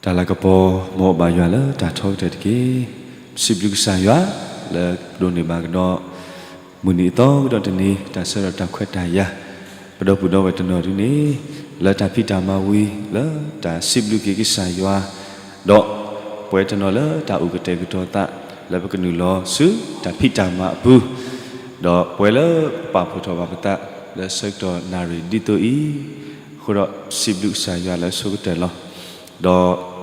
တၢ်လၤကပီၤ မ်အဘၣ်ယွၤလၢတၢ်ထီကတၢၢ်တက့ၢ်. ပစံးဘျုးကစၢ်ယွၤ လၢပဒိးန့ၢ်ဘၣ်ကဒီး မုၢ်နံၤအသီကဒီးတနံၤ တၢ်ဆၢကတီၢ်တၢ်ခွဲးတၢ်ယာ်, ပဒီပုၢ်ဒီဝဲၢ်တနီၤဒ်န့ၣ် လၢတၢ်ဖံးတၢ်မၤဝံၤ လၢတၢ်စံးဘျုးက့ၤကစၢ်ယွၤ, ဒီးပဝဲတနီၤလၢတၢ်အိၣ်ကတဲာ်ကတီၤသး လၢပကနုာ်လီၤဆူတၢ်ဖံးတၢ်မၤအပူၤ, ဒီးပဝဲလၢပပာ်ဖှိၣ်ထီၣ်ဘၣ်ပသး လၢဆၢကတီၢ်နၣ်ရံၣ်ဒ်သိးအံၤ, အဃိဒီးစံးဘျုးကစၢ်ယွၤလၢအဆိကတၢၢ်လီၤ. ဒီး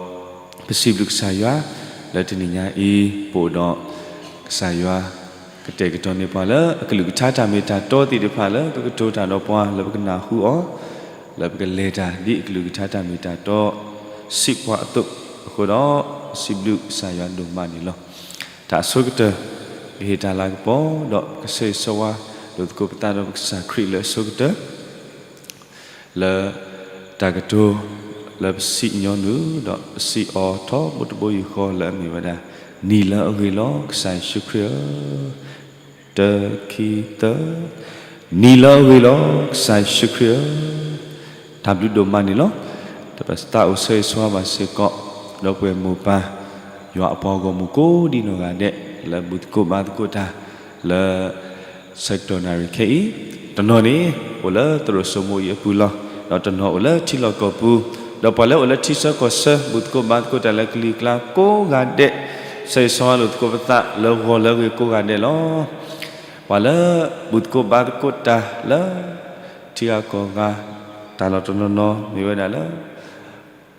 ပစံးဘျုးကစၢ်ယွၤ လၢတနံၤညါအံၤ ပအိၣ်ဒီးကစၢ်ယွၤ ကတဲာ်ကတီၤန့ၢ်ပှၤလၢအကလုၢ်ကထါတၢ်မ့ၢ်တၢ်တီသ့ၣ်တဖၣ်လၢကကတိၤတၢ်ဒီးပှၤ လၢပကလဲၤတၢ်ဒ်အကလုၢ်ကထါတၢ်မ့ၢ်တၢ်တီ စံးပှၤအသိးအဃိဒီး ပစံးဘျုးကစၢ်ယွၤဒိၣ်မးန့ၣ်လီၤ. တၢ်အဆိကတၢၢ် ကဟ့ၣ်တၢ်လၤကပီၤ ဒီးကဆၢဂ့ၤဆၢဝါလိာ်သကိးပသးဒီးပကစၢ်ခရံာ်လၢအဆိကတၢၢ် လၢတၢ်ကတိၤ လၢပစံးညီနုၢ် ဒီးပစံးအီၤထီဘိတဘိယူၢ်ဃီလၢအမ့ၢ်ဝဲဒၣ် နံၤလၢအဂ့ၤလီၤ ကစၢ်ယ့ၣ်ၡူးခရံာ်ဧၢ, တၢ ခံ သၢ, နံၤလၢအဂ့ၤလီၤ ကစၢ်ယ့ၣ်ၡူးခရံာ်ဧၢ, တၢ်ဘျုးဒိၣ်မးန့ၣ်လီၤ. ဒီးပသးအိၣ်ဆၢဂ့ၤဆၢဝါဘၣ်စ့ၢ်ကီး ဒီပုၢ်ဝဲၢ်မိၢ်ပၢ် ယွၤအပှၤဂီၢ်မုၢ်ကိးဒံနီၢ်ဂၤဒဲး လၢဘူၣ်သကိးဘါသကိးတၢ် လၢဆၢကတီၢ်နၣ်ရံၣ်ခဲအံၤ, တနီၤန့ၣ် အိၣ်လၢသရိာ်စိမိအံၤအပူၤလီၤ. ဒီးတနီၤအိၣ်လၢထံလီၢ်ကီၢ်ပူၤ, ဒီးပှၤလၢအိၣ်လၢထံဆၢကီၢ်ဆၢ ဘူၣ်သကိးဘါသကိးတၢ်လၢကလံၤကျါကိးဂၤဒဲး, ဆၢဂ့ၤဆၢဝါလိာ်သကိးပသးလၢဂီၤလၢအဂ့ၤကိးဂၤဒဲးလီၤ. ပှၤလၢဘူၣ်သကိးဘါသကိးတၢ်လၢ ထံဂၤကီၢ်ဂၤ, တၢ်လီၢ်တနီၤနီၤမ့ၢ်ဝဲဒၣ်လၢ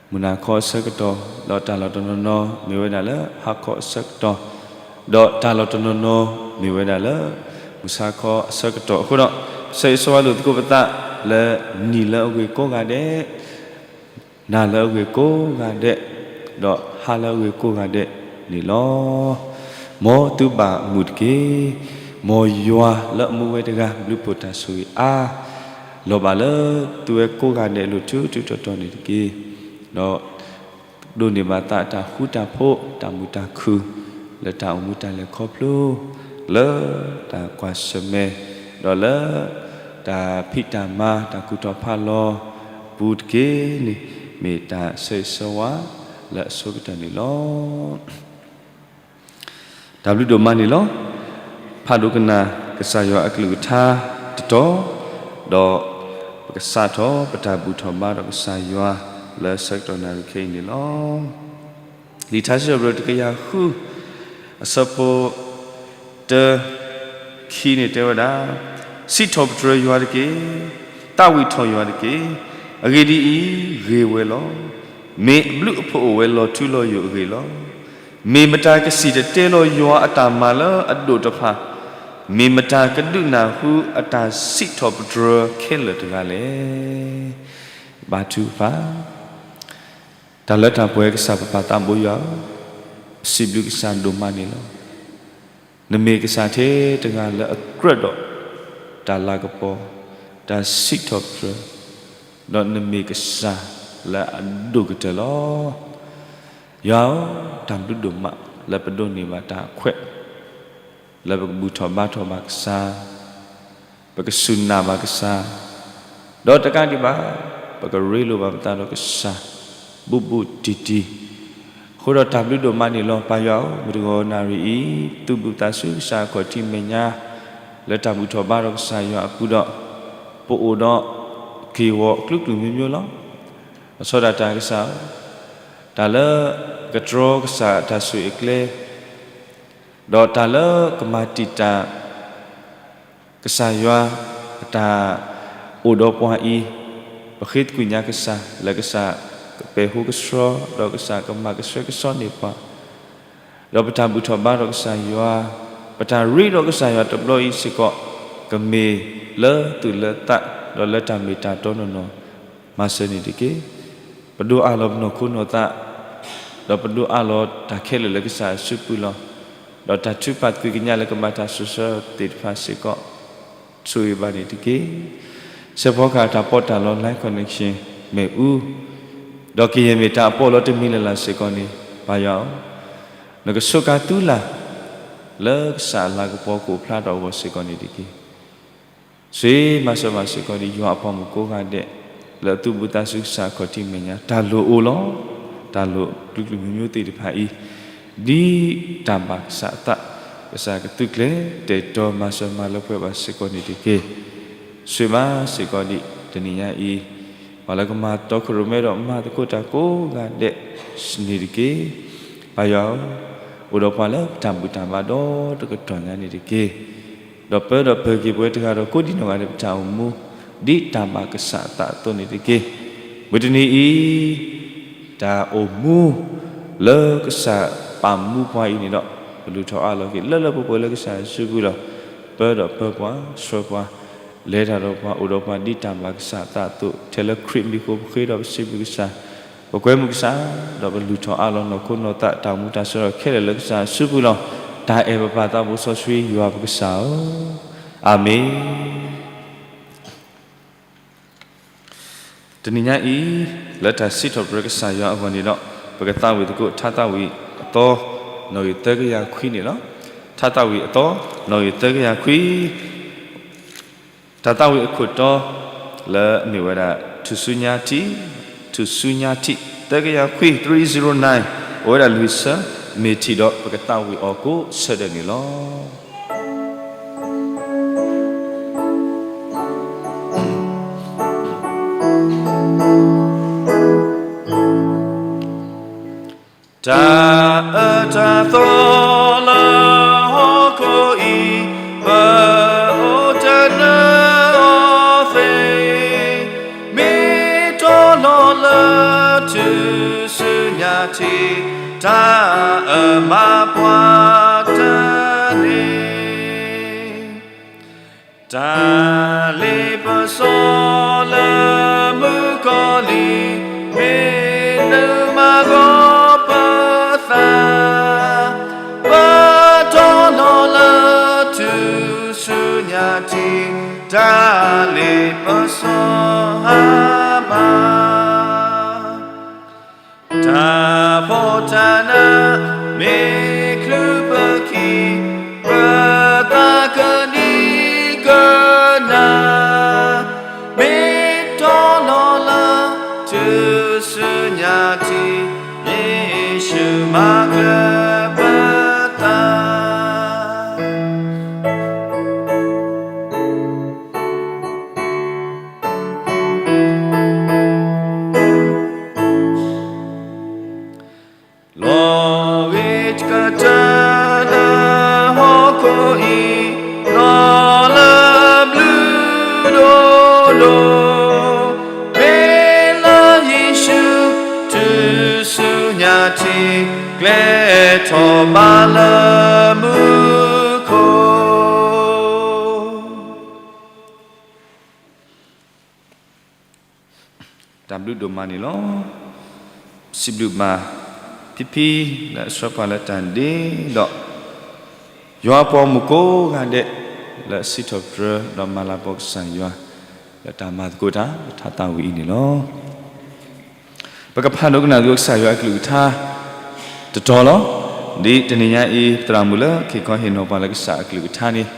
မုၢ်နၤခီအဆၢကတီၢ်, ဒီးတၢ်လီၢ်တနီၤနီၤမ့ၢ်ဝဲဒၣ်လၢဟါခီအဆၢကတီၢ်, ဒီးတၢ်လီၢ်တနီၤနီၤမ့ၢ်ဝဲဒၣ်လၢ မုၢ်ဆါခီအဆၢကတီၢ်အဃိဒီး, ဆၢဂ့ၤဆၢဝါလိာ်သကိးပသးလၢနံၤလၢအဂ့ၤကိးဂၤဒဲး, နၤလၢအဂ့ၤကိးဂၤဒဲး, ဒီးဟါလၢအဂ့ၤကိးဂၤဒဲးန့ၣ်လီၤ. မ်သုဘၣ်မုာ်တက့ၢ်. မ်ယွၤလၢအမူဝဲတဂၤ ဘျုးဖှိၣ်တၢ်ဆိၣ်ဂ့ၤအါ လီၤဘၣ်လၢသုဝဲကိးဂၤဒဲးအလိၤ ထူထူတီတီန့ၣ်တက့ၢ်. ဒီးဒိးန့ၢ်ဘၣ်သးတၢ်ဃူတၢ်ဖိး တၢ်မုာ်တၢ်ခုၣ် လၢတၢ်အိၣ်မူတၢ်လဲၤခီဖျိ လၢတၢ်ကွၢ်ဆၢၣ်မဲာ်, ဒီးလၢတၢ်ဖံးတၢ်မၤ တၢ်ကူၣ်ထီၣ်ဖးလီၤပူၤတက့ၢ်န့ၣ် မ့ၢ်တၢ်ဆၢဂ့ၤဆၢဝါလၢအဆိကတၢၢ်န့ၣ်လီၤ. တၢ်ဘျုးဒိၣ်မးန့ၣ်လီၤ. ဖးဒိၣ်ကနၣ်ကစၢ်ယွၤအကလုၢ်ကထါတတီၤ, ဒီးပကစးထီၣ်ပတၢ်ဘူၣ်ထီၣ်ဘါဒီးကစၢ်ယွၤလၢဆၢကတီၢ်နၣ်ရံၣ်ခဲအံၤန့ၣ်လီၤ. လံာ်ထါစံးထီၣ်ပတြၢၤတကယၤဃု အဆၢဖိ တၢ ခံန့ၣ်တဲဝဲဒၣ်, စံးထီၣ်ပတြၢၤယွၤတက့ၢ်. သးဝံၣ်ထီၣ်ယွၤတက့ၢ်. အဂ့ၢ်ဒ်အံၤ, ဂ့ၤဝဲလီၤ. မ့ၢ်အဘျုးအဖှိၣ်အိၣ်ဝဲလီၤထူလီၤယိာ်အဂ့ၢ်လီၤ. မ့ၢ်မတၤကစံၣ်တဲၤတဲလီၤယွၤအတၢ်မၤလၢအဒိၣ်တဖၣ်, မ့ၢ်မတၤကဒုးနၢ်ဟူအတၢ်စံးထီၣ်ပတြၢၤခဲလၢာ်တဂၤလဲၣ်. ဘါထုကဖၣ်. တၢ်လၢတၢ်ပှဲၤကစၢ်ပပၢ်သးဘိယွၤဧၢ, ပစံးဘျုးကစၢ်ဒိၣ်မးန့ၣ်လီၤ. နမ့ၢ်ကစၢ်ထဲတဂၤလၢအကြၢးဒီး တၢ်လၤကပီၤ, တၢ်စံးထီၣ်ပတြၢၤ, ဒီးနမ့ၢ်ကစၢ်လၢအဒိၣ်ကတၢၢ်လီၤ. ယွၤဧၢ, တၢ်ဘျုးဒိၣ်မးလၢပဒိးန့ၢ်ဘၣ်တၢ်ခွဲး လၢပကဘူၣ်ထီၣ်ဘါထီၣ်ဘၣ်ကစၢ်, ပကစူၢ်နာ်ဘၣ်ကစၢ်, ဒီးတကးဒံးဘၣ် ပကရ့လိာ်ဘၣ်ပသးဒီးကစၢ် ဘူးဘူးတံၢ်တံၢ်. အဃိဒီးတၢ်ဘျုးဒိၣ်မးန့ၣ်လီၤ. ပၢ်ယွၤဧၢ, မုၢ်တဂီၤနၣ်ရံၣ်အံၤ သုးဘူးသးဆူကစၢ်အခီၣ်ထံးမဲာ်ညါ လၢတၢ်ဘူၣ်ထီၣ်ဘါထီၣ်ကစၢ်ယွၤအပူၤဒီး ပအိၣ်ဒီးက့ၢ်ဂီၤအကလုာ်ကလုာ်မျိုးမျိုးလီၤ. အဆီဒၣ်တၢ်ကစၢ်ဧၢ, တၢ်လၢကတြီကစၢ်အတၢ်ဆိၣ်ဂ့ၤအကျဲ ဒီးတၢ်လၢကမၤတံာ်တာ် ကစၢ်ယွၤ အတၢ်အိၣ်ဒီးပှၤအံၤ, ပဃ့သကွံာ်ညါကစၢ် လၢကစၢ်ကပဲာ်ဟူကဆှီ ဒီးကစၢ်ကမၤကဆှဲကဆှီန့ၢ်ပှၤ, ဒီးပတၢ်ဘူၣ်ထီၣ်ဘါထီၣ်ကစၢ်ယွၤ, ပတၢ်ရ့ဒီးကစၢ်ယွၤတဘျီအံၤစ့ၢ်ကီး ကမ့ၢ်လၢသူၣ်လၢသး ဒီးလၢတၢ်မ့ၢ်တၢ်တီနီၢ်နီၢ် မၤစၢၤန့ၣ်တက့ၢ်. ပဒိးအးလီၤပနီၢ်ခိနီၢ်သး, ဒီးပဒိးအးလီၤတၢ်ခဲလၢာ်လၢကစၢ်အစုပူၤလီၤ. ဒီးတၢ်ထုကဖၣ်သ့ၣ်ညါလၢကဘၣ်တၢ်စံးဆၢသ့ၣ်တဖၣ်စ့ၢ်ကီး ဆိၣ်ဂ့ၤဘၣ်န့ၣ်တက့ၢ်. စဲးဖီကဟၣ်တၢ်ပီးတၢ်လီ Live Connection မ့ၣ်အူ, ဒီးကယဲၢ်မ့ၢ်တၢ်အပီးလီတမံၤလၢ်လၢ်စ့ၢ်ကီးန့ၣ် ပၢ်ယွၤဧၢ, နကဆိးကါသူလၢ် လၢကစၢ်အလၤကပီၤကအိၣ်ဖျါထီၣ်အဂီၢ်စ့ၢ်ကီးန့ၣ်တက့ၢ်. ဆိၣ်ဂ့ၤမၤစၢၤဘၣ်စ့ၢ်ကီးဒ်ယွၤအပှၤမုၣ်ကိးဂၤဒဲး လၢအသုးဘူးသးဆူကစၢ်အခီၣ်ထံးမဲာ်ညါ တၢ်လိၣ်အိၣ်လီၤ. တၢ်လိၣ်ကလုာ်ကလုာ်မိမိသ့ၣ်တဖၣ်အံၤ, ဒ်တၢ်ဘၣ်ကစၢ်အသး, ကစၢ်ကသုးကျဲၤ တဲာ်တီၤမၤစၢၤမၤလၢပှဲၤဘၣ်စ့ၢ်ကီးန့ၣ်တက့ၢ်. ဆိၣ်ဂ့ၤဘၣ်စ့ၢ်ကီးဒံးတနံၤညါအံၤ, ပှၤလၢကမၤတီခိၣ်ရိၣ်မဲဒီးမၤသကိးတၢ်ကိးဂၤဒဲးန့ၣ်တက့ၢ်. ပၢ်ယွၤဧၢ, အိၣ်ဒီးပှၤလၢပတၢ်ဘူၣ်တၢ်ဘါဒီတကတီၢ်ညါန့ၣ်တက့ၢ်. ဒီးပၢဒီးပၢၤက့ၤပဝဲတဂၤဒီးကိးဒံးနီၢ်ဂၤဒဲးပတၢ်အိၣ်မူ, ဒ်တၢ်ဘၣ်ကစၢ်အသးအသိးန့ၣ်တက့ၢ်. မုၢ်တနံၤအံၤ, တၢ်အိၣ်မူလၢကစၢ်ပာ်မူပှၤအံၤန့ၣ်ဒီး, ပလူၤထီၣ်အးလီၤက့ၤလၢလၢပှဲၤပှဲၤလၢကစၢ်ယ့ၣ်ၡူးပူၤလီၤ. ပၢဒီးပၢပှၤ, ဆှၢပှၤ, လဲၤတၢ်ဒီးပှၤ, အိၣ်ဒီးပှၤဒ်တၢ်ဘၣ်ကစၢ်အသးအသိး, ထဲလၢခရံာ်မံၤအဃိပဃ့ဒီးပစံးဘျုးကစၢ်, ပကွဲမုာ်ကစၢ်, ဒီးပလူၤထီၣ်အးလီၤနီၢ်ခိနီၢ်သးတၢ်အိၣ်မူတၢ်ဆၢဒီးခဲလၢာ်လၢကစၢ်ယ့ၣ်ၡူးပူၤလီၤ. တၢ်အဲၣ်ပပၢ်သးဘိစီဆှံယွၤပကစၢ်ဧၢ, အၤမ့ၣ်. တနံၤညါအံၤ, လၢတၢ်စံးထီၣ်ပတြၢၤကစၢ်ယွၤအဂီၢ်န့ၣ်ဒီး, ပကသးဝံၣ်သကိးထါသးဝံၣ်အသီ, နီၣ်ဂံၢ်သၢကယၤခွံန့ၣ်လီၤ. ထါသးဝံၣ်အသီ, နီၣ်ဂံၢ်သၢကယၤခွံ, တၢ်သးဝံၣ်အခိၣ်တီ, လၢအမ့ၢ်ဝဲဒၣ် ထူၣ်စုညါထံ, ထူၣ်စုညါထံ, သၢကယၤခွံ, three zero nine, အိၣ်ဝဲဒၣ်လွံၢ်ဆၢ, မ့ၢ်ထံၣ်ဒီးပကသးဝံၣ်အီၤကိးဆၢဒၢးန့ၣ်လီၤ. တၢ်အၢတၢ်သီလၢဟီၣ်ခိၣ်အံၤ, ပအိၣ်တနၢၤအီၤသ့, မ့ၢ်တီလီၤလၢထူၣ်စုညါထံ, တၢ်အၢမၤပှၤတၢ်န့ၣ် တၢ်လ့ပစီလၢမုၣ်ကီၤလံၢ်, မ့ၢ်နုာ်မၤဂီၤပသး, ပတီလီၤလၢထူၣ်စုညါထံ, တၢ်လ့ပစီဟါမၢ် တၢ်ဖှီၣ်တၢ်နးမ့ၢ်ချုးပခံ, ပသးကနံၣ်ကနၣ်, မ့ၢ်တီလီၤလၢထူၣ်စုညါထံ, ယ့ၣ်ၡူးမၤကျၢၤပသး လီၤဂ့ၤကတၢၢ်လၢဟီၣ်ခိၣ်အံၤ, လီၤလၢဘျုးဒိၣ်ဒိၣ်, မ့ၢ်လၢယ့ၣ်ၡူး, ထူၣ်စုညါထံ, ကျဲထီၣ်ဘးလၢမူခိၣ် တၢ်ဘျုးဒိၣ်မးန့ၣ်လီၤ. စံးဘျုးဘၣ်ဖံဖံလၢအဆှၢပှၤလၢတၢ်ဒ့ဒီး, ယွၤအပှၤဂီၢ်မုၢ်ကိးဂၤဒဲး, လၢအစံးထီၣ်ပတြၢၤဒီးမၤလၤကပီၤကစၢ်ယွၤ, လၢတၢ်မၤသကိးတၢ် လၢထါသးဝံၣ်အံၤန့ၣ်လီၤ. ပကဖးဒိကနၣ်သကိးကစၢ်ယွၤအကလုၢ်ကထါ တတီၤလီၤ. ဒ်တနံၤညါအံၤ ပသရၣ်မုၣ်လၢခ့ၣ်ခီဟ့ၣ်နီၤပှၤလၢကစၢ်အကလုၢ်ကထါန့ၣ်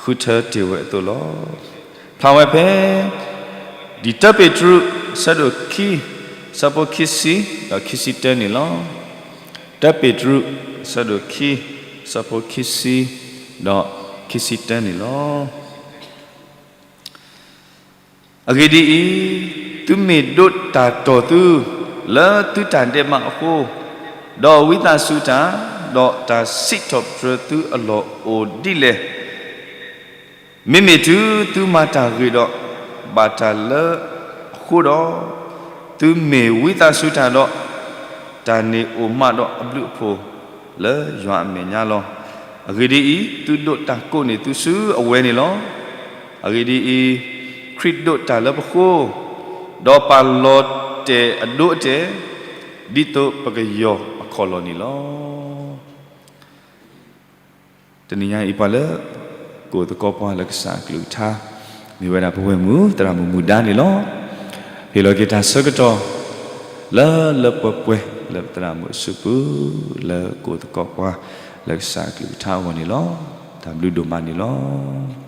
ဃုထၢတ့ၢ်ဝဲအသိးလီၤ. ဖျါဝဲဖဲ ဒ်တၢပ့းတရူး အဆၢဒိၣ်ခံ အဆၢဖိခံဆံ ဒီးခံဆံတၢန့ၣ်လီၤ. တၢပ့းတရူး အဆၢဒိၣ်ခံ အဆၢဖိခံဆံ ဒီးခံဆံတၢန့ၣ်လီၤ. အဂ့ၢ်ဒ်အံၤ, သုမ့ၢ်ဒိးတၢ်တီၢ်သု လၢသုတၢ်ဒဲးဘးအဃိ, ဒီးဝံသးစူၤတၢ်, ဒီးတၢ်စံးထီၣ်ပတြၢၤသုအလီၢ်အိၣ်ဒ်လဲၣ်, မ့မ့ၢ်တုၤသုမၤတၢ်ဂ့ၤဒီး ဘၣ်တၢ်လၢအဃိဒီး, သုမ့ၢ်ဝံသးစူၤတၢ်ဒီး, တၢ်န့ၣ်အိၣ်မးဒီးအဘျုးအဖှိၣ်လၢယွၤအမဲာ်ညါလီၤ. အဂ့ၢ်ဒ်အံၤ, သုဒိးတၢ်ကိးန့ၢ်သုစုအဝဲန့ၣ်လီၤ. အဂ့ၢ်ဒ်အံၤ, ခရံာ်ဒိးတၢ်လၢပဃိ, ဒီးပာ်လီၤတဲာ်အဒိအတဲာ်, ဒ်သိးပကယီၢ်အခီၣ်လီၢ်န့ၣ်လီၤ. တနံၤညါအံၤပှၤလၢ ကအိၣ်သကိးပှၤလၢကစၢ်အကလုၢ်ကထါ, မ့ၢ်ဝဲဒၣ်ပဝဲၢ်မုၣ်သရၣ်မုၣ်မူဒါန့ၣ်လီၤ. ဟ့ၣ်လီၤက့ၤတၢ်ဆၢကတီၢ် လၢလၢပှဲၤပှဲၤလၢပသရၣ်မုၣ်အစုပူၤ, လၢကအိၣ်သကိးပှၤ လၢကစၢ်အကလုၢ်ကထါအဂီၢ်န့ၣ်လီၤ. တၢ်ဘျုးဒိၣ်မးန့ၣ်လီၤ.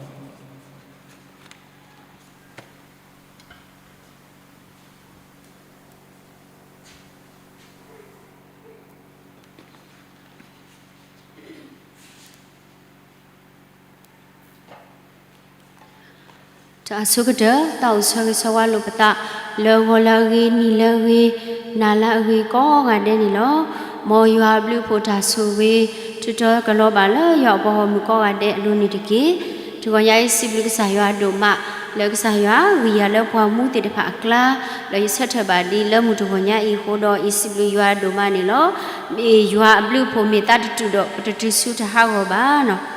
တၢ်ဆိကတၢၢ် တၢ်အိၣ်ဆၢဂ့ၤဆၢဝါလိာ်ပသး လၢဂီၤလၢအဂ့ၤ, နံၤလၢအဂ့ၤ, နၤလၢအဂ့ၤ ကိးဂၤဒဲးန့ၣ်လီၤ. မ်ယွၤအဘျုးအဖှိၣ်တၢ်ဆိၣ်ဂ့ၤ ထုးထီၣ်ကလီၤဘၣ်လၢယွၤအပှၤဂီၢ်မုၢ်ကိးဂၤဒဲးအလိၤန့ၣ်တက့ၢ်. တဂီၤညါအံၤ စံးဘျုးကစၢ်ယွၤဒိၣ်မး လၢကစၢ်ယွၤဂံၢ်ယၤလၢပှၤမူသ့ၣ်တဖၣ်အကျါ, ဒီးယဆၢထၢၣ်ဘၣ်ဒ်လၢမုၢ်တဂီၤညါအံၤအဃိဒီး ယစံးဘျုးယွၤဒိၣ်မးန့ၣ်လီၤ. မ့ၢ်ယွၤအဘျုးအဖှိၣ်မ့ၢ်သးတတုာ်ဒီး ပတတုၤဆူတဟးဂီၤဘၣ်နီၤ.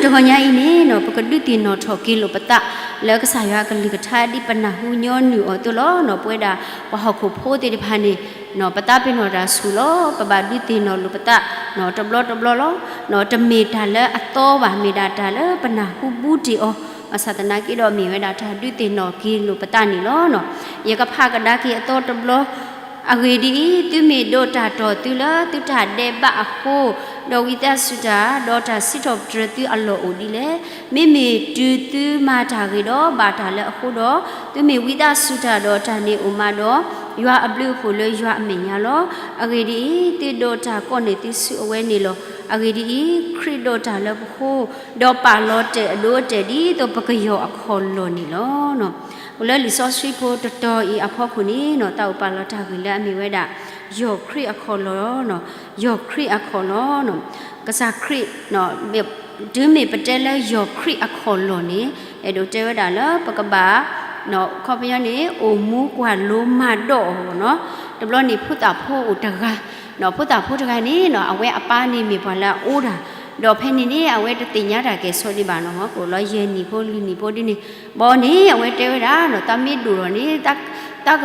တဂီၤညါအံၤန့ၣ်နီၤ ပကဒုးသ့ၣ်နီၣ်ထီၣ်က့ၤလိာ်ပသး လၢကစၢ်ယွၤအကလုၢ်ကထါဒ်ပနၢ်ဟူညီနုၢ်အီၤအသိးလီၤနီၤ. ပဝဲဒၣ်ပှၤဟီၣ်ခိၣ်ဖိသ့ၣ်တဖၣ်န့ၣ်နီၤ ပသးပ့ၤနီၣ်တၢ်ဆူၣ်လီၤ. ပဘၣ်ဒုးသ့ၣ်နီၣ်လိာ်ပသးနီၤ တဘျီတဘျီလီၤ. တမ့ၢ်တၢ်လၢအသီဘၣ်, မ့ၢ်ဒၣ်တၢ်လၢပနၢ်ဟူဘူးတ့ၢ်အီၤ, ဘၣ်ဆၣ်သနာ်က့ဒီး မ့ၢ်ဝဲဒၣ်တၢ်ဒုးသ့ၣ်နီၣ်က့ၤလိာ်ပသးန့ၣ်လီၤနီၤ. ယကဖးကဒါက့ၤအသီတဘျီ အဂ့ၢ်ဒ်အံၤ, သုမ့ၢ်ဒိးတၢ်တီၢ်သုလၢသုတၢ်ဒဲးဘးအဃိ, ဒီးဝံသးစူၤတၢ်, ဒီးတၢ်စံးထီၣ်ပတြၢၤသုအလီၢ်အိၣ်ဒ်လဲၣ်. မ့မ့ၢ်တုၤသုမၤတၢ်ဂ့ၤဒီးဘၣ်တၢ်လၢအဃိဒီး, သုမ့ၢ်ဝံသးစူၤတၢ်ဒီးတၢ်န့ၣ်အိၣ်မးဒီး, ယွၤအဘျုးအဖှိၣ်လၢယွၤအမဲာ်ညါလီၤ. အဂ့ၢ်ဒ်အံၤ, သုဒိးတၢ်ကိးန့ၢ်သုဆူအဝဲန့ၣ်လီၤ. အဂ့ၢ်ဒ်အံၤ, ခရံာ်ဒိးတၢ်လၢပဃိ, ဒီးပာ်လီၤတဲာ်အဒိအတဲာ်ဒ်သိးပကယီၢ်အခီၣ်လီၢ်န့ၣ်လီၤ. လၢလံာ်စီဆှံဖိတတီၤအံၤအဖီခိၣ်န့ၣ်နီၤ သးအိၣ်ပာ်လီၤတၢ်ဂ့ၢ်လၢအမ့ၢ်ဝဲဒၣ် ယီၢ်ခရံာ်အခီၣ်လီၢ်, ယီၢ်ခရံာ်အခီၣ်လီၢ်နီၤ. ကစၢ်ခရံာ်, တုၤမ့ၢ်ပတဲလၢယီၢ်ခရံာ်အခီၣ်လီၢ်န့ၣ် အဲၣ်ဒိးတဲဝဲဒၣ်လၢပကဘၣ် ခီပညီန့ၣ် အိၣ်မူကွၢ်လိမၤဒိးအီၤနီၤ. တဘျီန့ၣ် ဖိသၣ်ဖိအိၣ်တဂၤ, ဖိသၣ်ဖိတဂၤန့ၣ်နီၤ အဝဲအပၢ်န့ၣ်မ့ၢ်ပှၤလၢအအိၣ်ဒၣ်, ဒီးဖဲန့ၣ်န့ၣ် အဝဲတသ့ၣ်ညါတၢ်ကဲၤဆိးဒံးဘၣ်နီၤ, ကအိၣ်လီၤယဲၢ်နံၣ်ဖိလွံၢ်နံၣ်ဖိဒ်န့ၣ်, ဘီန့ၣ် အဝဲတဲဝဲဒၣ်နီၤ တၢ်မ့ၢ်ဒိၣ်ထီၣ်န့ၣ် တၢ်က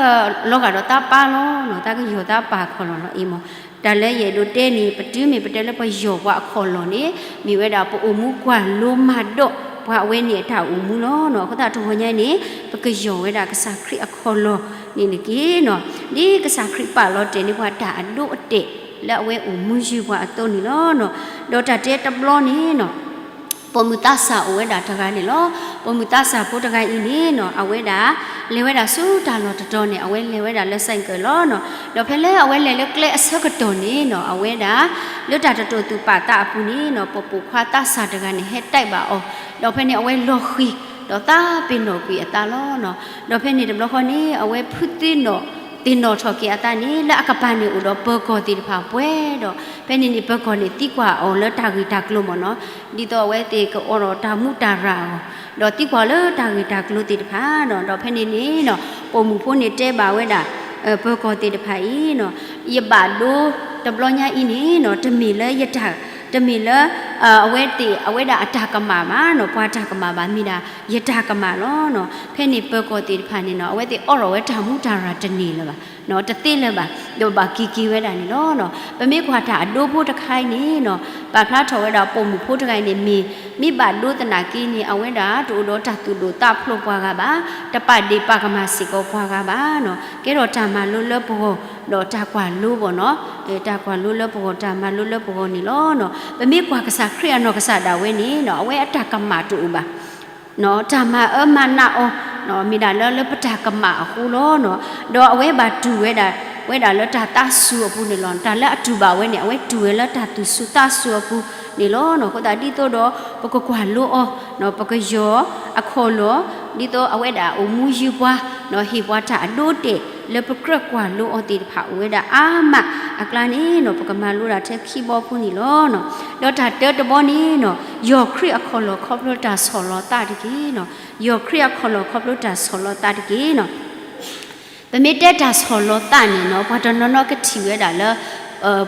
လီၤဂာ်ဒီးတၢ်ပၢ်လီၤနီၤ, တၢ်ကယီၢ်တၢ်ပၢ်အခီၣ်လီၢ်လီၤ. အံၤမ့ၢ် တၢ်လၢယအဲၣ်ဒိးတဲန့ၣ် ပတုၤမ့ၢ်ပတဲလၢပယီၢ်ပှၤအခီၣ်လီၢ်န့ၣ် မ့ၢ်ဝဲဒၣ်ပအိၣ်မူကွၢ်လိမၤဒိးပှၤအဝဲန့ၣ်အတၢ်အိၣ်မူလီၤနီၤ. အဃိသတးတဂီၤညါန့ၣ် ပကယီၢ်ဝဲဒၣ်ကစၢ်ခရံာ်အခီၣ်လီၢ်န့ၣ်တက့ၢ်နီၤ. ဒ်ကစၢ်ခရံာ်ပာ်လီၤတဲာ်န့ၢ်ပှၤတၢ်အဒိအတဲာ် လၢအဝဲအိၣ်မူယုၢ်ပှၤအသိးန့ၣ်လီၤ. ဒီးတၢ်တဲတဘျီန့ၣ်နီၤ ပိာ်မုၣ်သးစၢ်အိၣ်ဝဲဒၣ်တဂၤန့ၣ်လီၤ. ပိာ်မုၣ်သးစၢ်ဖိတဂၤအံၤန့ၣ်နီၤ အဝဲဒၣ် လဲၤဝဲဒၣ်ဆူတၢ်လီၢ်တတီၤန့ၣ် အဝဲလဲၤဝဲဒၣ်လၢစဲးကၢးလီၤနီၤ. ဒီးဖဲလၢအဝဲလဲၤလၢကျဲအဆၢကတီၢ်န့ၣ်နီၤ အဝဲဒၣ် လၢတၢ်တတိာ်သူၣ်ပာ်သးအပူၤန့ၣ်နီၤ ပိာ်ပိာ်ခွါသးစၢ်တဂၤန့ၣ် ဟဲတဲဘၣ်အီၤ, ဒီးဖဲန့ၣ်အဝဲလီၤဃံၤ ဒီးသးပ့ၤနီၣ်ကွံာ်အသးလီၤနီၤ. ဒီးဖဲန့ၣ်တဘျီဃီန့ၣ် အဝဲဖုသ့ၣ်နီၣ် သ့ၣ်နီၣ်ထီၣ်က့ၤအသးန့ၣ် လၢအကပၤန့ၣ်အိၣ်ဒီးပၢၤကီၢ်သ့ၣ်တဖၣ်ပှဲၤဒီး ဖဲန့ၣ်န့ၣ် ပၢၤကီၢ်န့ၣ်သံကွၢ်အီၤလၢတၢ်ဂ့ၢ်တၢ်ကျိၤမ့ၢ်နီၤ, ဒ်သိးအဝဲသ့ၣ်ကအိၣ်ဒီးတၢ်မူးတၢ်ရၤအဂီၢ်, ဒီးသံကွၢ်လၢတၢ်ဂ့ၢ်တၢ်ကျိၤသ့ၣ်တဖၣ်နီၤ. ဒီးဖဲန့ၣ်န့ၣ်နီၤ ပိာ်မုၣ်ဖိန့ၣ်တဲဘၣ်ဝဲဒၣ် ပၢၤကီၢ်သ့ၣ်တဖၣ်အံၤနီၤ ယဘၣ်ဒိတဘျီညါအံၤန့ၣ်နီၤ တမ့ၢ်လၢယတၢ် တမ့ၢ်လၢ အဝဲသ့ၣ် အဝဲဒၣ်အတၢ်ကမၣ်ဘၣ်နီၤ, ပှၤတၢ်ကမၣ်ဘၣ်, မ့ၢ်ဒၣ်ယတၢ်ကမၣ်လီၤနီၤ. ဖဲန့ၣ်ပၢၤကီၢ်သ့ၣ်တဖၣ်န့ၣ်နီၤ အဝဲသ့ၣ်အိးထီၣ်ဝဲတၢ်မူးတၢ်ရၤတန့ၢ်လၢၤဘၣ်နီၤ, တသ့လၢၤဘၣ်, ဒီးဘၣ်က့ၤက့ၤဝဲဒၣ်န့ၣ်လီၤနီၤ. ပမ့ၢ်ကွၢ်တၢ်အဒိဖိတခါအံၤန့ၣ်နီၤ ပာ်ဖျါထီၣ်ဝဲဒၣ်ပိာ်မုၣ်ဖိတဂၤအံၤန့ၣ် မ့ၢ် မ့ၢ်ဘၣ်ဒိသနာ်က့န့ၣ် အဝဲဒၣ်တအိၣ်ဒီးတၢ်သူၣ်ဒိၣ်သးဖျိးပှၤဂၤဘၣ်, တပာ်ဒ့ၣ်ပာ်ကမၣ်စ့ၢ်ကီးပှၤဂၤဘၣ်နီၤ, ကဲထီၣ်တၢ်မၤလိလၢပဂီၢ် ဒီးတၢ်ကွၢ်လိဘၣ်နီၤ, တၢ်ကွၢ်လိလၢပဂီၢ် တၢ်မၤလိလၢပဂီၢ်န့ၣ်လီၤနီၤ. ပမ့ၢ်ကွၢ်ကစၢ်ခရံာ်အနီၢ်ကစၢ်ဒၣ်ဝဲန့ၣ်နီၤ အဝဲအတၢ်ကမၣ်တအိၣ်ဘၣ် တၢ်မၤအၢမၤနးအီၤ မ့ၢ်ဒၣ်လၢ လၢပတၢ်ကမၣ်အဃိလီၤနီၤ. ဒီးအဝဲဘၣ်တူၢ်ဝဲဒၣ် ဝဲဒၣ်လၢတၢ်သးစူၤအပူၤန့ၣ်လီၤ. တၢ်လၢအတူၢ်ဘၣ်ဝဲန့ၣ် အဝဲတူၢ်ဝဲလၢတၢ်သူၣ်စူၤသးစူၤအပူၤန့ၣ်လီၤနီၤ. အဃိသတးဒ်သိးဒီး ပကကွၢ်လိအီၤ ပကယီၢ်အခီၣ်လီၢ် ဒ်သိးအဝဲဒၣ်အိၣ်မူယုၢ်ပှၤ ဟ့ၣ်ပှၤတၢ်အဒိအတဲာ် လၢပကြၢးကွၢ်လိအီၤသ့ၣ်တဖၣ်အိၣ်ဝဲဒၣ်အါမးအကျါန့ၣ်နီၤ ပကမၤလိဒၣ်ထဲခံဘီဖိန့ၣ်လီၤနီၤ. ဒီးတၢ်တၢတဘီန့ၣ်နီၤ ယီၢ်ခရံာ်အခီၣ်လီၢ်ခီဖျိတၢ်ဆီၣ်လီၤသးတက့ၢ်နီၤ. ယီၢ်ခရံာ်အခီၣ်လီၢ်ခီဖျိတၢ်ဆီၣ်လီၤသးတက့ၢ်နီၤ. ပမ့ၢ်တဲတၢ်ဆီၣ်လီၤသးန့ၣ်နီၤ ပှၤတနီၤနီၤကထံၣ်ဝဲဒၣ်လၢ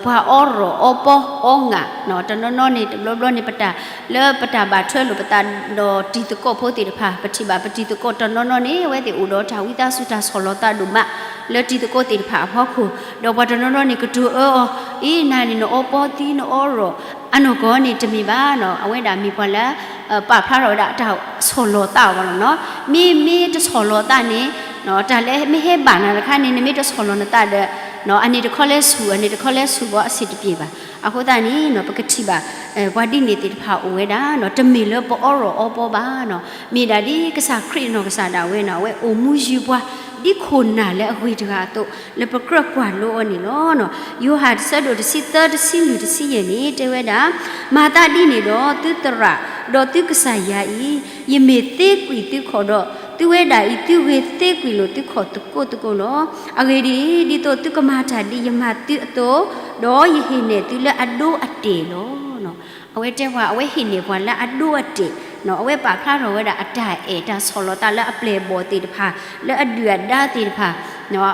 ပှၤအီရီၣ်အီပီအီငးနီၤ, တနီၤနီၤန့ၣ် တဘျီဘျီန့ၣ် ပတၢ် လၢပတၢ်ဘၣ်ထွဲလိာ်ပသးဒီးတံၤသကိးဖိသ့ၣ်တဖၣ် ပထံၣ်ဘၣ်ပတံၤသကိးတနီၤနီၤန့ၣ် အဝဲသ့ၣ်အိၣ်ဒီးတၢ်ဝံသးစူၤတၢ်ဆီၣ်လီၤသးဒိၣ်မး လၢတံၤသကိးသ့ၣ်တဖၣ်အဖီခိၣ်, ဒီးပှၤတနီၤနီၤန့ၣ် ကတိၤအၢအီၤ အံၤ နၤန့ၣ်နအီပီသံနအီရီၣ် အနီၢ်ကီၢ်န့ၣ်တမ့ၢ်ဘၣ်နီၤ, အဝဲဒၣ်မ့ၢ်ပှၤလၢ ပာ်ဖျါထီၣ်ဝဲဒၣ်တၢ်ဆီၣ်လီၤသးအီၤဘၣ်လီၤနီၤ. မ့မ့ၢ်တဆီၣ်လီၤသးန့ၣ် တၢ်လၢမ့ၢ်ဟဲဘၣ်နၤတခါန့ၣ် နမ့ၢ်တဆီၣ်လီၤနသးဒီး အန့ၣ်တခီလၢဆူၣ် အန့ၣ်တခီလၢဆူၣ်ဘီအဆံးတက့ၢ်ဘၣ်. အဃိသတးန့ၣ်နီၤ ပကထံၣ်ဘၣ် ပှၤဒ်န့ၣ်သ့ၣ်တဖၣ်အိၣ်ဝဲဒၣ်နီၤ, တမ့ၢ်လၢပအီရီၣ်အီပီဘၣ်နီၤ, မ့ၢ်ဒၣ်ဒ်ကစၢ်ခရံာ်အနီၢ်ကစၢ်ဒၣ်ဝဲနီၤ အဝဲအိၣ်မူယုၢ်ပှၤ ဒ်ခိၣ်နၢ်လၢအဂ့ၤတဂၤအသိး လၢပကြၢးကွၢ်လိအီၤန့ၣ်လီၤ. ယိၤဟၣ်ဆၢဒိၣ်တဆံသၢ တဆံလွံၢ် တဆံယဲၢ်န့ၣ် တဲဝဲဒၣ်, မၤသးဒ်န့ၣ်ဒီး သုသရၣ်, ဒီးသုကစၢ်ယၤအံၤ, ယမ့ၢ်သ့ကွံာ်သုခီၣ်ဒီး, သုဝဲဒၣ်အံၤ သုဂ့ၤသ့ကွံာ်လိာ်သုခီၣ်သကိးသကိးလီၤ. အဂ့ၢ်ဒ်အံၤ, ဒ်သိးသုကမၤတၢ်ဒ်ယမၤသုအသိး, ဒီးယဟ့ၣ်နဲၣ်သုလၢအဒိအတဲာ်လီၤ. အဝဲတဲပှၤ အဝဲဟ့ၣ်နဲၣ်ပှၤလၢအဒိအတဲာ်, အဝဲပာ်ဖျါထီၣ်ဝဲဒၣ်အတၢ်အဲၣ်တၢ်ဆီၣ်လီၤသးလၢအပျဲၢ်အဘီၣ်သ့ၣ်တဖၣ်, လၢအဒုၣ်အဒါသ့ၣ်တဖၣ်,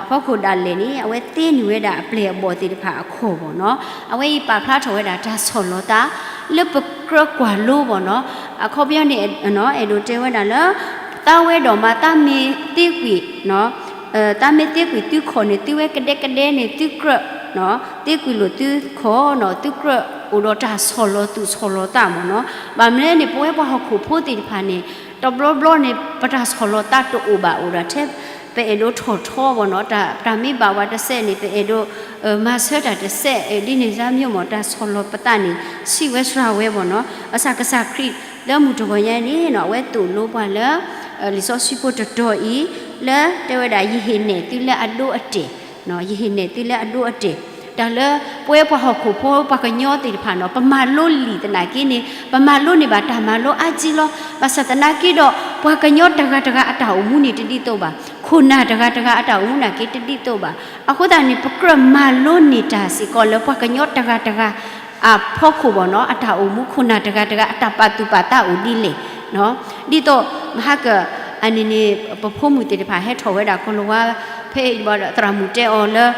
အဖီခိၣ်ဒၣ်လဲာ်န့ၣ် အဝဲသ့န့ၢ်ဝဲဒၣ်အပျဲၢ်အဘီၣ်သ့ၣ်တဖၣ်အခီၣ်ဘီၣ်နီၤ. အဝဲအံၤပာ်ဖျါထီၣ်ဝဲဒၣ်တၢ်ဆီၣ်လီၤသး လၢပကြၢးကွၢ်လိဘီၣ်နီၤ. အခီပညီန့ၣ် အဲၣ်ဒိးတဲဝဲဒၣ်လၢ သးဝဲဒီးမၤသးမ့ၢ်သ့ကွံာ် သးမ့ၢ်သ့ကွံာ်သုခီၣ်န့ၣ် သုဝဲကဒဲကဒဲန့ၣ် သုကြၢး သ့ကွံာ်လိာ်သုခီၣ်နီၤ, သုကြၢးအိၣ်ဒီးတၢ်ဆီၣ်လီၤသူၣ်ဆီၣ်လီၤသးမ့ၢ်နီၤ. ဘၣ်မနုၤန့ၣ် ပဝဲပှၤဟီၣ်ခိၣ်ဖိသ့ၣ်တဖၣ်န့ၣ် တဘျီဘျီန့ၣ် ပတၢ်ဆီၣ်လီၤသးတအိၣ်ဘၣ်အိၣ်ဒီးထဲ ပအဲၣ်ဒိးထီၣ်ထီဘီၣ်နီၤ, တၢ်မ့ၢ်ဘၣ်ဝဲတစဲးန့ၣ် ပအဲၣ်ဒိး မၤဆၢတၢ်တစဲး ဒ်န့ၣ်စၢ်မ့ၢ်မ့ၢ် တၢ်ဆီၣ်လီၤပသးန့ၣ် ဆံးဝဲစှၤဝဲဘီၣ်နီၤ. ဘၣ်ဆၣ်ကစၢ်ခရံာ်လၢမုၢ်တဂီၤညါန့ၣ်နီၤ အဝဲသိၣ်လိပှၤလၢ လံာ်စီဆှံဖိတတီၤအံၤ လၢတဲဝဲဒၣ် ယဟ့ၣ်နဲၣ်သုလၢအဒိအတဲာ်, ယဟ့ၣ်နဲၣ်သုလၢအဒိအတဲာ်, တၢ်လၢပဝဲပှၤဟီၣ်ခိၣ်ဖိပှၤကညီသ့ၣ်တဖၣ်နီၤ ပမၤလိလံာ်သနာ်က့န့ၣ် ပမၤလိန့ၢ်ဘၣ်တၢ်မၤလိအါကံလီၤ. ဘၣ်ဆၣ်သနာ်က့ဒီး ပှၤကညီတဂၤတဂၤအတၢ်အိၣ်မူန့ၣ်တဒ်သိးဘၣ်, ခိၣ်နၢ်တဂၤတဂၤအတၢ်အိၣ်မူနာ်က့တဒ်သိးဘၣ်. အဃိသတးန့ၣ် ပကြၢးမၤလိန့ၢ်တၢ်စ့ၢ်ကီးလၢပှၤကညီတဂၤတဂၤ အဖီခိၣ်ဘီၣ်နီၤ အတၢ်အိၣ်မူ ခိၣ်နၢ်တဂၤတဂၤအတၢ်ပာ်သူၣ်ပာ်သးအိၣ်ဒ်လဲၣ်, ဒ်သိး မဟါကၢ် အန့ၣ်န့ၣ် ပဖိမုၣ်သ့ၣ်တဖၣ်ဟဲထီၣ်ဝဲဒၣ်ကိၤလၤဝါ ဖဲအံၤဘၣ်ဒီး သရၣ်မုၣ်တဲအီၤလၢ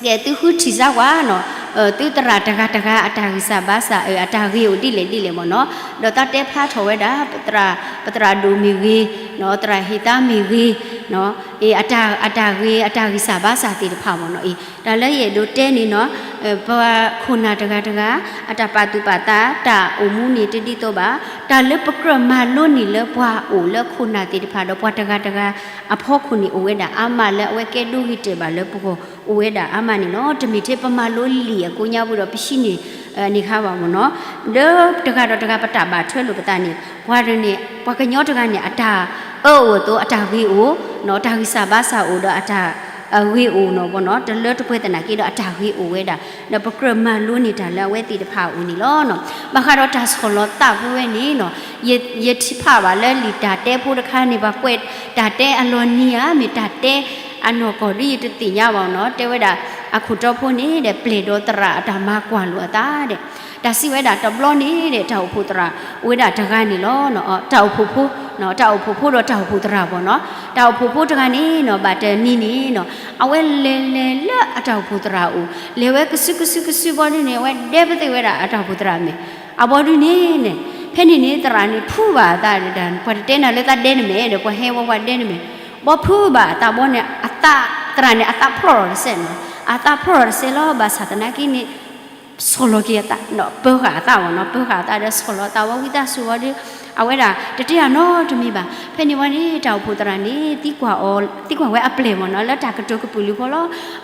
ကဲသုဃုထံၣ်စၢ်ကွၢ်နီၤ, သုသရၣ်တဂၤတဂၤအတၢ်ဂံၢ်စၢ်ဘါစၢ် အတၢ်ဂ့ၤအိၣ်ဒ်လဲၣ်ဒ်လဲၣ်မ့ၢ်နီၤ, ဒီးသးတဲဖျါထီၣ်ဝဲဒၣ် ပသရၣ်ဒိၣ်မ့ၢ်ဂ့ၤ, သရၣ်ဟ့ၣ်သါမ့ၢ်ဂ့ၤ, အတၢ်ဂ့ၤ အတၢ်ဂံၢ်စၢ်ဘါစၢ်သ့ၣ်တဖၣ်မ့ၢ်နီၤအံၤ တၢ်လၢယအဲၣ်ဒိးတဲန့ၣ်နီၤ, ပှၤခိၣ်နၢ်တဂၤတဂၤ အတၢ်ပာ်သူၣ်ပာ်သး တၢ်အိၣ်မူန့ၣ်တဒ်သိးဘၣ်, တၢ်လၢပကြၢးမၤလိန့ၢ်လၢပှၤအိၣ်လၢခိၣ်နၢ်သ့ၣ်တဖၣ်ဒီးပှၤတဂၤတဂၤ အဖီခိၣ်န့ၣ်အိၣ်ဝဲဒၣ်အါမးလၢအဝဲကဲဒိဂ့ၤတဲာ်ဘၣ်လၢပဂီၢ်အိၣ်ဝဲဒၣ်အါမးန့ၣ်လီၤ. တမ့ၢ်ထဲပမၤလိလံာ်အကိးညါပူၤဒီးပဟံးန့ၢ်န့ၣ်ခါဘၣ်မ့ၢ်နီၤ, ဒီးတဂၤဒီးတဂၤပတၢ်ဘၣ်ထွဲလိာ်ပသးန့ၣ် ပှၤန့ၣ် ပှၤကညီတဂၤန့ၣ် အတၢ်အၢအိၣ်အသိး အတၢ်ဂ့ၤအိၣ်, တၢ်ဂံၢ်စၢ်ဘါစၢ်အိၣ်ဒီးအတၢ် အဂ့ၤအိၣ်နီၤဘီၣ်နီၤ, တလၢတပှဲၤသနာ်က့ဒီးအတၢ်ဂ့ၤအိၣ်ဝဲဒၣ်, ဒီးပကြၢးမၤလိန့ၢ်တၢ်လၢအဝဲသ့ၣ်တဖၣ်အအိၣ်န့ၣ်လီၤ. ဘၣ်ဃးဒီးတၢ်ဆီၣ်လီၤသးပူၤဝဲန့ၣ်နီၤ, ယထံၣ်ဖးဘၣ်လၢလံာ်တၢ်တဲဖိတခါန့ၣ် ပှၤကွဲးတၢ်တဲအလီၤနံၤဧါ မ့ၢ်တၢ်တဲအနီၢ်ကီၢ်ဒ်ယတသ့ၣ်ညါဘၣ်နီၤ, တဲဝဲဒၣ် အခိၣ်တီဖိန့ၣ်ဒီး ပျဲၢ်ဒီးသရၣ်အတၢ်မၤကွၢ်လိာ်အသးဒီး တၢ်စံးဝဲဒၣ်တဘျီန့ၣ်ဒီး တၢ်အိၣ်ဖှိၣ်သရၣ်အိၣ်ဝဲဒၣ်တဂၤန့ၣ်လီၤ. တၢ်အိၣ်ဖှိၣ်ဖိ, တၢ်အိၣ်ဖှိၣ်ဖိဒီးတၢ်အိၣ်ဖှိၣ်သရၣ်ဘီၣ်နီၤ, တၢ်အိၣ်ဖှိၣ်ဖိတဂၤန့ၣ်နီၤ ဘၣ်တနံၤန့ၣ်နီၤ အဝဲလဲၤလဲၤလၢအတၢ်အိၣ်ဖှိၣ်သရၣ်အအိၣ်, လဲၤဝဲကစုကစုကစုဘီဒုန့ၣ် အဝဲဒဲပသ့ၣ်ဝဲဒၣ်အတၢ်အိၣ်ဖှိၣ်သရၣ်မဲာ်, အဘီဒုန့ၣ်န့ၣ် ဖဲန့ၣ်န့ၣ် သရၣ်န့ၣ်ဖုးဘၣ်အသးဒီး ပှၤတတဲနၤလၢသးဒဲနမဲာ်ဒီး ပှၤဟဲဝဲပှၤဒဲနမဲာ်, ဘီဖုးဘၣ်အသးဘီန့ၣ် အသး သရၣ်န့ၣ် အသးဖျိးထီၣ်တစဲးနီၤ, အသးဖျိးထီၣ်တစဲးလီၤ. ဘၣ်ဆၣ်သနာ်က့န့ၣ် ဆီၣ်လီၤက့ၤအသး, ပၢဃာ်အသးဘီၣ်နီၤ, ပၢဃာ်အသးဒီးဆီၣ်လီၤအသးဝဲဝံသးစူၤဝဲဒီး အဝဲဒၣ်တတဲအနီတမံၤဘၣ်. ဖဲန့ၣ်ဝဲန့ၣ် တၢ်အိၣ်ဖှိၣ်သရၣ်န့ၣ် သံကွၢ်အီၤ, သံကွၢ်ဝဲအပျဲၢ်ဘီၣ်နီၤ လၢတၢ်ကတိၤကပုာ်လုာ်ဖီလီၤ.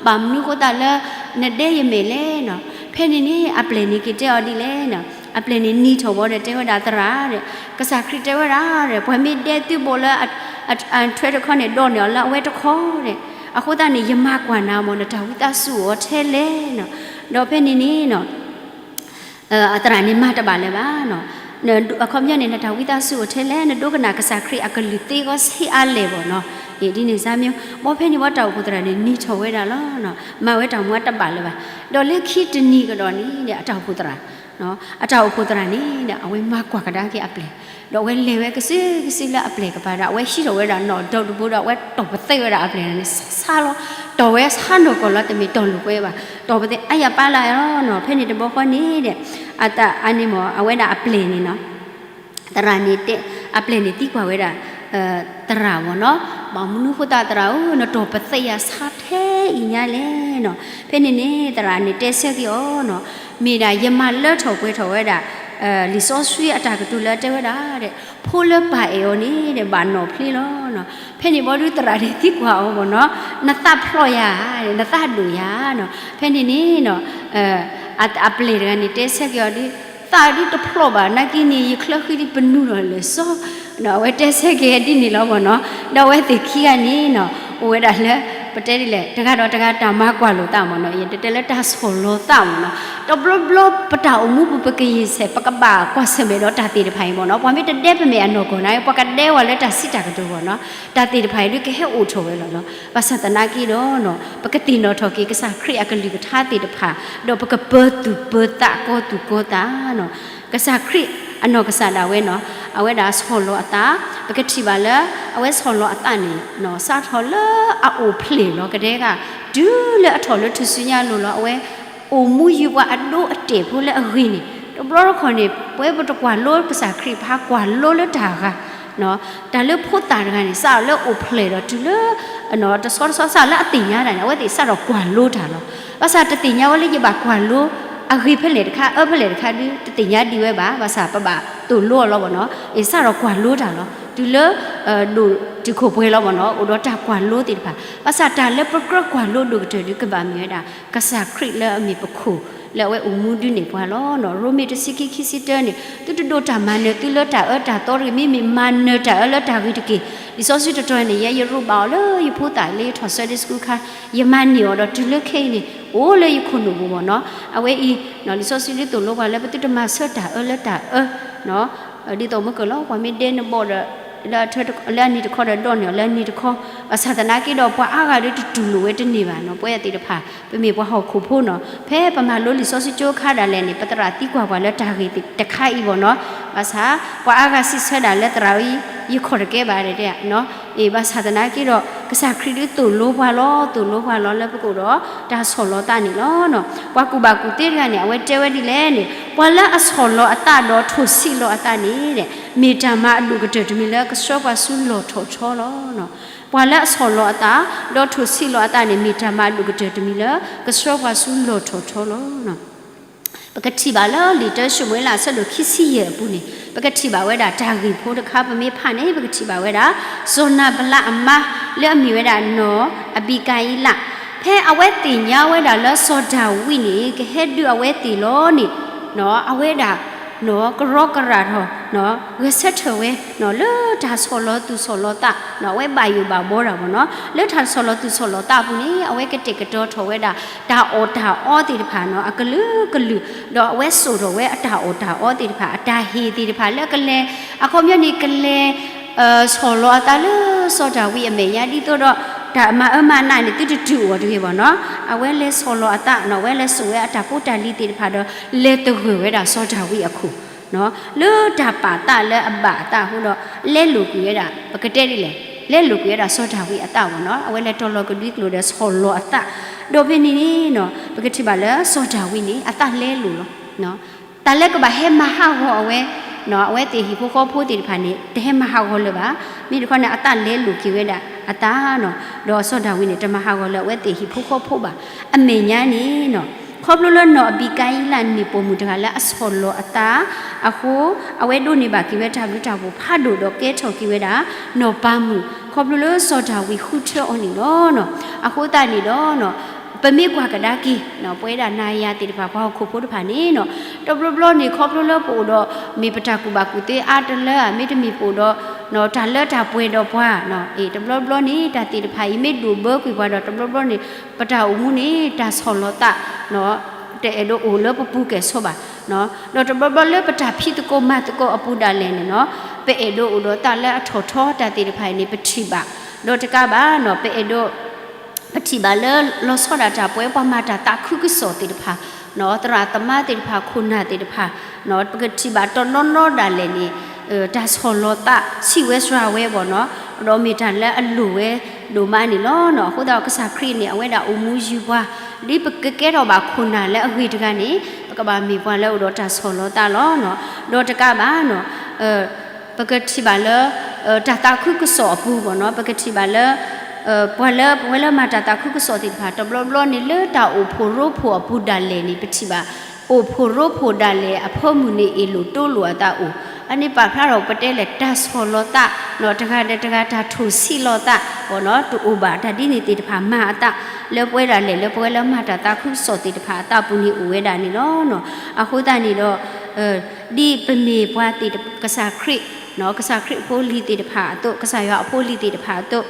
ဘၣ်မနုၤဃိသတးလၢ နဒဲယမဲာ်လဲၣ်နီၤ. ဖဲန့ၣ်န့ၣ် အပျဲၢ်န့ၣ်က့ၤတဲအီၤဒ်လဲၣ်နီၤ, အပျဲၢ်န့ၣ်နံၤထီၣ်ဝဲဒီးတဲဝဲဒၣ် သရၣ်ဒီး ကစၢ်ခရံာ်တဲဝဲဒၣ်ဒီး ပှၤမ့ၢ်ဒဲသုဘိးလၢ အထွဲတခီန့ၣ် ဒိးန့ၢ်အီၤလၢအဝဲတခီဒီး အဃိသတးန့ၣ် ယမၤကွၢ်နၤမ့ၢ် နတၢ်ဝံသးစူၤအိၣ်ထဲလဲၣ်နီၤ. ဒီးဖဲန့ၣ်န့ၣ်နီၤ အသရၣ်န့ၣ်မၤတဘၣ်လၢၤဘၣ်နီၤ. အခီပညီန့ၣ် နတၢ်ဝံသးစူၤအိၣ်ထဲလဲၣ်, နဒိကနၣ်ကစၢ်ခရံာ်အကလုၢ်သ့ဂီၤဆံးအါလဲၣ်ဘီၣ်နီၤ. ဒ်န့ၣ်စၢ်မ့ၢ် ဘီဖဲန့ၣ်ဝဲတၢ်အိၣ်ဖှိၣ်သရၣ်န့ၣ် နံၤထီၣ်ဝဲဒၣ်လီၤ. မၤဝဲတၢ်မူအတဘၣ်လၢၤဘၣ်. ဒီးလၢခံတနံၤကဒီးန့ၣ်ဒီး အတၢ်အိၣ်ဖှိၣ်သရၣ် အတၢ်အိၣ်ဖှိၣ်သရၣ်န့ၣ်ဒီး အဝဲမၤကွၢ်ကဒါက့ၤအပျဲၢ်, ဒီးအဝဲလဲၤဝဲကစုကစုလၢအပျဲၢ်ကပၤဒီး အဝဲဟံးထီၣ်ဝဲဒၣ်နီၣ်ဒီတဘိဒီး အဝဲတီၢ်ပသဲးဝဲဒၣ်အပျဲၢ်န့ၣ် ဆါလီၤ. တီၢ်ဝဲဆါနီၢ်ကီၢ်လီၤ တမ့ၢ်တီၢ်လိာ်ကွဲဘၣ်. တီၢ်ပသဲး အါယၤပၢ်လၢ်လီၤနီၤ. ဖဲန့ၣ်တဘျီဃီန့ၣ်ဒီး အတၢ်အန့ၣ်မ့ၢ် အဝဲဒၣ်အပျဲၢ်န့ၣ်နီၤ သရၣ်န့ၣ်တဲ အပျဲၢ်န့ၣ်သံကွၢ်ဝဲဒၣ် သရၣ်မ့ၢ်နီၤ, ဘၣ်မနုၤဃိသတးသရၣ်ဧၢ နတီၢ်ပသဲးယၤဆါထဲအံၤညါလဲၣ်နီၤ. ဖဲန့ၣ်န့ၣ် သရၣ်န့ၣ်တဲဆၢက့ၤအီၤနီၤ, မ့ၢ်ဒၣ်ယမၤလၢထီၣ်ပှဲၤထီၣ်ဝဲဒၣ် လံာ်စီဆှံအတၢ်ကတိၤလၢတဲဝဲဒၣ်ဒီး ဖိလၢပၢ်အဲၣ်အီၤန့ၣ်ဒီး ဘၣ်နီၣ်ဖျ့လီၤနီၤ. ဖဲန့ၣ်ဘီဒုးသရၣ်န့ၣ်သံကွၢ်အီၤမ့ၢ်နီၤ, နသးဖျိးယၤ, နသးဒိၣ်ယၤနီၤ. ဖဲန့ၣ်န့ၣ်နီၤ အပျဲၢ်တဂၤန့ၣ်တဲဆၢက့ၤအီၤဒုး, သးဒုးတဖျိးဘၣ် နာ်က့န့ၣ် ယချၢဃံဒုးပနူၤထီၣ်လၢာ်စီ, ဒီးအဝဲတဲဆၢက့ၤဒ်န့ၣ်လီၤမ့ၢ်နီၤ. ဒီးအဝဲသ့ၣ်ခံဂၤန့ၣ်နီၤ အိၣ်ဝဲဒၣ်လၢ ပတဲဒ်လဲၣ် တဂၤဒီးတဂၤတၢ်မၤကွၢ်လိာ်သးမ့ၢ်နီၤ, ယတတဲလၢတၢ်ဆီၣ်လီၤသးမ့ၢ်နီၤ, တဘျီဘျီပတၢ်အိၣ်မူပူၤ ပကယံာ်ဆဲး ပကဘၣ်ကွၢ်ဆၢၣ်မဲာ်ဒီးတၢ်သ့ၣ်တဖၣ်အံၤမ့ၢ်နီၤ, ပှၤမ့ၢ်တဒဲပမဲာ်အနီၢ်ကီၢ်န့ၣ် ပှၤကဒဲဝဲလၢတၢ်စံးတၢ်ကတိၤမ့ၢ်နီၤ, တၢ်သ့ၣ်တဖၣ်အံၤဒုးကဟဲအိၣ်ထီၣ်ဝဲလီၤနီၤ, ဘၣ်ဆၣ်သနာ်က့ဒီး ပကသ့ၣ်နီၣ်ထီၣ်က့ၤကစၢ်ခရံာ်အကလုၢ်ကထါသ့ၣ်တဖၣ်, ဒီးပကပၢၤသူၣ်ပၢၤသး ကီၤသူၣ်ကီၤသးနီၤ, ကစၢ်ခရံာ်အနီၢ်ကစၢ်ဒၣ်ဝဲနီၤ, အဝဲဒၣ်ဆီၣ်လီၤအသး, ပကထံၣ်ဘၣ်လၢ အဝဲဆီၣ်လီၤအသးန့ၣ်နီၤ, စးထီၣ်လၢအအိၣ်ဖျဲၣ်လီၤကတည်းက တုၤလၢအထီၣ်လၢထူၣ်စုညါအလိၤလီၤ, အဝဲအိၣ်မူယုၤပှၤအဒိအတဲာ်ဖိလၢအဂ့ၤန့ၣ်, တဘျီတခီၣ်န့ၣ် ပဝဲပတကွၢ်လိကစၢ်ခရံာ်ဘၣ် ကွၢ်လိလၢတၢ်ဂၤ တၢ်လၢဖိသၣ်တဂၤန့ၣ် စးထီၣ်လၢအိၣ်ဖျဲၣ်ဒီးတုၤလၢ တဆီတဆီ စးထီၣ်လၢအသ့ၣ်ညါတၢ်န့ၣ် အဝဲသ့ၣ်စးထီၣ်ကွၢ်လိတၢ်လီၤ. ဘၣ်ဆၣ်တသ့ၣ်ညါဝဲလၢယဘၣ်ကွၢ်လိ အဂ့ၤဖဲလဲၣ်တခါ အၢဖဲလဲၣ်တခါဒုး တသ့ၣ်ညါဒံးဝဲဘၣ်, ဘၣ်ဆၣ်ပဘၣ်သိၣ်လိအီၤလီၤမ့ၢ်နီၤ, အ့ၣ် စးထီၣ်ကွၢ်လိတၢ်လီၤ. တုၤလၢ ဒိၣ်တုာ်ခိၣ်ပှဲၤလီၤမ့ၢ်နီၤ, အိၣ်ဒီးတၢ်ကွၢ်လိသ့ၣ်တဖၣ်, ဘၣ်ဆၣ်တၢ်လၢပကြၢးကွၢ်လိဒိၣ်ကတၢၢ်ဒုး ကဘၣ်မ့ၢ်ဝဲဒၣ် ကစၢ်ခရံာ်လၢအမ့ၢ်ပခိၣ် လၢအဝဲအိၣ်မူဒုးနဲၣ်ပှၤလီၤ. ရိမ့ၤတဆံခံ ခံဆံတၢန့ၣ် သုတဒိးတၢ်မၤနၢၤသုလၢတၢ်အၢတၢ်သီတဂ့ၤ, မ့မ့ၢ်မၤနၢၤတၢ်အၢလၢတၢ်ဂ့ၤတက့ၢ်. လံာ်စီဆှံတတီၤန့ၣ် ယဲယရိးဘၣ်အီၤလၢယဖိသၣ်လၢယထီၣ် Sunday school ခါ, ယမၤန့ၢ်အီၤဒီးတုၤလၢခဲအံၤန့ၣ် အိၣ်လၢယခိၣ်နူာ်ပူၤမ့ၢ်နီၤ. အဝဲအံၤ လံာ်စီဆှံဒုးသိၣ်လိပှၤလၢပသုတမၤဆၢတၢ်အၢလၢတၢ်အၢ ဒ်သိးမုၢ်ကၢၢ်လီၤ, ပှၤမ့ၢ်ဒဲနဘီၣ်ဒီး လၢအနံၤတခီဒီးဒိးန့ၢ်အီၤလၢအနံၤတခီ, ဘၣ်ဆၣ်သနာ်က့ဒီး ပှၤအါဂၤဒုးတတူၢ်လိာ်ဝဲတန့ၢ်ဘၣ်နီၤ, ပဝဲသ့ၣ်တဖၣ် ပမ့ၢ်ပှၤဟီၣ်ခိၣ်ဖိနီၤ, ဖဲပမၤလိလံာ်စီဆှံကၠိခါဒၣ်လဲာ်န့ၣ် ပသရၣ်သံကွၢ်ပှၤလၢတၢ်ဂ့ၢ်တခါအံၤဘၣ်နီၤ, ဘၣ်ဆၣ် ပှၤအါဂၤစံးဆၢဒၣ်လၢသရၣ်အံၤ ယခီၣ်တကဲဘၣ်တဲ, အ့ၣ် ဘၣ်ဆၣ်သနာ်က့ဒီး ကစၢ်ခရံာ်ဒုးသိၣ်လိပှၤလီၤ, သိၣ်လိပှၤလီၤလၢပကအိၣ်ဒီးတၢ်ဆီၣ်လီၤသးန့ၣ်လီၤ. ပှၤကူၣ်ဘၣ်ကူၣ်သ့တဂၤန့ၣ် အဝဲတဲဝဲဒ်လဲၣ်န့ၣ်, ပှၤလၢအဆီၣ်လီၤအသးဒီးထိၣ်ဆံးလီၤအသးန့ၣ် မ့ၢ်တၢ်မၤအဒိၣ်ကတၢၢ်တမံၤလၢကဆှၢပှၤဆူလီၢ်ထီၣ်ထီလီၤ. ပှၤလၢအဆီၣ်လီၤအသး ဒီးထိၣ်ဆံးလီၤအသးန့ၣ် မ့ၢ်တၢ်မၤအဒိၣ်ကတၢၢ်တမံၤလၢကဆှၢပှၤဆူလီၢ်ထီၣ်ထီလီၤ. ပကထံၣ်ဘၣ်လၢလံာ်တၢၡမူၤအ့လးအဆၢဒိၣ်ခံဆံယဲၢ်အပူၤန့ၣ် ပကထံၣ်ဘၣ်ဝဲဒၣ်တၢ်ဂ့ၢ်ဖိတခါ ပမ့ၢ်ဖးန့ၣ် ပကထံၣ်ဘၣ်ဝဲဒၣ် စီၤနၤဘလးအမါလၢအမ့ၢ်ဝဲဒၣ်နီၢ်အဘံကၤအံလး, ဖဲအဝဲသ့ၣ်ညါဝဲဒၣ်လၢစီၤဒၤဝံးန့ၣ် ကဟဲဒုးအဝဲသ့ၣ်လီၤန့ၣ် အဝဲဒၣ် ကရီကရၢ်ထီၣ် ဂဲၤဆၢထၢၣ်ဝဲ လၢတၢ်ဆီၣ်လီၤသူၣ်ဆီၣ်လီၤသး အဝဲဘၣ်ယိၣ်ဘၣ်ဘီတၢ်မ့ၢ်နီၤ, လၢတၢ်ဆီၣ်လီၤသူၣ်ဆီၣ်လီၤသးအပူၤန့ၣ် အဝဲကတဲာ်ကတီၤထီၣ်ဝဲဒၣ် တၢ်အီၣ်တၢ်အီသ့ၣ်တဖၣ်နီၤ အကလုာ်ကလုာ်, ဒီးအဝဲစိာ်ထီၣ်ဝဲအတၢ်အီၣ်တၢ်အီသ့ၣ်တဖၣ် အတၢ်ဟ့ၣ်သ့ၣ်တဖၣ်လၢအကလဲၤ, အခီပညီန့ၣ် ကလဲၤ ဆီၣ်လီၤအသးလၢစီၤဒၤဝံးအမဲာ်ညါ ဒ်သိးဒီး တၢ်မၤအၢမၤနးန့ၣ် သုတတုၤအိၣ်တဂ့ၤဘၣ်နီၤ, အဝဲလဲၤဆီၣ်လီၤအသးနီၤ အဝဲလဲၤစိာ်ဝဲအတၢ်ဖိတၢ်လံၤသ့ၣ်တဖၣ်ဒီး လဲၤသဂၢၢ်ဝဲဒၣ်စီၤဒၤဝံးအခိၣ် လၢတၢ်ပာ်သးလၢအဘၣ်အသးအဃိဒီး လဲလိာ်ကွံာ်ဝဲဒၣ် ပကတဲဒ်လဲၣ်, လဲလိာ်ကွံာ်ဝဲဒၣ်စီၤဒၤဝံးအသးဘၣ်နီၤ, အဝဲလဲၤတီၤလီၤကဒွံကျိာ်ဒီးဆီၣ်လီၤအသး, ဒီးဖဲန့ၣ်န့ၣ်နီၤ ပကထံၣ်ဘၣ်လၢစီၤဒၤဝံးန့ၣ် အသးလဲလိာ်လီၤ. တၢ်လၢကဘၣ်ဟဲမၤဟးဂီၤအဝဲ, အဝဲသ့ၣ်ဟံၣ်ဖိဃီဖိသ့ၣ်တဖၣ်န့ၣ် တဟဲမၤဟးဂီၤလၢၤဘၣ်, မ့ၢ်တခီန့ၣ် အသးလဲလိာ်က့ၤဝဲဒၣ်အသးနီၤ, ဒီးစီၤဒၤဝံးန့ၣ် တမၤဟးဂီၤလၢၤအဝဲသ့ၣ်ဟံၣ်ဖိဃီဖိဘၣ်. အမဲာ်ညါန့ၣ်နီၤ ခီဖျိလၢနီၢ်အဘံကၤအံလးန့ၣ် ပိာ်မုၣ်တဂၤလၢအဆီၣ်လီၤအသးအဃိ အဝဲဒိးန့ၢ်ဘၣ်က့ၤဝဲတၢ်ဘျုးတၢ်ဖှိၣ်ဖးဒိၣ်ဒီးကဲထီၣ်က့ၤဝဲဒၣ် နီၢ်ပၤမုၣ် ခီဖျိလၢစီၤဒၤဝံးဃုထၢအီၤန့ၣ်လီၤ. အဃိသတးန့ၣ်ဒီး ပမ့ၢ်ကွၢ်ကဒါက့ၤ ပဝဲဒၣ်နၤယၤသ့ၣ်တဖၣ် ပှၤဟီၣ်ခိၣ်ဖိတဖၣ်န့ၣ်နီၤ တဘျီဘျီန့ၣ် ခီဖျိလၢပအိၣ်ဒီး မ့ၢ်ပတၢ်ကူၣ်ဘၣ်ကူၣ်သ့အါတလၢဧါ မ့တမ့ၢ်ပအိၣ်ဒီး တၢ်လၢတၢ်ပှဲၤဒီးပှၤ အ့ၣ် တဘျီဘျီန့ၣ် တၢ်သ့ၣ်တဖၣ်အံၤမ့ၢ်ဒိၣ်ဘၢကွံာ်ပှၤဒီး တဘျီဘျီန့ၣ် ပတၢ်အိၣ်မူန့ၣ် တၢ်ဆီၣ်လီၤသး တအဲၣ်ဒိးအိၣ်လၢပပူၤကဲၣ်ဆိးဘၣ်. ဒီးတဘျီဘျီလၢပတၢ်ဖံးသကိးမၤသကိးအပူၤဒၣ်လဲာ်န့ၣ်နီၤ ပအဲၣ်ဒိးအိၣ်ဒီးသးလၢအထီၣ်ထီတၢ်သ့ၣ်တဖၣ်အံၤန့ၣ် ပထံၣ်ဘၣ်. ဒီးတကးဘၣ်နီၤ ပအဲၣ်ဒိး ပထံၣ်ဘၣ်လၢလီၤဆီဒၣ်တၢ်ပဝဲပှၤမၤတၢ်သးခုကစီၣ်သ့ၣ်တဖၣ် သရၣ်သမါသ့ၣ်တဖၣ် ခိၣ်နၢ်သ့ၣ်တဖၣ် ပကထံၣ်ဘၣ်တနီၤနီၤဒၣ်လဲာ်န့ၣ် တၢ်ဆီၣ်လီၤသးဆံးဝဲစှၤဝဲဘၣ်နီၤ ဒီးမ့ၢ်တၢ်လၢအလိၣ်ဝဲဒိၣ်မးန့ၣ်လီၤ. အဃိသတးဒီးကစၢ်ခရံာ်န့ၣ် အဝဲဒၣ်အိၣ်မူယုၤပှၤ ဒ်ပကကဲထီၣ်ဘၣ်ခိၣ်နၢ်လၢအဂ့ၤတဂၤန့ၣ် ပကဘၣ်မ့ၢ်ပှၤလၢအိၣ်ဒီးတၢ်ဆီၣ်လီၤသးလီၤ. ဒီးတကးဘၣ်နီၤ ပကထံၣ်ဘၣ်လၢ တၢ်သးခုကစီၣ်အပူၤဘၣ်နီၤ ပကထံၣ်ဘၣ်လၢ ပှၤလၢပဝဲလၢမၤတၢ်သးခုကစီၣ်သ့ၣ်တဖၣ် တဘျီဘျီန့ၣ်လၢတၢ်အိၣ်ဖှိၣ်ရိဖှိၣ်အပူၤဒၣ်လဲာ်န့ၣ် ပထံၣ်ဘၣ် အိၣ်ဖှိၣ်ရိဖှိၣ်ဒၣ်လဲာ်အဖၢမုၢ်န့ၣ် အ့ၣ်လိာ်တိလိာ်အသးအိၣ် အန့ၣ်ပာ်ဖျါထီၣ်ပတဲလဲၣ် တၢ်ဆီၣ်လီၤသး တဂၤဒီးတဂၤတၢ်ထိၣ်ဆံးလီၤသး တအိၣ်ဘၣ် တၢ်ဒ်န့ၣ်သ့ၣ်တဖၣ်မၤအသး လၢပဝဲဒၣ်လဲာ်လၢပဝဲလၢမၤတၢ်သးခုကစီၣ်သ့ၣ်တဖၣ်အသးပူၤန့ၣ်အိၣ်ဝဲဒၣ်န့ၣ်လီၤ. အဃိသတးန့ၣ်ဒီး ဒ်ပမ့ၢ်ပှၤသ့ၣ်ကစၢ်ခရံာ် ကစၢ်ခရံာ်အဖိအလံၤသ့ၣ်တဖၣ်အသိး, ကစၢ်ယွၤအဖိအလံၤသ့ၣ်တဖၣ်အသိး,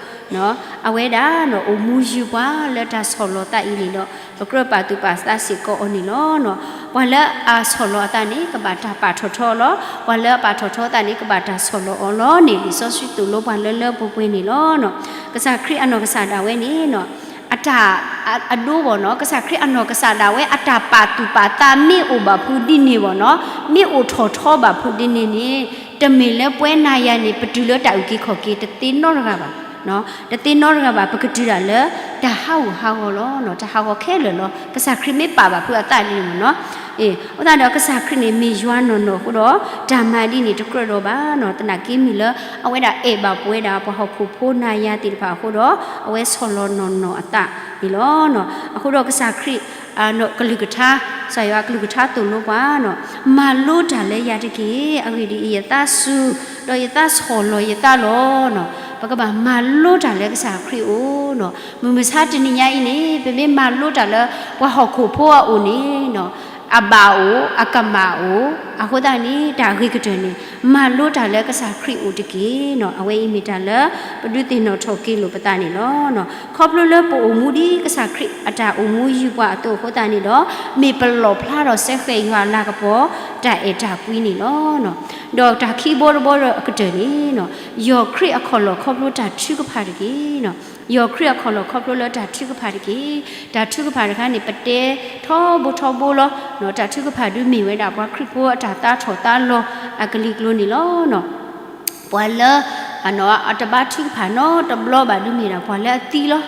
အဝဲဒၣ်န့ၣ် အိၣ်မူယုၢ်ပှၤလၢတၢ်ဆီၣ်လီၤသးအံၤန့ၣ်ဒီး ပကြၢးပာ်သူၣ်ပာ်သးစ့ၢ်ကီးအီၤန့ၣ်လီၤ. ပှၤလၢအဆီၣ်လီၤအသးန့ၣ် ကဘၣ်တၢ်ပာ်ထီၣ်ထီအီၤလီၤ. ပှၤလၢအပာ်ထီၣ်ထီအသးန့ၣ် ကဘၣ်တၢ်ဆီၣ်လီၤအီၤလီၤန့ၣ် လံာ်စီဆှံသိၣ်လိပှၤလၢလၢပှဲၤပှဲၤန့ၣ်လီၤ. ကစၢ်ခရံာ်အနီၢ်ကစၢ်ဒၣ်ဝဲန့ၣ် အတၢ်အဒိဘၣ်န့ၣ်, ကစၢ်ခရံာ်အနီၢ်ကစၢ်ဒၣ်ဝဲ အတၢ်ပာ်သူၣ်ပာ်သးမ့ၢ်အိၣ်ဘၣ်ဖုးဒ်န့ၣ်ဘၣ်န့ၣ်, မ့ၢ်အိၣ်ထီၣ်ထီဘၣ်ဖုးဒ်န့ၣ်န့ၣ်, တမ့ၢ်လၢပဝဲနၤယၤန့ၣ် ပတုၤလၢတၢ်အုၣ်က့ၤခီၣ်က့ၤ တသ့နီတဂၤဘၣ်. တသ့နီတဂၤဘၣ်, ပကတုၤဒၣ်လၢ တၢ်ဟးဂူာ်ဟးဂီၤလီၤ. တၢ်ဟးဂီၤခဲလၢာ်လီၤ. ကစၢ်ခရံာ်မ့ၢ်ပာ်ဘၣ်ဖုးအသးန့ၣ်မ့ၢ်န့ၣ်, အဃိသတးဒီး ကစၢ်ခရံာ်န့ၣ် မ့ၢ်ယွၤနီၢ်နီၢ်အဃိဒီး တၢ်မၤဒ်န့ၣ်တကြၢးဒီးဘၣ်န့ၣ်, သနာ်က့မ့ၢ်လၢ အဝဲဒၣ်အဲၣ်ဘၣ်ပဝဲဒၣ်ပှၤဟီၣ်ခိၣ်ဖိနၤယၤသ့ၣ်တဖၣ်အဃိဒီး အဝဲဆီၣ်လီၤနီၢ်နီၢ်အသးန့ၣ်လီၤ. အဃိဒီးကစၢ်ခရံာ် ကလုၢ်ကထါ, ကစၢ်ယွၤကလုၢ်ကထါသိၣ်လိပှၤန့ၣ်, မၤလိတၢ်လၢယၤတက့ၢ်. အဂ့ၢ်ဒ်အံၤ, ယသးစူၤ ဒီးယသးဆီၣ်လီၤယသးလီၤန့ၣ်, ပကဘၣ်မၤလိတၢ်လၢကစၢ်ခရံာ်အအိၣ်န့ၣ်. မုၢ်မဆါတနံၤညါအံၤန့ၣ် ပမ့ၢ်မၤလိတၢ်လၢပှၤဟီၣ်ခိၣ်ဖိအအိၣ်န့ၣ် အဘၣ်အိၣ် အကမၣ်အိၣ်, အဃိသတးန့ၣ် တၢ်အဂ့ၤကတၢၢ်န့ၣ် မၤလိတၢ်လၢကစၢ်ခရံာ်အအိၣ်တက့ၢ်န့ၣ်. အဝဲအံၤမ့ၢ်တၢ်လၢ ပဒုးသ့ၣ်နီၣ်ထီၣ်က့ၤလိာ်ပသးန့ၣ်လီၤ. ခီဖျိလၢပအိၣ်မူဒ်ကစၢ်ခရံာ်အတၢ်အိၣ်မူယုၢ်ပှၤအသိးအဃိသတးန့ၣ်ဒီး မ့ၢ်ပလီၣ်ဖျါထီၣ်စဲဃဲၤယွၤအလၤကပီၤ တၢ်အဲၣ်တၢ်ကွံန့ၣ်လီၤ. ဒီးတၢ်ခံဘီတဘီအကတၢၢ်န့ၣ် ယီၢ်ခရံာ်အခီၣ်လီၢ်ခီဖျိတၢ်ထုကဖၣ်တက့ၢ်. ယီၢ်ခရံာ်အခီၣ်လီၢ်ခီဖျိလၢတၢ်ထုကဖၣ်တက့ၢ်. တၢ်ထုကဖၣ်တခါန့ၣ် ပတဲထီဘိထီဘိလီၤ. တၢ်ထုကဖၣ်ဒုးမ့ၢ်ဝဲဒၣ် ပှၤခရံာ်ဖိအတၢ်သါထီၣ်သါလီၤအကလံၤကျိၤန့ၣ်လီၤ. ပှၤလၢ အတဘါထုကဖၣ်နီတဘျီဘၣ်ဒုးမ့ၢ်ဒၣ် ပှၤလၢအသံလီၤ.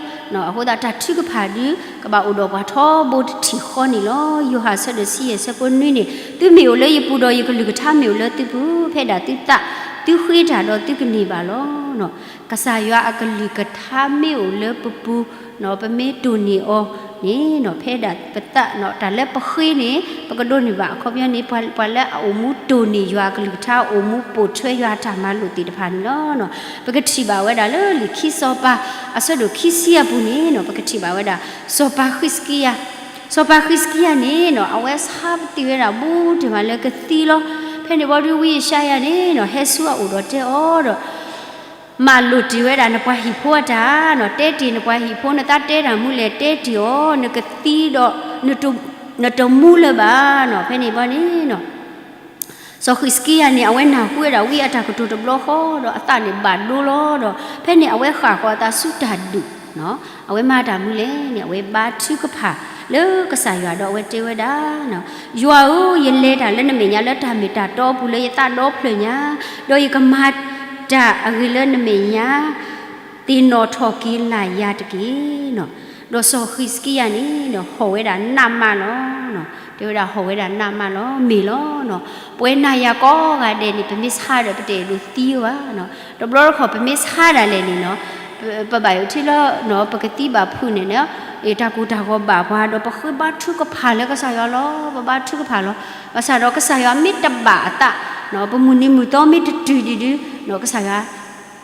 အဃိသတးတၢ်ထုကဖၣ်ဒုး ကဘၣ်အိၣ်ဒီးပှၤထီဘိတထံၣ်ဃီန့ၣ်လီၤ. ယိၤဟၣ်ဆၢဒိၣ်ဆံယဲၢ်ဆၢဖိနွံန့ၣ်, သုမ့ၢ်အိၣ်လၢယပူၤဒီးယကလုၢ်ကထါမ့ၢ်အိၣ်လၢသုပူၤ, ဖဲဒၣ်သုသး သုဃ့တၢ်ဒီးသုကန့ၢ်ဘၣ်လီၤ. ကစၢ်ယွၤအကလုၢ်ကထါမ့ၢ်အိၣ်လၢပပူၤ ပမ့ၢ်တိၢ်န့ၢ်အီၤန့ၣ် ဖဲဒၣ်ပသး တၢ်လၢပဃ့န့ၣ် ပကဒိးန့ၢ်ဘၣ်အခီပညီန့ၣ် ပှၤလၢအအိၣ်မူတိၢ်န့ၢ်ယွၤအကလုၢ်ကထါ အိၣ်မူပိာ်ထွဲယွၤအတၢ်မၤလိာ်သ့ၣ်တဖၣ်န့ၣ်လီၤ. ပကထံၣ်ဘၣ်ဝဲဒၣ်လၢလံာ်ခံစီၤပၤ အဆၢဒိၣ်ခံဆံအပူၤန့ၣ် ပကထံၣ်ဘၣ်ဝဲဒၣ် စီၤပၤဃံးစကံယၤ, စီၤပၤဃံးစကံယၤန့ၣ် အဝဲဆါပသံၣ်ဝဲဒၣ်ဘူးတ့ၢ်မးလၢကသံလီၤ. ဖဲန့ၣ်ဘီဒုးဝံယၡါယၤန့ၣ် ဟဲဆူအအိၣ်ဒီးတဲအီၤဒီး မၤလိာ်တ့ၢ်ဝဲဒၣ်နပှၤဟံၣ်ဖိအတၢ်, တဲတ့ၢ်နပှၤဟံၣ်ဖိ နသးတဲတၢ်မူလဲၣ် တဲတ့ၢ်အီၤ, နကသံဒီး နတမူလၢၤဘၣ်န့ၣ်. ဖဲန့ၣ်ဘီန့ၣ် စီၤဃံးစကံယၤန့ၣ် အဝဲနၢ်ဟူဝဲဒၣ်ဝံအတၢ်ကတိၤတဘျီဃီဒီး အသးန့ၣ်ဘၣ်ဒိလီၤဒီး ဖဲန့ၣ်အဝဲဃၣ်ဃီၤအသးဆူတၢ်ဒုး, အဝဲမၤတၢ်မူလဲၣ်န့ၣ် အဝဲဘါထုကဖၣ်လၢကစၢ်ယွၤဒီးအဝဲတဲဝဲဒၣ်, ယွၤဧၢ, ယလဲၤတၢ်လၢနမဲာ်ညါလၢတၢ်မ့ၢ်တၢ်တီအပူၤလၢယသးဒီဖျၢၣ်ညါ, ဒီးယကမၤတၢ်အဂ့ၤလၢနမဲာ်ညါ သ့ၣ်နီၣ်ထီၣ်က့ၤလၢ်ယၤတက့ၢ်. ဒီးစီၤဃံးစကံယၤန့ၣ် ဟီၣ်ဝဲဒၣ်နးမးလီၤ. တဲဝဲဒၣ်ဟီၣ်ဝဲဒၣ်နးမးလီၤ, မ့ၢ်လီၤ. ပဝဲနၤယၤကိးဂၤဒဲးန့ၣ် ပမ့ၢ်ဆါဒီးပတအဲၣ်ဒိးသံဘၣ်. တဘျီတခီၣ်ပမ့ၢ်ဆါဒၣ်လဲာ်န့ၣ် ပဘၣ်ယိၣ်ထံလၢ ပကသံဘၣ်ဖုးန့ၣ်န့ၣ် တၢ်ကိၢ်တၢ်ဂီၤဘၣ်ပှၤ ဒီးပဃ့ဘါထုကဖၣ်လၢကစၢ်ယွၤလီၤ. ပဘါထုကဖၣ်လီၤ. ဘၣ်ဆၣ်ဒီးကစၢ်ယွၤမ့ၢ်တဘၣ်အသး, ပမုၢ်နံၤမုၢ်သီမ့ၢ်တတုၤဒံးဒုး ကစၢ်ယွၤ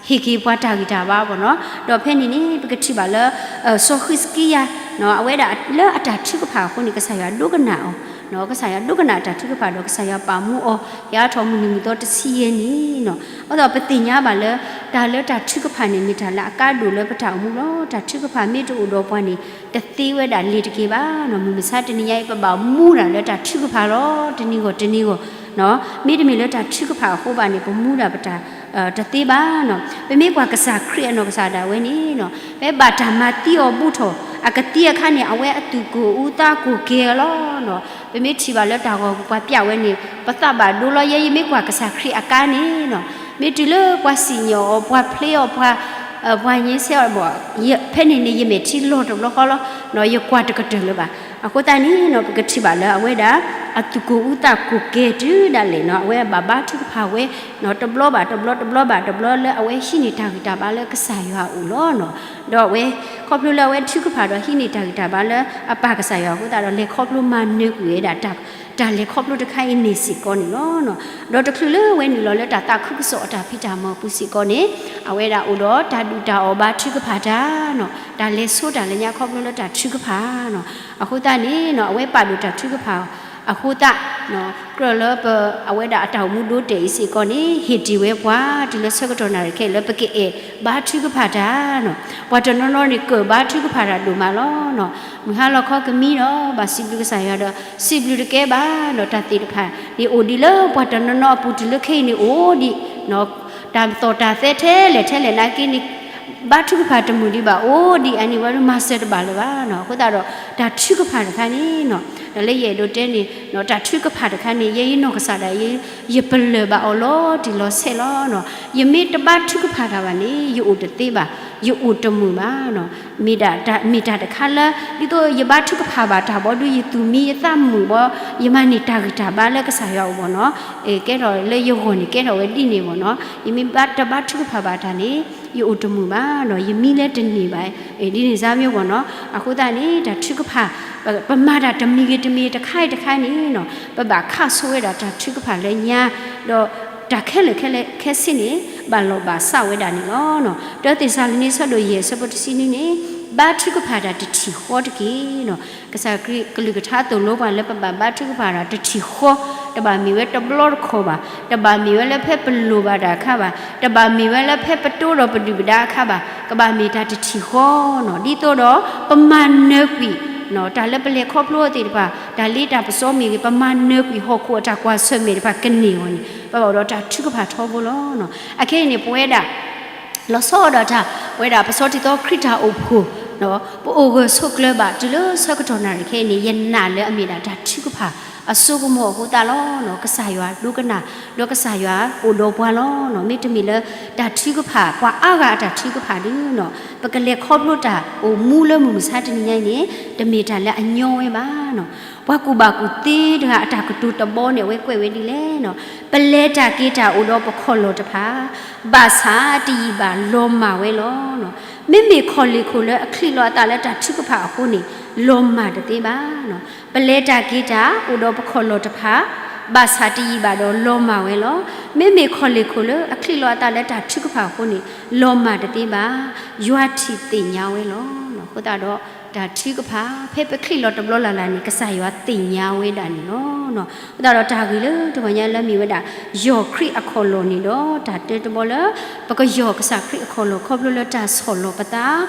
ဟ့ၣ်က့ၤပှၤတၢ်ဂံၢ်တၢ်ဘါဘၣ်န့ၣ်. ဒီးဖဲန့ၣ်န့ၣ် ပကထံၣ်ဘၣ်လၢ စီၤဃံးစကံယၤ အဝဲဒၣ်လၢအတၢ်ထုကဖၣ်အဃိန့ၣ် ကစၢ်ယွၤဒိကနၣ်အီၤ, ကစၢ်ယွၤဒိကနၣ်အတၢ်ထုကဖၣ်ဒီး ကစၢ်ယွၤပာ်မူအီၤ ယါထီၣ်မုၢ်နံၤမုၢ်သီတဆံယဲၢ်နံၣ်န့ၣ်. အဃိဒီးပသ့ၣ်ညါဘၣ်လၢ တၢ်လၢတၢ်ထုကဖၣ်န့ၣ် မ့ၢ်တၢ်လၢအကါဒိၣ်လၢပတၢ်အိၣ်မူလီၤ. တၢ်ထုကဖၣ်မ့ၢ်တအိၣ်ဒီးပှၤန့ၣ် တသ့ဝဲဒၣ်လ့ၤတက့ၢ်ဘၣ်န့ၣ်. မုၢ်မဆါတနံၤညါအံၤ ပဘၣ်မူဒၣ်လၢတၢ်ထုကဖၣ်လီၤ. တနံၤဂီၢ်တနံၤဂီၢ် မ့တမ့ၢ်လၢတၢ်ထုကဖၣ်အဃိဘၣ်န့ၣ် ပမူဒၣ်ပတၢ် တသ့ဘၣ်န့ၣ်. ပမ့ၢ်ကွၢ်ကစၢ်ခရံာ်အနီၢ်ကစၢ်ဒၣ်ဝဲန့ၣ် ဖဲဘၣ်တၢ်မၤသံအီၤဘူးထီၣ် အကသံအခါန့ၣ် အဝဲအသူၣ်ကိၢ်အူသးကိၢ်ကဲလီၤ. ပမ့ၢ်ထံၣ်ဘၣ်လၢတၢ်ဂီၤပူၤပှၤပျဲဝဲန့ၣ် ပသးဘၣ်ဒိလီၤ. ယဲယမ့ၢ်ကွၢ်ကစၢ်ခရံာ်အကါန့ၣ် မ့ၢ်တုၤလၢပှၤစံၣ်ညီၣ်အီၤ ပှၤဖျ့အီၤ ပှၤ ပှၤညါဆဲအီၤဘၣ် ဖဲန့ၣ်န့ၣ် ယမဲာ်ထံလီၤတဘျီဃီလီၤ. ယကွၢ်တကတၢၢ်လၢၤဘၣ်. အဃိသတးန့ၣ် ပကထံၣ်ဘၣ်လၢအဝဲဒၣ် အသူၣ်ကိၢ်အူသးကိၢ်ကဲတုၤဒၣ်လဲာ်န့ၣ် အဝဲဘၣ်ဘါထုကဖၣ်ဝဲ တဘျီဘၣ်တဘျီ တဘျီဘၣ်တဘျီလၢအဝဲဟံးန့ၢ်တၢ်ဂံၢ်တၢ်ဘါလၢကစၢ်ယွၤအအိၣ်လီၤ. ဒီးအဝဲ ခီဖျိလၢအဝဲထုကဖၣ်ဒီးဟံးန့ၢ်တၢ်ဂံၢ်တၢ်ဘါလၢအပၢ်ကစၢ်ယွၤအဃိသတးဒီး လဲၤခီဖျိမၤနၢၤကွံာ်ဝဲဒၣ် တၢ်လဲၤခီဖျိတခါအံၤန့ၣ်စ့ၢ်ကီးန့ၣ်လီၤ. ဒီးတချုးလၢအဝဲနုာ်လီၤလၢတၢ်သးခုကစီၣ်အတၢ်ဖံးတၢ်မၤပူၤစ့ၢ်ကီးန့ၣ် အဝဲဒၣ်အိၣ်ဒီးတၢ်ဒုၣ်တၢ်အီၣ်ဘါထုကဖၣ်တၢ် တၢ်လဲၤဆိတၢ်လၢညါခီဖျိလၢတၢ်ထုကဖၣ်န့ၣ်. အဃိသတးန့ၣ် အဝဲပာ်ဒိၣ်တၢ်ထုကဖၣ်အဃိသတး ကြၢးလၢပ အဝဲဒၣ်အတၢ်အိၣ်မူဒိတဲာ်အံၤစ့ၢ်ကီးန့ၣ် ဟ့ၣ်တ့ၢ်ဝဲပှၤ တုၤလၢဆၢကတီၢ်နၣ်ရံၣ်ခဲအံၤလၢပကအဲၣ်ဘါထုကဖၣ်တၢ်နီၤ. ပှၤတနီၤနီၤန့ၣ် ကၢၣ်ဘါထုကဖၣ်တၢ်ဒိၣ်မးလီၤနီၤ. မုၢ်ဟါလီၤခီကမံဒီး ဘၣ်စံးဘျုးကစၢ်ယွၤဒီး စံးဘျုးတကဲဘၣ်နီၤ. တၢ်သ့ၣ်တဖၣ်န့ၣ်အိၣ်ဒံးလၢပှၤတနီၤနီၤအပူၤ တုၤလၢခဲအံၤန့ၣ်အိၣ်ဒံးနီၤ. တၢ်သီၣ်တၢ်သဲထဲလဲၣ်ထဲလဲၣ်နာ်က့န့ၣ် ဘါထုကဖၣ်တမုာ်ဒံးဘၣ် အိၣ်ဒံးအန့ၣ်ဝဲဒၣ်မၤစၢၤတဘၣ်လၢၤဘၣ်နီၤ. အဃိသတးဒီး တၢ်ထုကဖၣ်တခါန့ၣ်နီၤ တၢ်လၢယအဲၣ်ဒိးတဲန့ၣ် တၢ်ထုကဖၣ်တခါန့ၣ် ယဲယနီၢ်ကစၢ်ဒၣ်ယဲ ယပလၢၢ်ဘၣ်အီၤလီၤတံၢ်လီၤဆဲးလီၤနီၤ. ယမ့ၢ်တဘါထုကဖၣ်တၢ်ဘၣ်န့ၣ် ယအိၣ်တသ့ဘၣ်, ယအိၣ်တမုာ်ဘၣ်နီၤ. မ့ၢ်တၢ်တခါလၢ ဒ်သိးယဘါထုကဖၣ်ဘၣ်တၢ်ဘီဒု ယသူၣ်မံယသးမုာ်ဘီ ယမၤန့ၢ်တၢ်ဂံၢ်တၢ်ဘါလၢကစၢ်ယွၤအအိၣ်ဘီနီၤ. ကဲထီၣ်လၢယဂီၢ်န့ၣ် ကဲထီၣ်ဝဲဒ်န့ၣ်ဘီနီၤ. ယမ့ၢ်ဘါတဘါထုကဖၣ်ဘၣ်တၢ်န့ၣ် ယအိၣ်တမုာ်ဘၣ်နီၤ. ယမံလၢတန့ၢ်ဘၣ် ဒ်န့ၣ်စါမ့ၢ်ဘီနီၤ. အဃိသတးန့ၣ် တၢ်ထုကဖၣ် ပမၤတၢ်တမံၤဂ့ၤတမံၤတခါဂ့ၤတခါန့ၣ်နီၤ ပဘၣ်ခးဆိဝဲဒၣ်တၢ်ထုကဖၣ်လၢညါ, ဒီးတၢ်ခဲလၢာ်ခဲဆ့န့ၣ် ဘၣ်လီၢ်ဘၣ်စးဝဲဒၣ်န့ၣ်လီၤ. တၢသ့းစၤလနံ ဆၢဒိၣ်ယဲၢ် ဆၢဖိတဆံနွံန့ၣ် ဘါထုကဖၣ်တၢ်တထံၣ်ဃီတက့ၢ်နီၤ. ကစၢ်ခရံာ်ကလုၢ်ကထါသိၣ်လိပှၤလၢပဘၣ်ဘါထုကဖၣ်တၢ်တထံၣ်ဃီ, တဘၣ်မ့ၢ်ဝဲတဘျီတခီၣ်ဘၣ်, တဘၣ်မ့ၢ်ဝဲလၢဖဲပလိၣ်ဘၣ်တၢ်အခါဘၣ်, တဘၣ်မ့ၢ်ဝဲလၢဖဲပတိဒီးပဒုၣ်ပဒါအခါဘၣ်, ကဘၣ်မ့ၢ်တၢ်တထံၣ်ဃီနီၤ. ဒ်သိးဒီး ပမၤနၢၤကွံာ် တၢ်လၢပလဲၤခီဖျိသ့ၣ်တဖၣ် တၢ်လ့တၢ်ပစီမ့ၢ်ဂ့ၤ ပမၤနၢၤကွံာ်ဟီၣ်ခိၣ်အတၢ်ကွၢ်ဆၢၣ်မဲာ်တဖၣ်ကန့ၢ်အီၤန့ၣ် ပဘၣ်အိၣ်ဒီးတၢ်ထုကဖၣ်ထီဘိလီၤ. အခဲအံၤန့ၣ် ပဝဲဒၣ် လီၤဆီဒၣ်တၢ် ပဝဲဒၣ်ပဆှီထံသီခရံာ်တၢ်အိၣ်ဖှိၣ် ပအိၣ်ဂၢၢ်ဆိးကျၢၤဘၣ် တုၤလၢဆၢကတီၢ်နၣ်ရံၣ်ခဲအံၤန့ၣ် ယနာ်လၢအမ့ၢ်ဒၣ်တၢ်ထုကဖၣ်အစိကမီၤအဃိသတးလီၤ. ကစၢ်ယွၤဒိကနၣ် ဒီးကစၢ်ယွၤအိၣ်ဒီးပှၤလီၤ. မ့တမ့ၢ်လၢတၢ်ထုကဖၣ် ပှၤအါဂၤအတၢ်ထုကဖၣ်ဒုနီၤ ပကလဲၤခီဖျိတၢ်အိၣ်မူလၢမုၢ်မဆါတနံၤညါအံၤန့ၣ် တမ့ၢ်တၢ်လၢအညီဝဲဘၣ်နီၤ. ပှၤကူၣ်ဘၣ်ကူၣ်သ့တဂၤအတၢ်ကတိၤတဘီန့ၣ် အဝဲကွဲးဝဲဒ်လဲၣ်နီၤ, ပလဲၤတၢ်က့ၤတၢ်အိၣ်ဒီးပခီၣ်လီၢ်တဖၣ် ဘၣ်ဆၣ်တယံာ်ဘၣ်လီၤမၢ်ဝဲလီၤ. မ့မ့ၢ်ခီၣ်လ့ၣ်ခိၣ်လၢအချံးလီၤအသးလၢတၢ်ထုကဖၣ်အဃိန့ၣ် လီၤမၢ်တသ့ဘၣ်နီၤ. ပလဲၤတၢ်က့ၤတၢ်အိၣ်ဒီးပခီၣ်လီၢ်တဖၣ် ဘၣ်ဆၣ်တယံာ်ဘၣ်ဒီးလီၤမၢ်ဝဲလီၤ. မ့မ့ၢ်ခီၣ်လ့ၣ်ခိၣ်လၢအချံးလီၤအသးလၢတၢ်ထုကဖၣ်အဃိန့ၣ် လီၤမၢ်တသ့ဘၣ်, ယွၤထံၣ်သ့ၣ်ညါဝဲလီၤ. အဃိသတးဒီး တၢ်ထုကဖၣ် ဖဲပချံးလီၤတဘျီလၢ်လၢ်န့ၣ် ကစၢ်ယွၤသ့ၣ်ညါဝဲဒၣ်န့ၣ်လီၤ. အဃိသတးဒီးတၢ်ဂ့ၢ်လၢတဂီၤညါလၢမ့ၢ်ဝဲဒၣ် ယီၢ်ခရံာ်အခီၣ်လီၢ်န့ၣ်ဒီး တၢ်တၢတဘီလၢ ပကယီၢ်ကစၢ်ခရံာ်အခီၣ်လီၢ်ခီဖျိလၢတၢ်ဆီၣ်လီၤပသး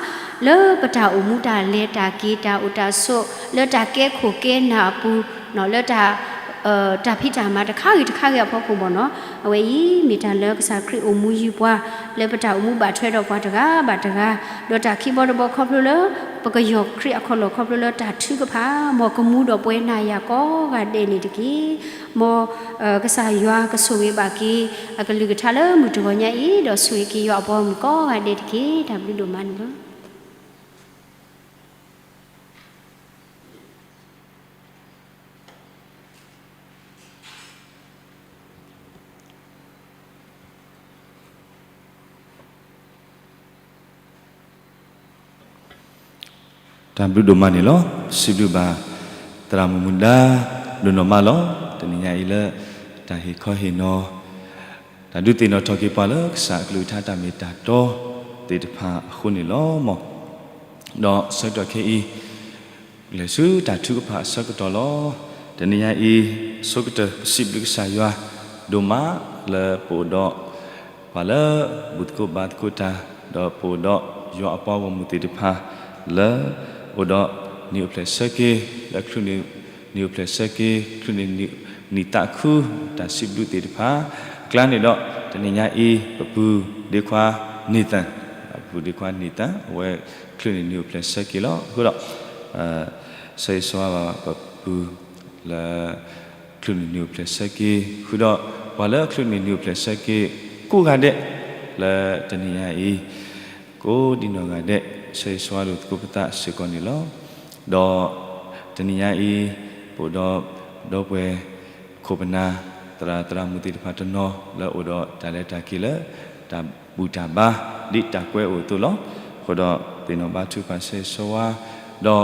လၢပတၢ်အိၣ်မူတၢ်လဲၤတၢ်က့ၤတၢ်အိၣ်တၢ်ဆိး လၢတၢ်ကဲခိၣ်ကဲနၢ်အပူၤ လၢတၢ် တၢ်ဖံးတၢ်မၤတခါဂ့ၤတခါဂ့ၤအဖီခိၣ်ဘီနီၤ. အဝဲအံၤမ့ၢ်တၢ်လၢကစၢ်ခရံာ်အိၣ်မူယုၢ်ပှၤ လၢပတၢ်အိၣ်မူဘၣ်ထွဲဒီးပှၤတဂၤဘၣ်တဂၤ, ဒီးတၢ်ခံဘီတဘီခီဖျိလၢ ပကယီၢ်ခရံာ်အခီၣ်လီၢ်ခီဖျိလၢတၢ်ထုကဖၣ် မ်ကမူဒီးပဝဲနၤယၤကိးဂၤဒဲးန့ၣ်တက့ၢ်. မ်ကစၢ်ယွၤကဆိၣ်ဂ့ၤဘၣ်က့ၤ အကလုၢ်ကထါလၢမုၢ်တဂီၤညါအံၤ ဒီးဆိၣ်ဂ့ၤက့ၤယွၤအပှၤဂီၢ်မုၢ်ကိးဂၤဒဲးတက့ၢ်. တၢ်ဘျုးဒိၣ်မးန့ၣ်လီၤ. တၢ်ဘျုးဒိၣ်မးန့ၣ်လီၤ. စံးဘျုးဘၣ် သရၣ်မုၣ်မုၢ်ဒါ ဒိၣ်နီၢ်မးလီၤ. တနံၤညါအံၤလၢ တၢ်ဟ့ၣ်ခီဟ့ၣ်နီၤ တၢ်ဒုးသ့ၣ်နီၣ်ထီၣ်က့ၤပှၤလၢကစၢ်အကလုၢ်ကထါတၢ်မ့ၢ်တၢ်တီသ့ၣ်တဖၣ်အဃိန့ၣ်လီၤ. မ်ဒီးဆၢကတီၢ်ခဲအံၤ လဲၤဆူတၢ်ထုကဖၣ်အဆၢကတီၢ်လီၤ. တနံၤညါအံၤ ဆိကတၢၢ်ပစံးဘျုးကစၢ်ယွၤဒိၣ်မး လၢပအိၣ်ဒီး ပှၤလၢဘူၣ်သကိးဘါသကိးတၢ် ဒီးပအိၣ်ဒီးယွၤအပှၤဂီၢ်မုၢ်သ့ၣ်တဖၣ် လၢအိၣ်ဒီးနံၤအိၣ်ဖျဲၣ်ဆၢက့ၤ လၢချုးန့ၣ်နံၤအိၣ်ဖျဲၣ်ဆၢက့ၤ ချုးန့ၣ်နံၤသးခု တၢ်စံးဘျုးသ့ၣ်တဖၣ် အကျါန့ၣ်ဒီး တနံၤညါအံၤ ပပုၢ်ဒ့ခွါန့ၢ်သၣ် ပပုၢ်ဒ့ခွါန့ၢ်သၣ် အဝဲချုးန့ၣ်နံၤအိၣ်ဖျဲၣ်ဆၢက့ၤလီၤ. အဃိဒီး ဆၢဂ့ၤဆၢဝါဘၣ်ပပုၢ်လၢ ချုးန့ၣ်နံၤအိၣ်ဖျဲၣ်ဆၢက့ၤ ဃုာ်ဒီး ပှၤလၢချုးန့ၣ်နံၤအိၣ်ဖျဲၣ်ဆၢက့ၤ ကိးဂၤဒဲး လၢတနံၤညါအံၤ ကိးဒံနီၢ်ဂၤဒဲး ဆၢဂ့ၤဆၢဝါလိာ်သကိးပသးစ့ၢ်ကီးန့ၣ်လီၤ. ဒီးတနံၤညါအံၤ ပအိၣ်ဒီး ဒီပုၢ်ဝဲၢ် ခိၣ်ပနၢ် သရၣ်သရၣ်မုၣ်သ့ၣ်တဖၣ်တနီၤ လၢအိၣ်ဒီးတၢ်လဲၤတၢ်က့ၤလၢ တၢ်ဘူၣ်တၢ်ဘါ ဒ်တၢ်ကွဲးအိၣ်အသိးလီၤ. အဃိဒီးသ့ၣ်နီၣ်ဘါထုကဖၣ်ဆၢဂ့ၤဆၢဝါ ဒီး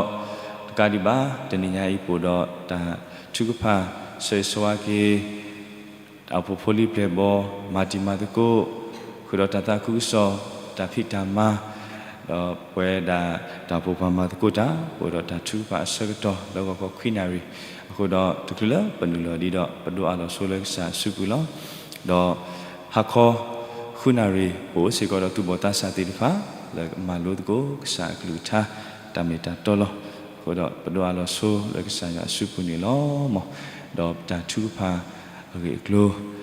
တကးဒံးဘၣ် တနံၤညါအံၤပအိၣ်ဒီးတၢ်ထုကဖၣ်ဆၢဂ့ၤဆၢဝါက့ၤ တၢ်အိၣ်ဖှိၣ်ဖိလံၤပျဲၢ်ဘီ မၤတံၤမၤသကိး ဃုာ်ဒီးတၢ်သးခုကစီၣ် တၢ်ဖံးတၢ်မၤ ဒီးပဝဲဒၣ်တၢ်အိၣ်ဖှိၣ်ပှၤမၤသကိးတၢ် ပအိၣ်ဒီးတၢ်ထုကဖၣ်အဆၢကတီၢ်လၢဂီၤခီခွံနၣ်ရံၣ်, အဃိဒီးတချုးလၢပနုာ်လီၤဒံးဒီး ပဒိးအးလီၤဆိလၢကစၢ်အစုပူၤလီၤ. ဒီးဟါခီဃုနၣ်ရံၣ် ပအိၣ်စ့ၢ်ကီးဒီးသူၣ်ဘီၣ်သးစၢ်သ့ၣ်တဖၣ် လၢကမၤလိသကိးကစၢ်အကလုၢ်ကထါ တၢ်မ့ၢ်တၢ်တီလီၤ. အဃိဒီးပဒိးအးလီၤဆိလၢကစၢ်ယွၤအစုပူၤန့ၣ်လီၤ. မ်ဒီးပတၢ်ထုကဖၣ်အဂ့ၢ်အကျိၤ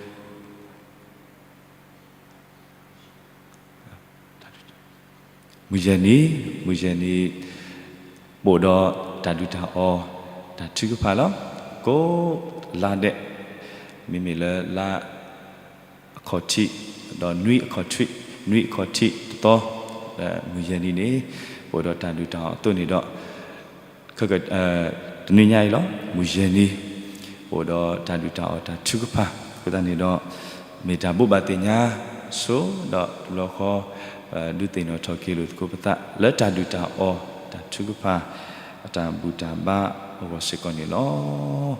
မုၢ်ယဲၢ်နံၤ, မုၢ်ယဲၢ်နံၤ ပအိၣ်ဒီးတၢ်ဒုၣ်တၢ်အီၣ် တၢ်ထုကဖၣ်လီၤ. ကိးလါဒဲး မ့မ့ၢ်လၢလါ အခီၣ်ထံး ဒီးနွံအခီၣ်ထံး နွံအခီၣ်ထံးတသီ မုၢ်ယဲၢ်နံၤန့ၣ် ပအိၣ်ဒီးတၢ်ဒုၣ်တၢ်အီၣ်အသိးန့ၣ်ဒီး တနွံညါအံၤလီၤ မုၢ်ယဲၢ်နံၤ ပအိၣ်ဒီးတၢ်ဒုၣ်တၢ်အီၣ်တၢ်ထုကဖၣ် အဃိသတးန့ၣ်ဒီး မ့ၢ်တၢ်ဘိးဘၣ်သ့ၣ်ညါဆိဒီးတဘျီဃီ ဒုးသ့ၣ်နီၣ်ထီၣ်က့ၤလိာ်သကိးပသး လၢတၢ်ဒုၣ်တၢ်အီၣ်တၢ်ထုကဖၣ် အတၢ်ဘူၣ်တၢ်ဘါအဂီၢ်စ့ၢ်ကီးန့ၣ်လီၤ.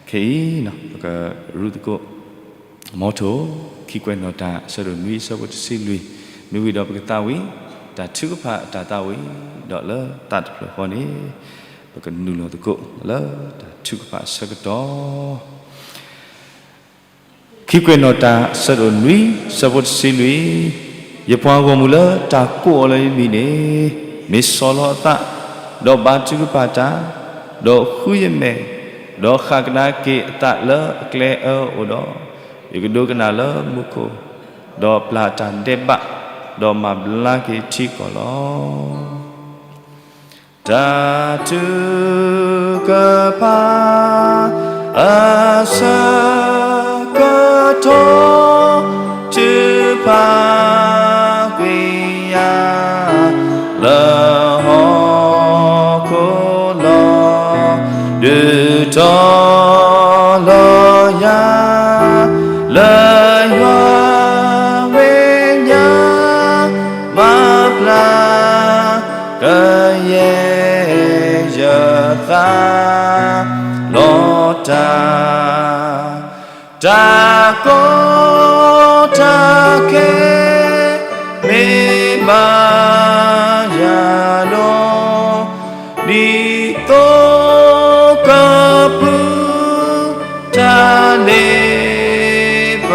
ခဲအံၤ ပကရူၢ်သကိး မီထိၣ် ခံကွဲးနီၣ်တၢ် အဆၢဒိၣ်နွံ အဆၢဖိတဆံလွံၢ် မ့ၢ်ဝံၤဒီးပကသးဝံၣ် တၢ်ထုကဖၣ်အတၢ်သးဝံၣ် ဒီးလၢသးတဖျၢၣ်ဃီန့ၣ် ပကနုာ်လီၤသကိးလၢတၢ်ထုကဖၣ်အဆၢကတီၢ် ခံကွဲးနီၣ်တၢ် အဆၢဒိၣ်နွံ အဆၢဖိတဆံလွံၢ်, ယပှၤဂီၢ်မုၢ်လၢတၢ်ကိးအီၤလၢယမံၤန့ၣ် မ့ၢ်ဆီၣ်လီၤအသး, ဒီးဘါထုကဖၣ်တၢ်, ဒီးဃုယမဲာ်, ဒီးဃၣ်ကဒါက့ၤအသးလၢအကျဲအၢအအိၣ်ဒီး, ယကဒိကနၣ်လၢမူခိၣ်, ဒီးပျၢ်တၢ်ဒဲးဘး, ဒီးမၤဘျါက့ၤထံကီၢ်လီၤ. တၢ်ထုကဖၣ်အဆၢကတီၢ် ထုကဖၣ်ကွံာ်ယၤ လၢဟီၣ်ခိၣ်လီၤ, ဒုးတီၤလီၤယၤ လၢယွၤမဲာ်ညါ မၤဘျါ ကယဲၢ်ယသး လီၤတၢ်, တၢ်ကီတၢ်ခဲ မ့ၢ်ဘၣ်ယၤဒီး, ဒ်သိးကပုၢ် တၢ်လ့ပ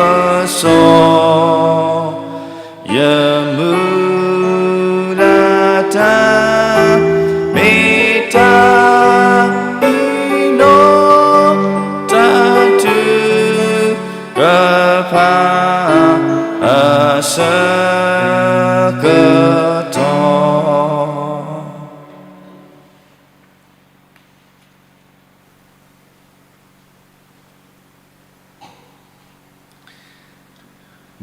စီ ယမုၢ်လၢ်တၢ် မ့ၢ်တၢ်အုၣ်နီၣ် တၢ်ထုကဖၣ် အဆၢကတီၢ်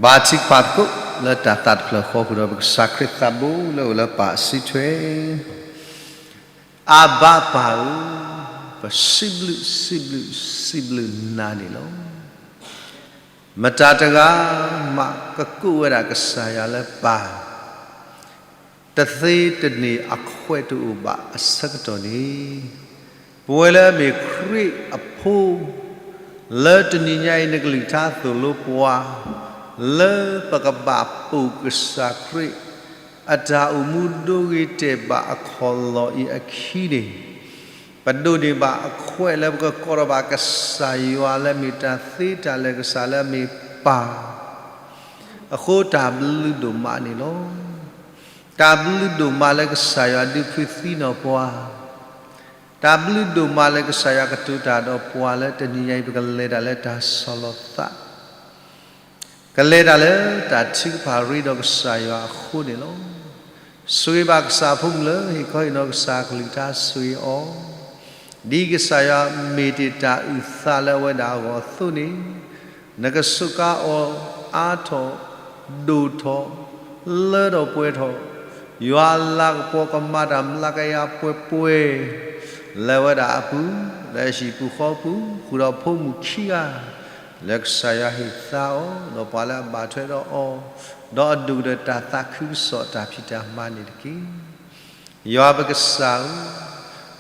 ဘါထုကဖၣ်သကိး လၢတၢ်သးတဖျၢၣ်ဃီဃုာ်ဒီး ပကစၢ်ခရံာ်သးဘိလၢအိၣ်လၢပၢ်အစုထွဲ, အဘၤပၢ်ဧၢ, ပစံးဘျုးစံးဘျုးစံးဘျုးနၤန့ၣ်လီၤ. မတၤတဂၤမးကကိးဝဲဒၣ်ကစၢ်ယွၤလၢပၢ် တသ့တန့ၢ်အခွဲးတအိၣ်ဘၣ်အဆၢကတီၢ်န့ၣ်, ပဝဲလၢအမ့ၢ်ခရံာ်အဖိ, လၢတနံၤညါအံၤ နကလုၢ်ကထါသိၣ်လိပှၤ, လၢပကဘၣ်ပိာ်ကစၢ်ခရံာ် အတၢ်အိၣ်မူဒိဂ့ၤတဲာ်ဘၣ်အခီၣ်လီၢ်အံၤအခံန့ၣ်, ပဒိးန့ၢ်ဘၣ်အခွဲးလၢပကကိးထီၣ်ဘၣ်ကစၢ်ယွၤလၢအမ့ၢ်တၢ်သ့တၢ်လၢာ် ကစၢ်လၢအမ့ၢ်ပၢ် အဃိတၢ်ဘျုးဒိၣ်မးန့ၣ်လီၤ. တၢ်ဘျုးဒိၣ်မးလၢကစၢ်ယွၤဒုးဖုးသံနီၣ်ပှၤ, တၢ်ဘျုးဒိၣ်မးလၢကစၢ်ယွၤကတိၤတၢ်ဒီးပှၤလၢတနံၤညါအံၤ ပကလဲၤတၢ်လၢတၢ်ဆီၣ်လီၤသး, ကလဲၤတၢ်လၢတၢ်ထုကဖၣ်ရ့ဒီးကစၢ်ယွၤအဃိန့ၣ်လီၤ. ဆိၣ်ဂ့ၤဘၣ်ကစၢ်အဖိမုၣ်လၢဟ့ၣ်ခီဟ့ၣ်နီၤကစၢ်အကလုၢ်ကထါ ဆိၣ်ဂ့ၤအီၤ, ဒ်ကစၢ်ယွၤမ့ၢ်တ့ၢ်တၢ်အုၣ်သးလၢအဝဲဒၣ်အဂီၢ်အသိးန့ၣ်, နကစူးကါအီၤအါထီၣ်, ဒိၣ်ထီၣ်, လၢထီၣ်ပှဲၤထီၣ်, ယွၤအလၤကပီၤကမၤတၢ်မျးကယၤပှဲၤပှဲၤ လၢအဝဲဒၣ်အပူၤ, လၢအဟံၣ်ပူၤဃီပူၤ ဃုာ်ဒီးဖိမုၣ်ခံဂၤ လၢကစၢ်ယွၤဟ့ၣ်သါအီၤ, ဒီးပှၤလၢအဘၣ်ထွဲဒီးအီၤ, ဒီးအဒိၣ်ကတၢၢ်တၢ်သးခုကစီၣ်တၢ်ဖံးတၢ်မၤန့ၣ်တက့ၢ်. ယွၤပကစၢ်ဧၢ,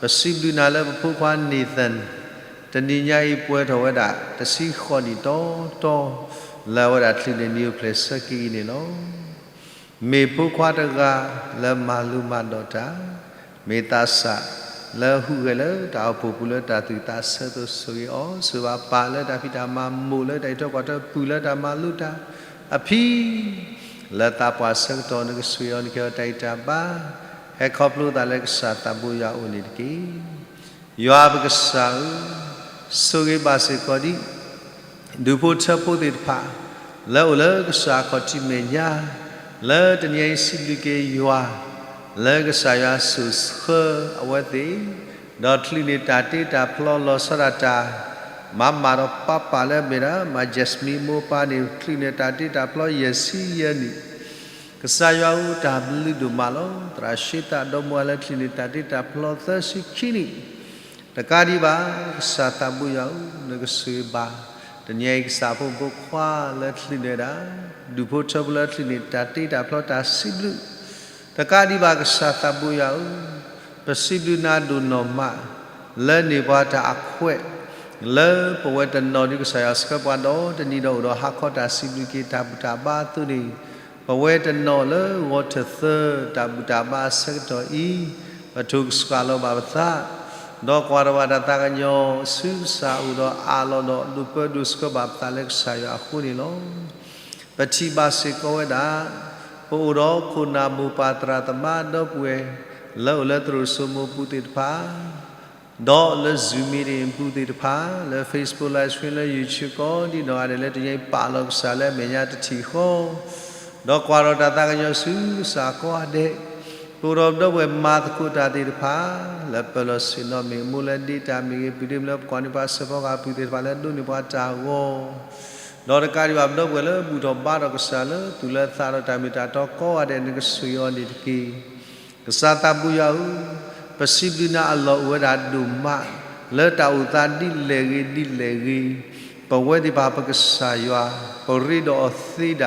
ပစံးဘျုးနၤလၢပဖိခွါ Nathan တနံၤညါအံၤပှဲၤထီၣ်ဝဲဒၣ် တဆံဃိးနံၣ်တီတီ လၢအဝဲဒၣ်ချုးန့ၢ်နံၣ်အိၣ်ဖျဲၣ်ဆၢက့ၤအံၤန့ၣ်လီၤ. မ့ၢ်ဖိခွါတဂၤလၢမၤလိမၤဒိးတၢ်, မ့ၢ်သးစၢ်လၢဟူးဂဲၤလၢတၢ်အိၣ်ဖှိၣ်ပူၤလၢတၢ်သူၣ်သးဆၢအသိး ဆိၣ်ဂ့ၤအီၤ, ဆိၣ်ဂ့ၤဘၣ်ပၢ်လၢတၢ်ဖံးတၢ်မၤ, မိၢ်လၢတၢ်အံးထွဲကွၢ်ထွဲ, ပုၢ်လၢတၢ်မၤလိတၢ်, အဖံလၢသးပှၢ်ဆၢကတီၢ် နကဆိၣ်ဂ့ၤအီၤ နကဟ့ၣ်အီၤတၢ်ဂံၢ်တၢ်ဘါ, ဟဲခီဖျိသးလၢကစၢ်သးဘိယွၤအအိၣ်န့ၣ်တက့ၢ်. ယွၤပကစၢ်ဧၢ, ဆိၣ်ဂ့ၤဘၣ်စ့ၢ်ကီးဒံး ဒူၣ်ဖိထၢဖိသ့ၣ်တဖၣ် လၢအိၣ်လၢကစၢ်အခီၣ်ထံးမဲာ်ညါ, လၢတနံၤအံၤစံးဘျုးက့ၤယွၤ လၢကစၢ်ယွၤစိာ်ဆှၢအဝဲသ့ၣ်, ဒီးချုးန့ၢ်တၢ်တ့တၢ်ဖျီလီၤဆီဒၣ်တၢ် မၤမၣ်ဒီးပၢ်ပၢ်လၢအမ့ၢ်ဒၣ် မၤ Jasmine မိၢ်ပၢ်န့ၣ် ချုးန့ၢ်တၢ်တ့တၢ်ဖျီယဲၢ်ဆံယဲၢ်နံၣ်, ကစၢ်ယွၤဧၢ တၢ်ဘျုးဒိၣ်မးလီၤ. သရၣ်ရှ့သၣ်ဒီမါလၢချုးန့ၢ်တၢ်တ့တၢ်ဖျီသၢဆံခံနံၣ်, တကးဒံးဘၣ် ကစၢ်သးဘိယွၤဧၢ, နကဆိၣ်ဂ့ၤဘၣ် တနံၤအံၤကစၢ်ဖိမုၣ်ဖိခွါလၢချုးန့ၢ်ဒၣ်, ဒူၣ်ဖိထၢဖိလၢချုးန့ၢ်တၢ်တ့တၢ်ဖျီတၢ်စံးဘျုး, တကးဒံးဘၣ် ကစၢ်သးဘိယွၤဧၢ, ပစံးဘျုးနၤဒိၣ်နီၢ်မး လၢန့ၢ်ပှၤတၢ်အခွဲး လၢပဝဲတနီၤဒ်ကစၢ်ယွၤဆှၢပှၤဒီးတနံၤဒီးအိၣ်ဒီးဟါခီတၢ်စံးဘျုးက့ၤတၢ်ဘူၣ်တၢ်ဘါအသိးန့ၣ်, ပဝဲတနီၤလၢဂီၤထၢၣ်သၢတၢ်ဘူၣ်တၢ်ဘါအဆၢကတီၢ်အံၤ, ပထိၣ်ကစှၤလီၤဘၣ်ပသး, ဒီးကွၢ်ထီၣ်ဘၣ်တၢ်သးကညီၤဆူကစၢ်အအိၣ်ဒီးအးလီၤဒီးဒိၣ်ပၢဒိၣ်ဆှၢဘၣ်ပသးလၢကစၢ်ယွၤအဃိန့ၣ်လီၤ. ပထံၣ်ဘၣ်စ့ၢ်ကီးဝဲဒၣ် ပအိၣ်ဒီးခိၣ်နၢ်မိၢ်ပၢ်သရၣ်သမါဒီပုၢ်ဝဲၢ် လၢအိၣ်လၢသရိာ်စိမိၤပူၤသ့ၣ်တဖၣ် ဒီးလၢ Zoom meeting ပူၤသ့ၣ်တဖၣ်, လၢ Facebook live stream လၢ YouTube ကိးဒံနီၢ်ဂၤဒဲး လၢတနံၤအံၤပာ်လီၤကစၢ်လၢအမဲာ်ညါတထံၣ်ဃီ, ဒီးကွၢ်ထီၣ်တၢ်သးကညီၤဆူကစၢ်ကိးဂၤဒဲး, ပအိၣ်ဒီးပဒီပုၢ်ဝဲၢ်မၤသကိးတၢ်သ့ၣ်တဖၣ် လၢပၢၢ်လီၤဆ့ၣ်နီၤမ့ၢ်ဂ့ၤ, မိၢ်လၢဒ့တၢ်မ့ၢ်ဂ့ၤ, ပုၢ်သ့ၣ်မုၢ်လၢပကွၢ်န့ၢ်ပှၤစၢဖီကဟၣ်ပုၢ်သ့ၣ်တဖၣ်လၢဒိးန့ၢ်ပှၤတၢ်ဂီၤ, ဒီးတကးဒံးဘၣ် ပဒီပုၢ်ဝဲၢ်လၢဘူၣ်ထီၣ်ဘါထီၣ်ကစၢ်လၢသူၣ်လၢသးဒီးတၢ်မ့ၢ်တၢ်တီကိးဂၤဒဲး နကဆိၣ်ဂ့ၤအီၤန့ၣ်တက့ၢ်. ကစၢ်သးဘိယွၤဧၢ, ပစံးဘျုးနၤအလီၢ်အိၣ်ဝဲဒၣ်ဒိၣ်မး လၢတၢ်အိၣ်သးဒ်လဲၣ်ဂ့ၤဒ်လဲၣ်ဂ့ၤ, ပဝဲသ့ၣ်တဖၣ်ပကစၢ်ယွၤ ပရ့ဒီး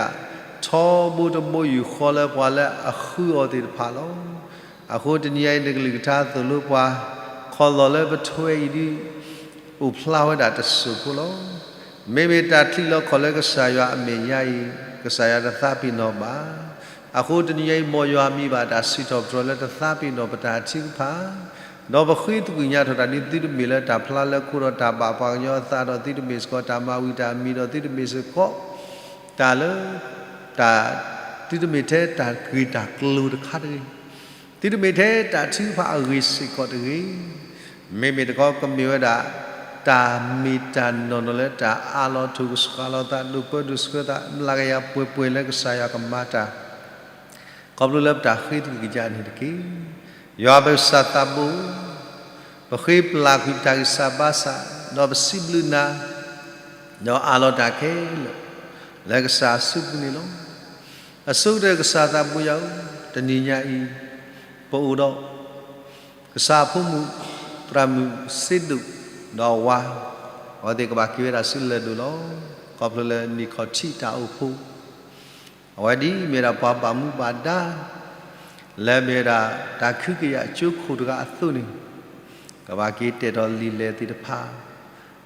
အီၤသ့ဒၣ် ထီဘိတဘိယူၢ်ဃီလၢပှၤလၢအဃုအီၤသ့ၣ်တဖၣ်လီၤ. အဃိတနံၤအံၤ နကလုၢ်ကထါသိၣ်လိပှၤ ခီလီၤလၢပထွဲအံၤဒ် အိၣ်ဖျါဝဲဒၣ်တစိၢ်ဖိလီၤ. မ့မ့ၢ်တၢ်ချံးလီၤခီၣ်လၢကစၢ်ယွၤအမဲာ်ညါအံၤ ကစၢ်ယွၤတသးပ့ၤနီၣ်ဘၣ်. အဃိတနံၤအံၤ မ်ယွၤမံဘၣ်တၢ်စံးထီၣ်ပတြၢၤလၢတသးပ့ၤနီၣ်ပတၢ်ထုကဖၣ်, ဒီးပဃ့သကွံာ်ညါထီၣ်တၢ်န့ၣ် သုတမ့ၢ်လၢတၢ်ဖျါလၢခိဒီးတၢ်ဘၣ်ပှၤကညီအသးဒီး သုတမ့ၢ်စ့ၢ်ကီးတၢ်မၤဝံၤတၢ်မံၤဒီး သုတမ့ၢ်စ့ၢ်ကီး တၢ်လၢ တၢ် သုတမ့ၢ်ထဲတၢ်ဂ့ၢ်တၢ်ကျိၤတခါတဂ့ၤ, သုတမ့ၢ်ထဲတၢ်ထုကဖၣ်အဂ့ၢ်စ့ၢ်ကီးတဂ့ၤ, မ့မ့ၢ်တခီကမ့ၢ်ဝဲဒၣ် တၢ်မ့ၢ်တၢ်နီၢ်နီၢ်လၢတၢ်အးလီၤထိၣ်ကဆှီလီၤသး ဒိၣ်ပၢဒိၣ်ဆှၢသး မျးကယၤပှဲၤပှဲၤလၢကစၢ်ယွၤကမၤတၢ် ခီဖျိလၢပတၢ်ဃ့သကွံာ်ကစၢ်န့ၣ်တက့ၢ်. ယွၤပကစၢ်သးဘိ, ပဃ့ပလၢ်ကွံာ်ပတၢ်ဂံၢ်စၢ်ဘါစၢ်, ဒီးပစံးဘျုးနၤ, ဒီးအးလီၤတၢ်ခဲလၢာ် လၢကစၢ်အစုပူၤန့ၣ်လီၤ. အဆိကတၢၢ်ကစၢ်သးဘိယွၤဧၢ, တနံၤညါအံၤ ပအိၣ်ဒီး ကစၢ်အဖိမုၣ် သရၣ်မုၣ်စ့ဒိၣ် ဒီးအဝၤ, အဝဲသ့ၣ်ကဘၣ်က့ၤဝဲဒၣ်ဆူလၢၢ်ဒိၣ်လီၤ. ခီဖျိလၢနံၣ်ခီၣ်ထံးတၢ်အိၣ်ဖှိၣ် အဝဲဒ်မ့ၢ်ဒၣ်ပှၤဘၣ်မူဘၣ်ဒါ လၢမ့ၢ်ဝဲဒၣ်တၢ်ခုကယာ်ကၠိခိၣ်တဂၤအသိးန့ၣ်, ကဘၣ်က့ၤတဲာ်ထီၣ်လံာ်လဲၢ်သ့ၣ်တဖၣ်,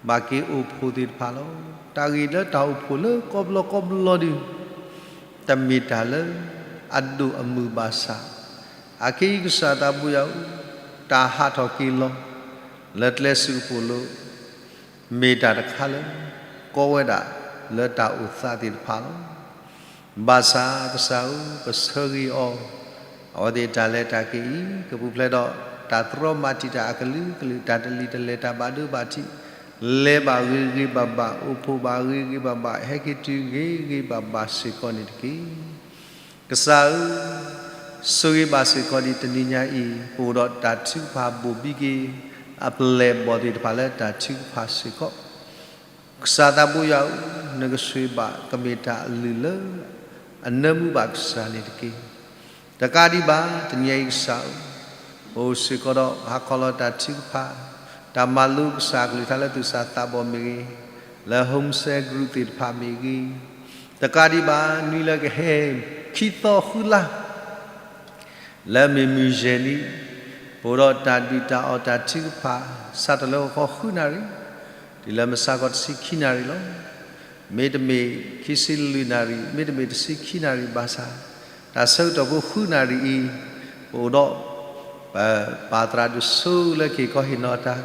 ဘၣ်က့ၤအိၣ်ဖှိၣ်သ့ၣ်တဖၣ်လီၤ. တၢ်ဂ့ၢ်လၢတၢ်အိၣ်ဖှိၣ်လၢကီဘျီကီဘျီဒုး တမ့ၢ်တၢ်လၢအဒိၣ်အမုၢ်ဘၣ်ဆၣ်, အခဲအံၤကစၢ်သးဘိယွၤဧၢ, တၢ်ဟးထီၣ်က့ၤလီၤ လၢကျဲစူးကပိာ်လိၤ မ့ၢ်တၢ်တခါလၢ ကီဝဲဒၣ်လၢတၢ်အိၣ်သးသ့ၣ်တဖၣ်လီၤ. ဘၣ်ဆၣ်ကစၢ်ဧၢ, ပဆၢဂ့ၤအီၤ, အဝဲသ့ၣ်တၢ်လဲၤတၢ်က့ၤအံၤ ကပူၤဖျဲးဒီးတၢ်တြီမၤတံာ်တာ်အကလုာ်ကလုာ်, တၢ်တလံၤတလဲၤတၢ်ဘၣ်ဒိဘၣ်ထံး, လဲၤဘၣ်ဂ့ၤဂ့ၤဘၣ်ဘၣ်, အိၣ်ဖှိၣ်ဘၣ်ဂ့ၤဂ့ၤဘၣ်ဘၣ်, ဟဲက့ၤတုၤဂ့ၤဂ့ၤဘၣ်ဘၣ်စ့ၢ်ကီးန့ၣ်တက့ၢ်. ကစၢ်ဧၢ, ဆိၣ်ဂ့ၤဘၣ်စ့ၢ်ကီးဒံးတနံၤညါအံၤ ပအိၣ်ဒီးတၢ်ထုကဖၣ်ဘိၣ်ဘံက့ၤ အပျဲၢ်အဘီၣ်သ့ၣ်တဖၣ်လၢတၢ်ထုကဖၣ်စ့ၢ်ကီး, ကစၢ်သးဘိယွၤဧၢ, နကဆိၣ်ဂ့ၤဘၣ်ကမ့ၢ်တၢ်အလုၢ်လၢ အနၢမူဘၣ်ကစၢ်န့ၣ်တက့ၢ်. တကးဒံးဘၣ် တနံၤအံၤကစၢ်ဧၢ, ပအိၣ်စ့ၢ်ကီးဒီးဟးခီလီၤတၢ်ထုကဖၣ်, တၢ်မၤလိကစၢ်အကလုၢ်ကထါလၢသူၣ်စၢ်သးဘီၣ်မ့ၢ်ဂ့ၤ, လၢ Home Cell Group သ့ၣ်တဖၣ်မ့ၢ်ဂ့ၤ, တကးဒံးဘၣ် နွံလၢကဟဲ ခံသီဃုလါ လၢမ့ၢ်မုၢ်ယဲၢ်နံၤ, ပအိၣ်ဒီးတၢ်ဒုၣ်တၢ်အီၣ်တၢ်ထုကဖၣ် စးထီၣ်လၢဂီၤခီဃုနၣ်ရံၣ်, တုၤလၢမုၢ်ဆါခီတဆံခံနၣ်ရံၣ်လီၤ. မ့တမ့ၢ်ခံဆံလွံၢ်နၣ်ရံၣ်, မ့တမ့ၢ်တဆံခံနၣ်ရံၣ်ဘၣ်ဆၣ်, တၢ်ဆၢကတီၢ်ဖိဃုနၣ်ရံၣ်အံၤ, ပအိၣ်ဒီး ပပာ်သရၣ်ဒိၣ်စိလၢကဟ့ၣ်ခီဟ့ၣ်နီၤတၢ်,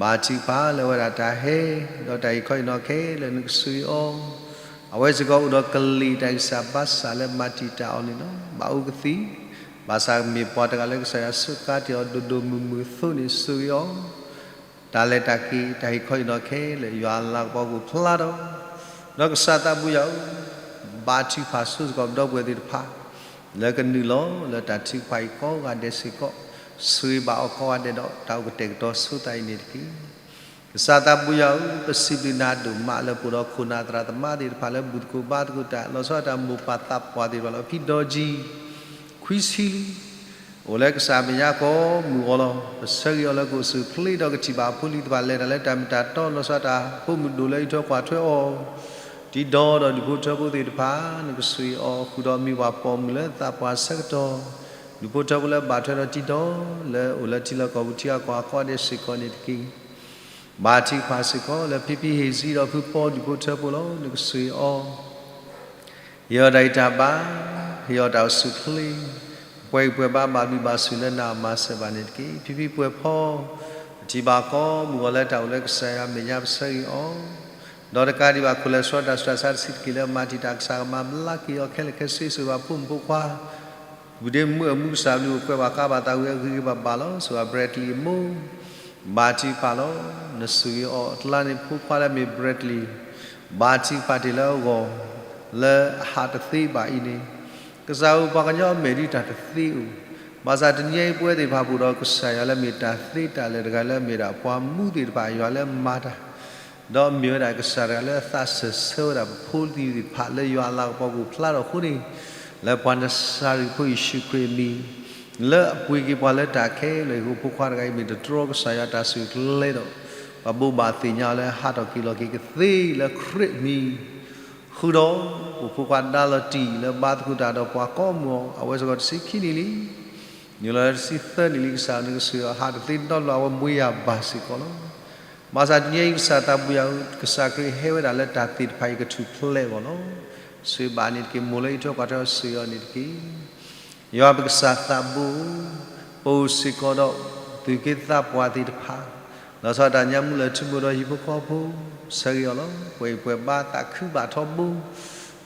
ဘါထုကဖၣ်လၢအဝဲဒၣ်တၢ်ဟဲ ဒီးတၢ်ဟ့ၣ်ခီဟ့ၣ်နီၤခဲလၢာ် နကစၢ်အံၤအီၤ, အဝဲစ့ၢ်ကီးအိၣ်ဒီးကလံၤတၢ်ဂံၢ်စၢ်ဘါစၢ်လၢမၤတံာ်တာ်အီၤန့ၣ်လီၤ. ဘၣ်အိၣ်ကသံၣ်, ဘၣ်ဆၣ်မ့ၢ်ပှၤတဂၤလၢကစၢ်ယွၤစူးကါတ့ၢ်အီၤဒိၣ်ဒိၣ်မုၢ်မုၢ်အသိးန့ၣ် စူးက့ၤအီၤ တၢ်လဲၤတၢ်က့ၤ တၢ်ဟ့ၣ်ခီဟ့ၣ်နီၤခဲလၢာ် ယွၤအလၤကပီၤကအိၣ်ဖျါဒီး, ဒီးကစၢ်သးဘိယွၤဧၢ, ဘါထုကဖၣ်ဆိစ့ၢ်ကီးပဒီပုၢ်ဝဲၢ်သ့ၣ်တဖၣ် လၢကနုာ်လီၤလၢတၢ်ထုကဖၣ်အံၤကိးဂၤဒဲးစ့ၢ်ကီး, စူးက့ၤဘၣ်အီၤကိးဂၤဒဲးဒီး တၢ်အိၣ်ကတဲာ်ကတီၤဆိသးအံၤန့ၣ်တက့ၢ်. ကစၢ်သးဘိယွၤဧၢ, ပစံးဘျုးနၤဒိၣ်မးလၢပအိၣ်ဒီးခိၣ်နၢ်သရၣ်သမါသ့ၣ်တဖၣ်လၢဘူၣ်သကိးဘါသကိးတၢ် လီၤဆီဒၣ်တၢ်မိၢ်ပၢ်သးပှၢ်သ့ၣ်တဖၣ်လီၤ. ဖံဒီကံ ခွံဆံလံ အိၣ်လၢကစၢ်မဲာ်ညါကိးမုၢ်အီၤလီၤ. ပဆၢဂ့ၤအီၤလၢကအိၣ်ဆူၣ်ချ့ဒီးကထံၣ်ဘၣ်အဖိအလံၤသ့ၣ်တဖၣ် လဲၤတၢ်လၢတၢ်မ့ၢ်တၢ်တီ လီၤဆီဒၣ်တၢ်ဖိမုၣ်ဒိၣ်လၢအံးထွဲကွၢ်ထွဲအီၤ, တံၤဒီးဒီးဒူၣ်ဖိထၢဖိသ့ၣ်တဖၣ် နကစူးအီၤ ဃုာ်ဒီးမ့ၢ်ပှၤပိာ်မုၣ်လၢသးပှၢ်ဆၢကတီၢ်, ဒူၣ်ဖိထၢဖိလၢဘၣ်ထွဲဒီးတံၤဒီး လၢအိၣ်လၢထံလီၢ်ကီၢ်ပူၤထံဂၤကီၢ်ဂၤကိးဂၤဒဲးစ့ၢ်ကီးန့ၣ်တက့ၢ်. ဘါထုကဖၣ်စ့ၢ်ကီးလၢဖံဖံဟ့ၣ်စံဒီးဖုပီဒူၣ်ဖိထၢဖိလီၤ. နကစူးအီၤ ဟ့ၣ်အီၤတၢ်ဂံၢ်တၢ်ဘါ, ဟ့ၣ်အီၤတၢ်အိၣ်ဆူၣ်ချ့, ပှဲၤဂံၢ်ပှဲၤဘါဘၣ်ဘျုးဘၣ်ဆိၣ်လၢနၤအမၤစၢၤဘၣ်န့ၣ်တက့ၢ်. ဖံဖံပှဲၤဖီ, ပထံၣ်ဘၣ်ကိးမုၢ်ဂီၤလၢတၢ်အိၣ်လၢကစၢ်ယွၤမဲာ်ညါပဆၢဂ့ၤအီၤ, ဒီးတကးဒံးဘၣ်ခိၣ်လဲၤဆှၢတၢ်ဆူးတၢ်ဆါတဆံးတက့ၢ်လၢမၤတံာ်တာ်ကစၢ်ကမၤဘျါက့ၤအီၤခဲလၢာ်ခဲဆ့ ဆိၣ်ဂ့ၤဘၣ်ဖိမုၣ်ဖိခွါ ပုၢ်ဒ့မုၣ်အမုၢ်ကစၢ်ဘျုးအိၣ်ကွဲးဘၣ်ဃးဘၣ်သးဝံၤအဂ့ၤဂ့ၤဘၣ်ဘၣ်လီၤ. ဆိၣ်ဂ့ၤဘၣ် Bradley အမိၢ်, ဘါထုကဖၣ်လီၤ. နစူးက့ၤအီၤအကျါန့ၣ် ဖိခွါလၢအမ့ၢ် Bradley ဘါထုကဖၣ်တ့ၢ်လၢအဂီၢ် လၢအဟးတသ့ဘၣ်အံၤန့ၣ်, ကစၢ်ဧၢ ပှၤကညီအမဲာ်ဒ်တၢ်တသ့ဧိၤ, ဘၣ်ဆၣ်တနံၤအံၤပဝဲသ့ၣ်တဖၣ်ပအိၣ်ဒီး ကစၢ်ယွၤလၢအမ့ၢ်တၢ်သ့တၢ်လၢာ်တဂၤလၢအမ့ၢ်ဒၣ်ပှၤမူသ့ၣ်တဖၣ် ယွၤလၢအမၤတၢ် ဒီးအမ့ၢ်ဝဲဒၣ်ကစၢ်တဂၤလၢအသးစၢၢ်ဆၢဝဲဒၣ်ပဖိသ့ၣ်တဖၣ်လၢယွၤအလၤကပီၤကအိၣ်ဖျါထီၣ်အဃိန့ၣ်, လၢပှၤနစၤရ့းဖိယ့ၣ်ၡူးခရံာ်အမံၤ လၢအပှ့ၤက့ၤပှၤလၢတၢ်ခဲလၢာ်အဃိ ဖိခွါတဂၤအံၤမ့ၢ်တတြီကစၢ်ယွၤတၢ်စူၢ်ချ့ဒီး ပဘိးဘၣ်သ့ၣ်ညါအီၤလၢဟးထီၣ်က့ၤလီၤက့ၤကသ့လၢခရံာ်အမံၤ ဃုာ်ဒီး ပဖိခွါဒါလီၤတံၢ်လၢဘါသကိးတၢ်ဒီးပှၤကိးမုၢ်အီၤ အဝဲစ့ၢ်ကီးတဆံခံနံၣ်လံ နုာ်လီၤလၢတဆံသၢနံၣ်လံ ကစၢ်နကစၢ်ယွၤဟးတသ့နီတဘျီ အဝဲမွေးရာပါ စ့ၢ်ကီးလီၤ. ဘၣ်ဆၣ်တနံၤအံၤကစၢ်သးဘိယွၤဧၢ, ကစၢ်ခရံာ်ဟဲဝဲဒၣ်လၢတၢ်သ့ၣ်တဖၣ်အံၤကထူၣ်ဖျဲးအဂီၢ်လီၤ. စူးဘၣ်န့ၣ်တက့ၢ် မိၢ်လၢအံးထွဲကွၢ်ထွဲအီၤစူးအီၤန့ၣ်တက့ၢ်. ယွၤပကစၢ်သးဘိဧၢ, ပအိၣ်စ့ၢ်ကီးဒီး သုးက့သးပှၢ်သ့ၣ်တဖၣ် လီၤဆီဒၣ်တၢ်ညါမူလၢထူမိၢ်ဒီးဟံၣ်ဖိဃီဖိ ဆၢဂ့ၤအီၤလီၤ. ပှဲၤပှဲၤဘါသးခုဘၣ်ထီဘိ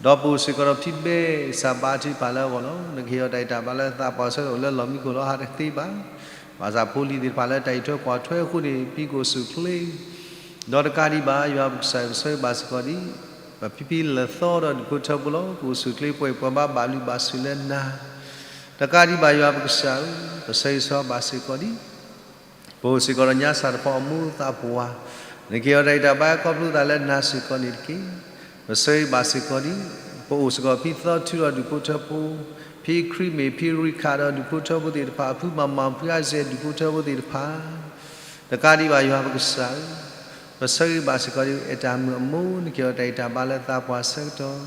ဒီးပအိၣ်စ့ၢ်ကီးဒီးဖံဘဲ ကစၢ်ဘါထုကဖၣ်လၢအဂီၢ်လီၤ. နကဟ့ၣ်အီၤတၢ်ဂံၢ်တၢ်ဘါလၢသးပှၢ်ဆၢကတီၢ်အိၣ်လၢလီၢ်မံခိၣ်လီၤ ဟးတသ့ဘၣ်. ဘၣ်ဆၣ်ဖိလံၤသ့ၣ်တဖၣ်လၢတၢ်အံးထွဲကွၢ်ထွဲအဃိန့ၣ် ဖံကအိၣ်ဆူၣ်ချ့ ဒီးတကးဒံးဘၣ် ယွၤပကစၢ်ပဆၢဂ့ၤဘၣ်စ့ၢ်ကီးဒံး ပဖံဖံလၢာ်သီဒီးဒူၣ်ဖိထၢဖိလီၤ. ကအိၣ်ဆူၣ်ချ့ ပှဲၤပှဲၤဘါဘၣ်ဘျုးဘၣ်ဆိၣ်လၢနၤ တကးဒံးဘၣ် ယွၤပကစၢ်ဧၢ, ပဆၢဂ့ၤဆၢဝါဘၣ်စ့ၢ်ကီးဒံး ပအိၣ်စ့ၢ်ကီးဒီးညါစၢ်တဖီအမိၢ်သးပှၢ်, နကဟ့ၣ်အီၤတၢ်ဂံၢ်တၢ်ဘါခီဖျိသးလၢနၤစ့ၢ်ကီးန့ၣ်တက့ၢ်. ပဆၢဂ့ၤဘၣ်စ့ၢ်ကီးဒံး ပအိၣ်စ့ၢ်ကီးဖံသီထူဒီးဒူၣ်ဖိထၢဖိ, ဖံခရံာ်မ့ၢ် ဖံရံခးဒီးဒူၣ်ဖိထၢဖိသ့ၣ်တဖၣ်, ဖုမၤမၤ ဖုအါစဲး ဒူၣ်ဖိထၢဖိသ့ၣ်တဖၣ် တကးဒံးဘၣ် ယွၤပကစၢ်ဧၢ, ပဆၢဂ့ၤဘၣ်စ့ၢ်ကီးဒံး အဲၣ်တၢ်မုၣ်အမိၢ် နကဟ့ၣ်အီၤတၢ်ဂံၢ်တၢ်ဘါလၢသးပှၢ်ဆၢကတီၢ် ဒ်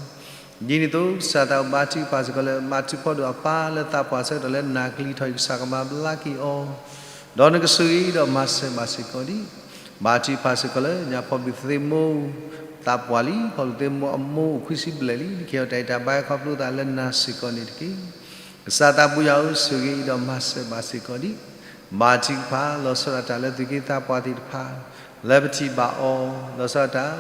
န့ၣ်အသိး ကစၢ်သးဘိဘါထုကဖၣ်စ့ၢ်ကီးလၢ မၤတံာ်ဖီဒိၣ်အပၢ်လၢသးပှၢ်ဆၢကတီၢ်လၢနၢ်ကလံၤထီၣ်အံၤ ကစၢ်ကမၤဘျါက့ၤအီၤ, ဒီးနကဆိၣ်ဂ့ၤဒီးမၤစၢၤဘၣ်စ့ၢ်ကီးဒံး ဘါထုကဖၣ်စ့ၢ်ကီးလၢ ညၣ်ဖီဘုၣ်သ့ၣ်မိၢ် သးပှၢ်လံ, ဖီဘုၣ်သ့ၣ်မိၢ်အမိၢ်အိၣ်ခွံဆံဘျဲၣ်လံ, နကဟ့ၣ်အီၤတၢ်ဂံၢ်တၢ်ဘါခီဖျိသးလၢနၤစ့ၢ်ကီးန့ၣ်တက့ၢ်. ကစၢ်သးဘိယွၤဧၢ, ဆိၣ်ဂ့ၤအံၤဒီးမၤစၢၤဘၣ်စ့ၢ်ကီးဒံး ဘါထုကဖၣ် လီၤဆီဒၣ်တၢ်လၢသုးက့သးပှၢ်သ့ၣ်တဖၣ် လၢပထံၣ်ဘၣ်အီၤ လီၤဆီဒၣ်တၢ်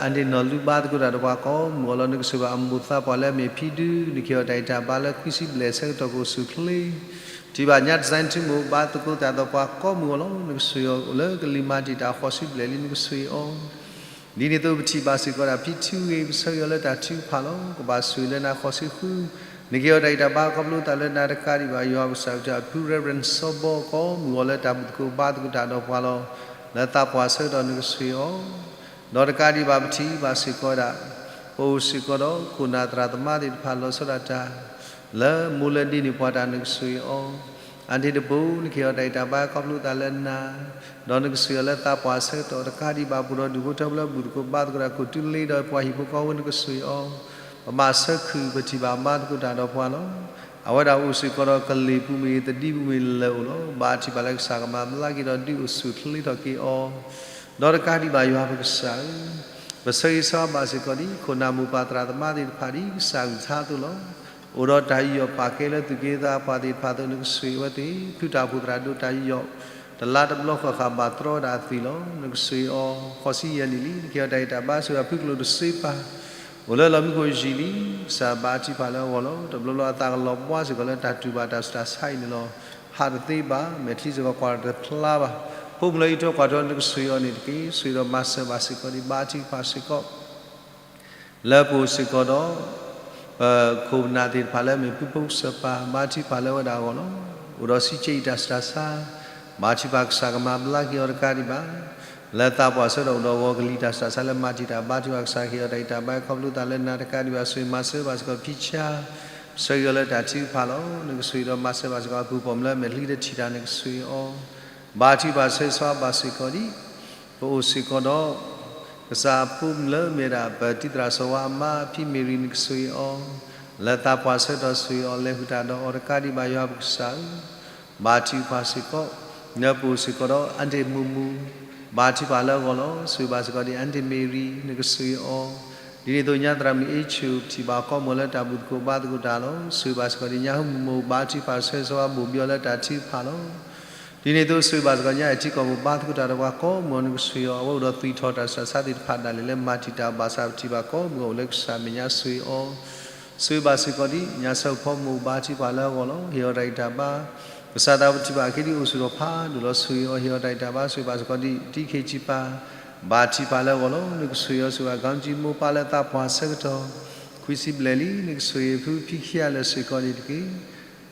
အန့ၣ်နီၢ်လူဘါသကိးတၢ်ဒီးပှၤကိးမုၢ်အီၤလီၤ. နကဆိၣ်ဂ့ၤဘၣ်အမိၢ်သးပှၢ်လၢအမ့ၢ်ဖံဒု, နကဟ့ၣ်အီၤတၢ်ဂံၢ်တၢ်ဘါလၢခွံဆံဘျဲၣ်ဆၢကတီၢ်ကအိၣ်ဆူၣ်ချ့ ထံၣ်ဘၣ်ညါတစဲးထူမိၢ် ဘါသကိးတၢ်ဒီးပှၤကိးမုၢ်အီၤလီၤ. နကဆိၣ်ဂ့ၤအီၤအိၣ်လၢကလံၤမၤတံာ်တာ်ဃိးဆံဘျဲၣ်လံ နကဆိၣ်ဂ့ၤအီၤ ဒ်န့ၣ်အသိးပထံၣ်ဘၣ်စ့ၢ်ကီးဒၣ်ဖံထူဂ့ၤ ပဆၢဂ့ၤအီၤလၢတၢ်ထုကဖၣ်လီၤ. ကဘၣ်ဆိၣ်ဂ့ၤလၢနၤဃိးဆံဃု, နကဟ့ၣ်အီၤတၢ်ဂံၢ်တၢ်ဘါခီဖျိသးလၢနၤတကးဒံးဘၣ် ယွၤပကစၢ်ကစၢ်ဖု Reverend စီၤဘီကီးမုၢ်အီၤလၢတၢ်ဘူၣ်သကိးဘါသကိးတၢ်ဒီးပှၤလီၤ. လၢသးပှၢ်ဆၢကတီၢ်နကဆိၣ်ဂ့ၤအီၤ ဒီးတကးဒံးဘၣ်ပထံၣ်ဘၣ်စ့ၢ်ကီးဒၣ် ပအိၣ်စ့ၢ်ကီးဒီးခိၣ်နၢ်သရၣ်သမါသ့ၣ်တဖၣ်လီၤဆီဒၣ်တၢ် လၢမိၢ်လၢဒ့န့ၣ်ပှၤတၢ်နကဆိၣ်ဂ့ၤအီၤ အါန့ၣ်တပူၤ နကဟ့ၣ်အီၤတၢ်ဂံၢ်တၢ်ဘါခီဖျိသးလၢနၤ, ဒီးနကဆိၣ်ဂ့ၤအီၤလၢသးပှၢ်ဆၢကတီၢ် တကးဒံးဘၣ်ပူၤဒီး ဒူၣ်ဖိထၢဖိလၢဘူၣ်သကိးဘါသကိးတၢ် ခိၣ်တုၤလ့ဒီးပှၤဟံၣ်ဖိဃီဖိနကဆိၣ်ဂ့ၤအီၤ, ပဘၣ်ဆၢခုၣ်ပထံၣ်ဘၣ်ဘါသကိးတၢ်ဒီးပှၤလီၤ. အဝဲဒၣ်အိၣ်စ့ၢ်ကီးဒီးကလံၤပူၤမ့ၢ်ဂ့ၤ သဒံပူၤမ့ၢ်ဂ့ၤလၢာ်အိၣ်လီၤ. ဘါထုကဖၣ်လၢကစၢ်ကမၤဘျါက့ၤဒီးဒုးအိၣ်ဆူၣ်ချ့ထီၣ်က့ၤအီၤ, ဒီးတကးဒံးဘၣ်ယွၤပကစၢ်ဧၢ, ပဆၢဂ့ၤဆၢဝါဘၣ်စ့ၢ်ကီးဒံး ခိၣ်နၢ်မိၢ်ပၢ်သရၣ်သမါသ့ၣ်တဖၣ်ဒ်ကစၢ်အကလုၢ်ကထါအသိးလီၤ. အိၣ်ဒီးတၢ်ယူးယီၣ်ပာ်ကဲလၢသူၣ်က့သးပှၢ်သ့ၣ်တဖၣ်အသိး နကဆိၣ်ဂ့ၤအဝဲသ့ၣ်, ဖုတၢ်အိၣ်ဖှိၣ်သရၣ်ဒိၣ်တၢ်ယူးယီၣ် တလါတဘျီဃၣ်ဃၣ်ဘၣ်တြီဝဲဒၣ်အသွံၣ်လီၤ. နကဆိၣ်ဂ့ၤအီၤ, ဃိးဆံယဲၢ်နံၣ်လံ နကဟ့ၣ်အီၤတၢ်ဂံၢ်တၢ်ဘါ ဆိၣ်ဂ့ၤအဖုကျိၣ်တစ့ပၤ အိၣ်လၢလီၢ်မံခိၣ်ယံာ်လံ, ကစၢ်ဘါထုကဖၣ်လၢအဂီၢ်လီၤ. တဘျီဘျီအသးကလီၤဘှါစ့ၢ်ကီးလၢတၢ်တူၢ်ဘၣ်တၢ်ဆူးတၢ်ဆါအံၤန့ၣ်လီၤ. ဟးတသ့ဘၣ်, မဲာ်ချံစ့ၢ်ကီးကွၢ်တဖျါဘၣ်. ဖိမုၣ်လၢအံးထွဲကွၢ်ထွဲ နကဆိၣ်ဂ့ၤအီၤန့ၣ်တက့ၢ်. ဆိၣ်ဂ့ၤဒီးမၤစၢၤဘၣ်စ့ၢ်ကီးဒံး ဘါထုကဖၣ်စ့ၢ်ကီး လၢပအိၣ်စ့ၢ်ကီးဒီး ပခိၣ်ပနၢ်သ့ၣ်တဖၣ်လၢမ့ၢ်ဖုဖိကစၢၢ်ပၤ ဘါထုကဖၣ်လၢအဝဲဒၣ်အဂီၢ်လီၤ. အိၣ်ဒီးစံးဆဲးအံၤတၢ်ဆူးတၢ်ဆါ ဘါထုကဖၣ်ကစၢ်ကမၤဘျါက့ၤအီၤတကးဒံးဘၣ်. လၢသးပှၢ်ဆၢကတီၢ်အိၣ်ဒီးဂီၤကလံၤတၢ်ဆူးတၢ်ဆါလၢမၤတံာ်တာ် ဘါထုကဖၣ်ကစၢ်ကဟ့ၣ်အီၤတၢ်ဂံၢ်တၢ်ဘါ ခီဖျိသးလၢနၤတကးဒံးဘၣ်. ဆိၣ်ဂ့ၤမၤစၢၤဘၣ်စ့ၢ်ကီးဖံဆါ ဆၢဂ့ၤအီၤလၢတၢ်ထုကဖၣ်လီၤ. နကဆိၣ်ဂ့ၤဒီးမၤစၢၤဘၣ်စ့ၢ်ကီးအပူၤ ပိာ်မုၣ်လၢအမဲာ်ချံတထံၣ်တၢ် နကဆိၣ်ဂ့ၤအီၤ ဘါထုကဖၣ်ဆၢဂ့ၤဘၣ်စ့ၢ်ကီးဒံး. ပအိၣ်စ့ၢ်ကီးဒီး ကစၢ်အဖိမုၣ်လၢမ့ၢ်ဝဲဒၣ် ပတံၤသရၣ်စီၤဝါအမါ ဖံမ့ၢ်ရံ နကဆိၣ်ဂ့ၤအီၤ လၢသးပှၢ်ဆၢကတီၢ် ဆိၣ်ဂ့ၤအီၤ လဲၤဃုာ်တၢ်ဒီးအီၤတကးဒံးဘၣ် ယွၤပကစၢ်ဧၢ, ဘါထုကဖၣ်စ့ၢ်ကီး. လၢပအိၣ်စ့ၢ်ကီးဒီး အၣ်တ့ၣ်မူးမူး ဘါထုကဖၣ်လၢအဂီၢ်လီၤ. ဆိၣ်ဂ့ၤဘၣ်စ့ၢ်ကီးဒံး အၣ်တ့ၣ်မ့ၢ်ရံ နကဆိၣ်ဂ့ၤအီၤ ဒ်န့ၣ်အသိး ညါသရၣ်မုၣ်အ့ၣ်ဆူၣ် ပထံၣ်ဘၣ်အီၤကိးမုၢ်လၢတၢ်ဘူၣ်သကိးဘါသကိးတၢ်လီၤ. ဆိၣ်ဂ့ၤဘၣ်စ့ၢ်ကီးဒံး ညါဟူမူးမူး ဘါထုကဖၣ်ဆၢဂ့ၤဆၢဝါဘိၣ်ဘံအီၤလၢတၢ်ထုကဖၣ်လီၤ. ဒ်န့ၣ်အသိး ဆိၣ်ဂ့ၤဘၣ်စ့ၢ်ကီး ညါအဲၣ်ထံကီၢ်ပူၤ ဘါသကိးတၢ်ဒီးပှၤကိးမုၢ်အီၤ နကဆိၣ်ဂ့ၤအီၤ အဝဲအိၣ်ဒီးသွံၣ်ထီၣ်တၢ်ဆူးတၢ်ဆါသ့ၣ်တဖၣ်ဒၣ်လဲာ်လၢမၤတံာ်တာ်ဘၣ်ဆၣ် ပထံၣ်ဘၣ်ကိးမုၢ်အအိၣ်လၢကစၢ်မဲာ်ညါ ဆိၣ်ဂ့ၤအီၤ ဆိၣ်ဂ့ၤဘၣ်စ့ၢ်ကီးဒံး ညါဆၢဖိမုၣ် ဘါထုကဖၣ်လၢအဂီၢ်လီၤ. ဟ့ၣ်အီၤတၢ်ဂံၢ်တၢ်ဘါ ကစၢ်သးပထံၣ်ဘၣ်အခံဒံးအိၣ်ဆိးဒီးဖးဒိၣ်လီၤ ဆိၣ်ဂ့ၤအီၤ ဟ့ၣ်အီၤတၢ်ဂံၢ်တၢ်ဘါ ဆိၣ်ဂ့ၤဘၣ်စ့ၢ်ကီးဒံး တံၤခ့ၣ်စံပၤ ဘါထုကဖၣ်လၢအဂီၢ်လီၤ. နကဆိၣ်ဂ့ၤအီၤ ဆိၣ်ဂ့ၤဘၣ် ကီကၠံမိၢ်ပၢ်လၢသးပှၢ်ဆၢကတီၢ် ခွံဆံဘျဲၣ်လံ နကဆိၣ်ဂ့ၤဖုဖံခံဂၤလၢာ်စ့ၢ်ကီးန့ၣ်တက့ၢ်.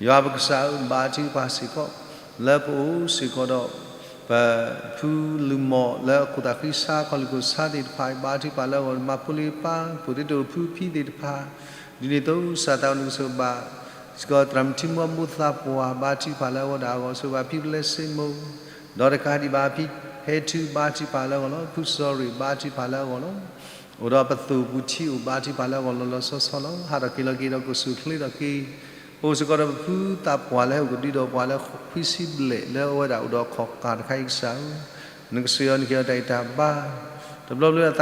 ယွၤပကစၢ်ဧၢ ဘါထုကဖၣ်စ့ၢ်ကီး လၢပအိၣ်စ့ၢ်ကီးဒီး ပဖုလုၢ်မီၢ်လၢအခိၣ်သးဃံဆါ ခီၣ်လံၢ်ခိၣ်ဆါသ့ၣ်တဖၣ် ဘါထုကဖၣ်လၢအဂီၢ် မၤဖိလံၤပၢ် ပှၤသ့တိၣ်ဖုဖံသ့ၣ်တဖၣ် ဒ်န့ၣ်အသိး ကစၢ်သးပှၢ် နကဆိၣ်ဂ့ၤဘၣ်စ့ၢ်ကီး သရၣ်မုၣ်ထံမူအမိၢ်သးပှၢ် ဘါထုကဖၣ်လၢအဝဲဒၣ်အဂီၢ် ဆိၣ်ဂ့ၤဘၣ်ဖံပျဲစ့မိၢ် ဒီးတကးဒံးဘၣ် ဖံဟဲထူ ဘါထုကဖၣ်လၢအဂီၢ်လီၤ. ဖုစီၤရ့ၣ် ဘါထုကဖၣ်လၢအဂီၢ်လီၤ. အိၣ်ဒီးပသိၣ်ပူၤထံအိၣ် ဘါထုကဖၣ်လၢအဂီၢ်လီၤလီၤဆီဆီလီၤ. ဟးထီၣ်က့ၤလီၤက့ၤဒီးကစူၣ်ချ့ထီၣ်က့ၤ ပအိၣ်စ့ၢ်ကီးဒီးပဖုသးပှၢ်လၢဟဲအိၣ်ကဒုဒီးပှၤလၢ ခွံဆံဘျဲၣ်လၢအဝဲဒၣ်အိၣ်ဒီးခီၣ်ကၢ်တခါအံၤကစၢ်ဧၢ, နကဆိၣ်ဂ့ၤအီၤ နကဟ့ၣ်အီၤတၢ်ဂံၢ်တၢ်ဘါ တဘျီဘျီအသးကဘၣ်တံာ်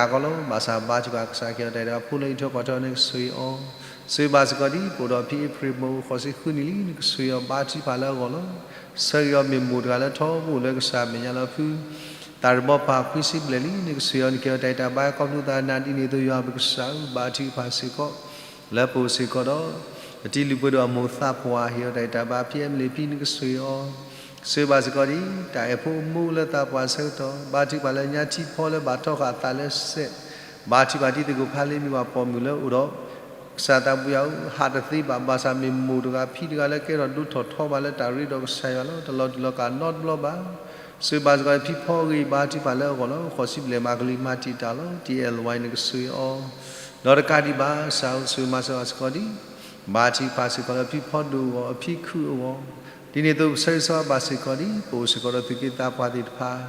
တာ်ကီးလီၤ. ဘၣ်ဆၣ်ဘါထုကဖၣ်ကစၢ် ကဟ့ၣ်အီၤတၢ်ဂံၢ်တၢ်ဘါ ဖိလၢအံးထွဲကွၢ်ထွဲ နကဆိၣ်ဂ့ၤအီၤ ဆိၣ်ဂ့ၤဘၣ်စ့ၢ်ကီးဒံး ပအိၣ်ဒီးဖံအ့ဖြ့ၣ်မိၢ် ဃိးဆံဃုနံၣ်လံ နကဆိၣ်ဂ့ၤအီၤ ဘါထုကဖၣ်လၢအဂီၢ်လီၤ. ဆၢဂ့ၤအီၤမ့ၢ်မိၢ်တဂၤလၢထီဘိလၢကစၢ်မဲာ်ညါလၢဖု သးတဘီပၤ ခွံဆံဘျဲၣ်လံ နကဆိၣ်ဂ့ၤအီၤ နကဟ့ၣ်အီၤတၢ်ဂံၢ်တၢ်ဘါ ခီဖျိသးနၤ ဒ်န့ၣ်အသိး ယွၤပကစၢ်ဧၢ ဘါထုကဖၣ်စ့ၢ်ကီး လၢပအိၣ်စ့ၢ်ကီးဒီး ပတံၤလုၢ်ပှ့ၤဒိၣ်အမိၢ်သးပှၢ် ဟ့ၣ်အီၤတၢ်ဂံၢ်တၢ်ဘါ ဖံအဲမလ့ၣ်ဖံ နကဆိၣ်ဂ့ၤအီၤ ဆိၣ်ဂ့ၤဘၣ်စ့ၢ်ကီးဒံး တၢ်အဲၣ်ဖိအမိၢ်လၢသးပှၢ်ဆၢကတီၢ် ဘါထုကဖၣ်လၢညါထံဖီလၢဘၣ်ထီဃာ်အသးလၢစဲး ဘါထုကဖၣ်တံၤသကိးဖးလ့မ့ၢ်ဘၣ်ပိာ်မုၣ်လၢအိၣ်ဒီး ကစၢ်သးပူၤယၤဧၢ ဟးတသ့ဘၣ် ဘၣ်ဆၣ်မ့ၢ်မိၢ်တဂၤဖံတဂၤလၢကဲထီၣ်ဒိၣ်ထီၣ်ထီဘၣ်လၢတၢ်ရ့ဒီးကစၢ်ယွၤလီၤ. တလီၤတူာ်လီၤကာ်နီတဘျီဘၣ်. ဆိၣ်ဂ့ၤဘၣ်စ့ၢ်ကီးဖံဖီအဂ့ၢ် ဘါထုကဖၣ်လၢအဂီၢ်လီၤ. ဃိးဆံဘျဲၣ်မၤကလံၤမၤတံာ်တာ်လီၤ. တံၤအဲၣ်လဝါ နကဆိၣ်ဂ့ၤအီၤ ဒီးတကးဒံးဘၣ် ကစၢ်ဧၢ ဆိၣ်ဂ့ၤမၤစၢၤဘၣ်စ့ၢ်ကီးဒံး ဘါထုကဖၣ်စ့ၢ်ကီးလၢဖံဖီဒိၣ်အဂီၢ် အဖံခုၣ်အဂီၢ် ဒ်န့ၣ်အသိး ပဆၢဂ့ၤဆၢဝါဘၣ်စ့ၢ်ကီးဒံး ပအိၣ်စ့ၢ်ကီးဒီးသူၣ်က့သးပှၢ်သ့ၣ်တဖၣ်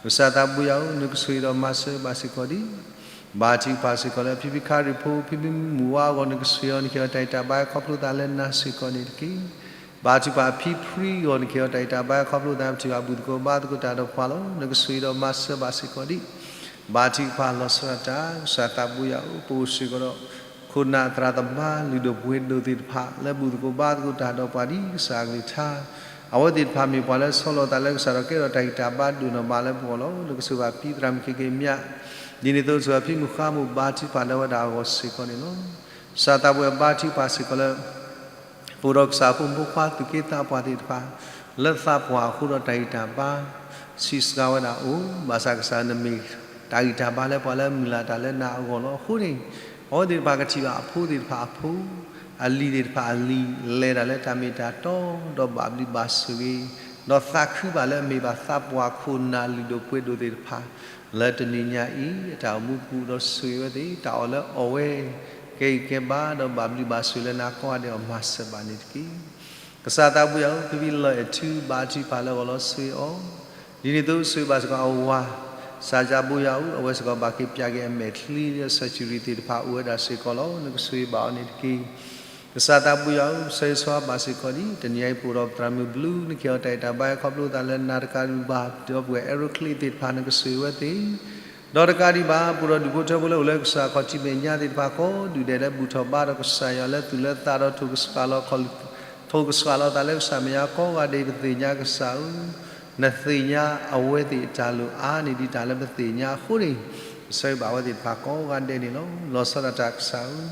ကစၢ်သးပူၤယၤဧၢ နကဆိၣ်ဂ့ၤဒီးမၤစၢၤဘၣ်စ့ၢ်ကီးဒံး ဘါထုကဖၣ်စ့ၢ်ကီးလၢဖံဖံခါရံၣ်ဖိ ဖံဖံမုၢ်ဝါအဂီၢ် နကဆိၣ်ဂ့ၤအီၤ နကဟ့ၣ်အီၤတၢ်ဂံၢ်တၢ်ဘါ ခီဖျိသးလၢနၤစ့ၢ်ကီးန့ၣ်တက့ၢ်. ဘါထုကဖၣ်ဖံဖရံအဂီၢ် နကဟ့ၣ်အီၤတၢ်ဂံၢ်တၢ်ဘါ ခီဖျိသး ပထံၣ်ဘၣ်ဘူၣ်သကိးဘါသကိးတၢ်ဒီးပှၤလီၤ. နကဆိၣ်ဂ့ၤဒီးမၤစၢၤဘၣ်စ့ၢ်ကီးဒံး ဘါထုကဖၣ်လီၤဆီဒၣ်တၢ် ကစၢ်သးပူၤယၤဧၢ ပအိၣ်စ့ၢ်ကီးဒီး ခိၣ်နၢ်သရၣ်သမါလုၢ်ဒိၣ်ပှ့ၤဒိၣ်သ့ၣ်တဖၣ် လၢဘူၣ်သကိးဘါသကိးတၢ်ဒီးပှၤဒ်ကစၢ်အကလုၢ်ကထါ အဝဲသ့ၣ်တဖၣ်မ့ၢ်ပှၤလၢဆီလီၤသးလၢကစၢ်ဒီးကဲထီၣ်တၢ်ဂံၢ်တၢ်ဘါဒိၣ်နီၢ်မးလၢပဂီၢ်လီၤ. နကဆိၣ်ဂ့ၤဘၣ်ဖံသရၣ်မုၣ်ခံက့ၤမၠး ဒ်န့ၣ်အသိး ဆိၣ်ဂ့ၤဖံမုၢ်ဃါမိၢ် ဘါထုကဖၣ်လၢအဝဲဒၣ်အဂီၢ်စ့ၢ်ကီးန့ၣ်လီၤ. ကစၢ်သးပူၤဘါထုကဖၣ်စ့ၢ်ကီးလၢ ပအိၣ်ဒီးကစၢ်ဖိမုၣ်ဖိခွါသူၣ်က့သးပှၢ်သ့ၣ်တဖၣ် လၢသးပှၢ်အဃိဒီးတၢ်ဂံၢ်တၢ်ဘါ ဆံးစှၤဝဲဒၣ်အိၣ် ဘၣ်ဆၣ်ကစၢ်နမ့ၢ်တၢ်ဂံၢ်တၢ်ဘါလၢပှၤလၢမုၢ်လၢ်တၢ်လၢနၤအဂီၢ်လီၤ. အဃိန့ၣ် အဝဲသ့ၣ်တဖၣ်ကထံၣ်ဘၣ်အဖိသ့ၣ်တဖၣ်အဖိ အလံၤသ့ၣ်တဖၣ်အလံၤ လဲၤတၢ်လၢတၢ်မ့ၢ်တၢ်တီ ဒီးဘၣ်ဘျုးဘၣ်ဆိၣ်ဂ့ၤ ဒီးသးခုဘၣ်လၢအမ့ၢ်ဘၣ်သးပှၢ်ခိၣ်နၢ်လုၢ်ဒိၣ်ပှ့ၤဒိၣ်သ့ၣ်တဖၣ် လၢတနံၤညါအံၤ အတၢ်အိၣ်မူပူၤဒီးဆိၣ်ဂ့ၤဝဲသ့ၣ် တၢ်အီၣ်လၢအီၣ်ဝဲ ကဲဂံၢ်ကဲဘါဒီးဘၣ်ဘျုးဘၣ်ဆိၣ်ဂ့ၤလၢနၤကိးဂၤဒဲးအီၤ မၤစၢၤဘၣ်န့ၣ်တက့ၢ်. ကစၢ်သးပူၤယၤဧၢ ဖံဖံလၢအဲၣ်ထူ ဘါထုကဖၣ်လၢအဂီၢ်လီၤ ဆိၣ်ဂ့ၤအီၤ ဒ်န့ၣ်အသိး ဆိၣ်ဂ့ၤဘၣ်စ့ၢ်ကီးအဝၤ စၢ်ကၠါဘိယၤဧၢ အဝဲစ့ၢ်ကီးဘၣ်က့ၤပၠးက့ၤအမဲာ်ချံလၢ surgery သ့ၣ်တဖၣ်အိၣ်ဝဲဒၣ်စ့ၢ်ကီးလီၤ. နကဆိၣ်ဂ့ၤဘၣ်အီၤန့ၣ်တက့ၢ်. ကစၢ်သးပူၤယၤဧၢ ဆၢဂ့ၤဆၢဝါဘၣ်စ့ၢ်ကီးဒံး တနံၤအံၤပအိၣ်ဒီးပသရၣ်မုၣ်ဘျုး နကဟ့ၣ်အီၤတၢ်ဂံၢ်တၢ်ဘါ ခီဖျိသးလၢနၤတကးဒံးဘၣ် ဒီပုၢ်ဝဲၢ်အဲရကျ့သ့ၣ်တဖၣ် နကဆိၣ်ဂ့ၤဝဲသ့ၣ် ဒီးတကးဒံးဘၣ် ပှၤဒီးဒူၣ်ဖိထၢဖိလၢအိၣ်လၢကစၢ်ခီၣ်ထံးမဲာ်ညါသ့ၣ်တဖၣ်ကိးဒူၣ်ဒဲးလၢဘူၣ်ထီၣ်ဘါထီၣ်ကစၢ်ယွၤလၢသူၣ်လၢသးဒီး ထိၣ်ကစှၤလီၤသးလၢကစၢ်မဲာ်ညါကိးဂၤဒဲး ပသ့ၣ်ညါကစၢ်ဧၢ, နသ့ၣ်ညါအဝဲသ့ၣ်အတၢ်လိၣ်အါန့ၣ်ဒ်တၢ်လၢပသ့ၣ်ညါအဃိန့ၣ်, ပဆၢဂ့ၤဘၣ်အဝဲသ့ၣ်တဖၣ်ကိးဂၤဒဲးန့ၣ်လီၤ. လီၤဆီဒၣ်တၢ်ကစၢ်ဧၢ,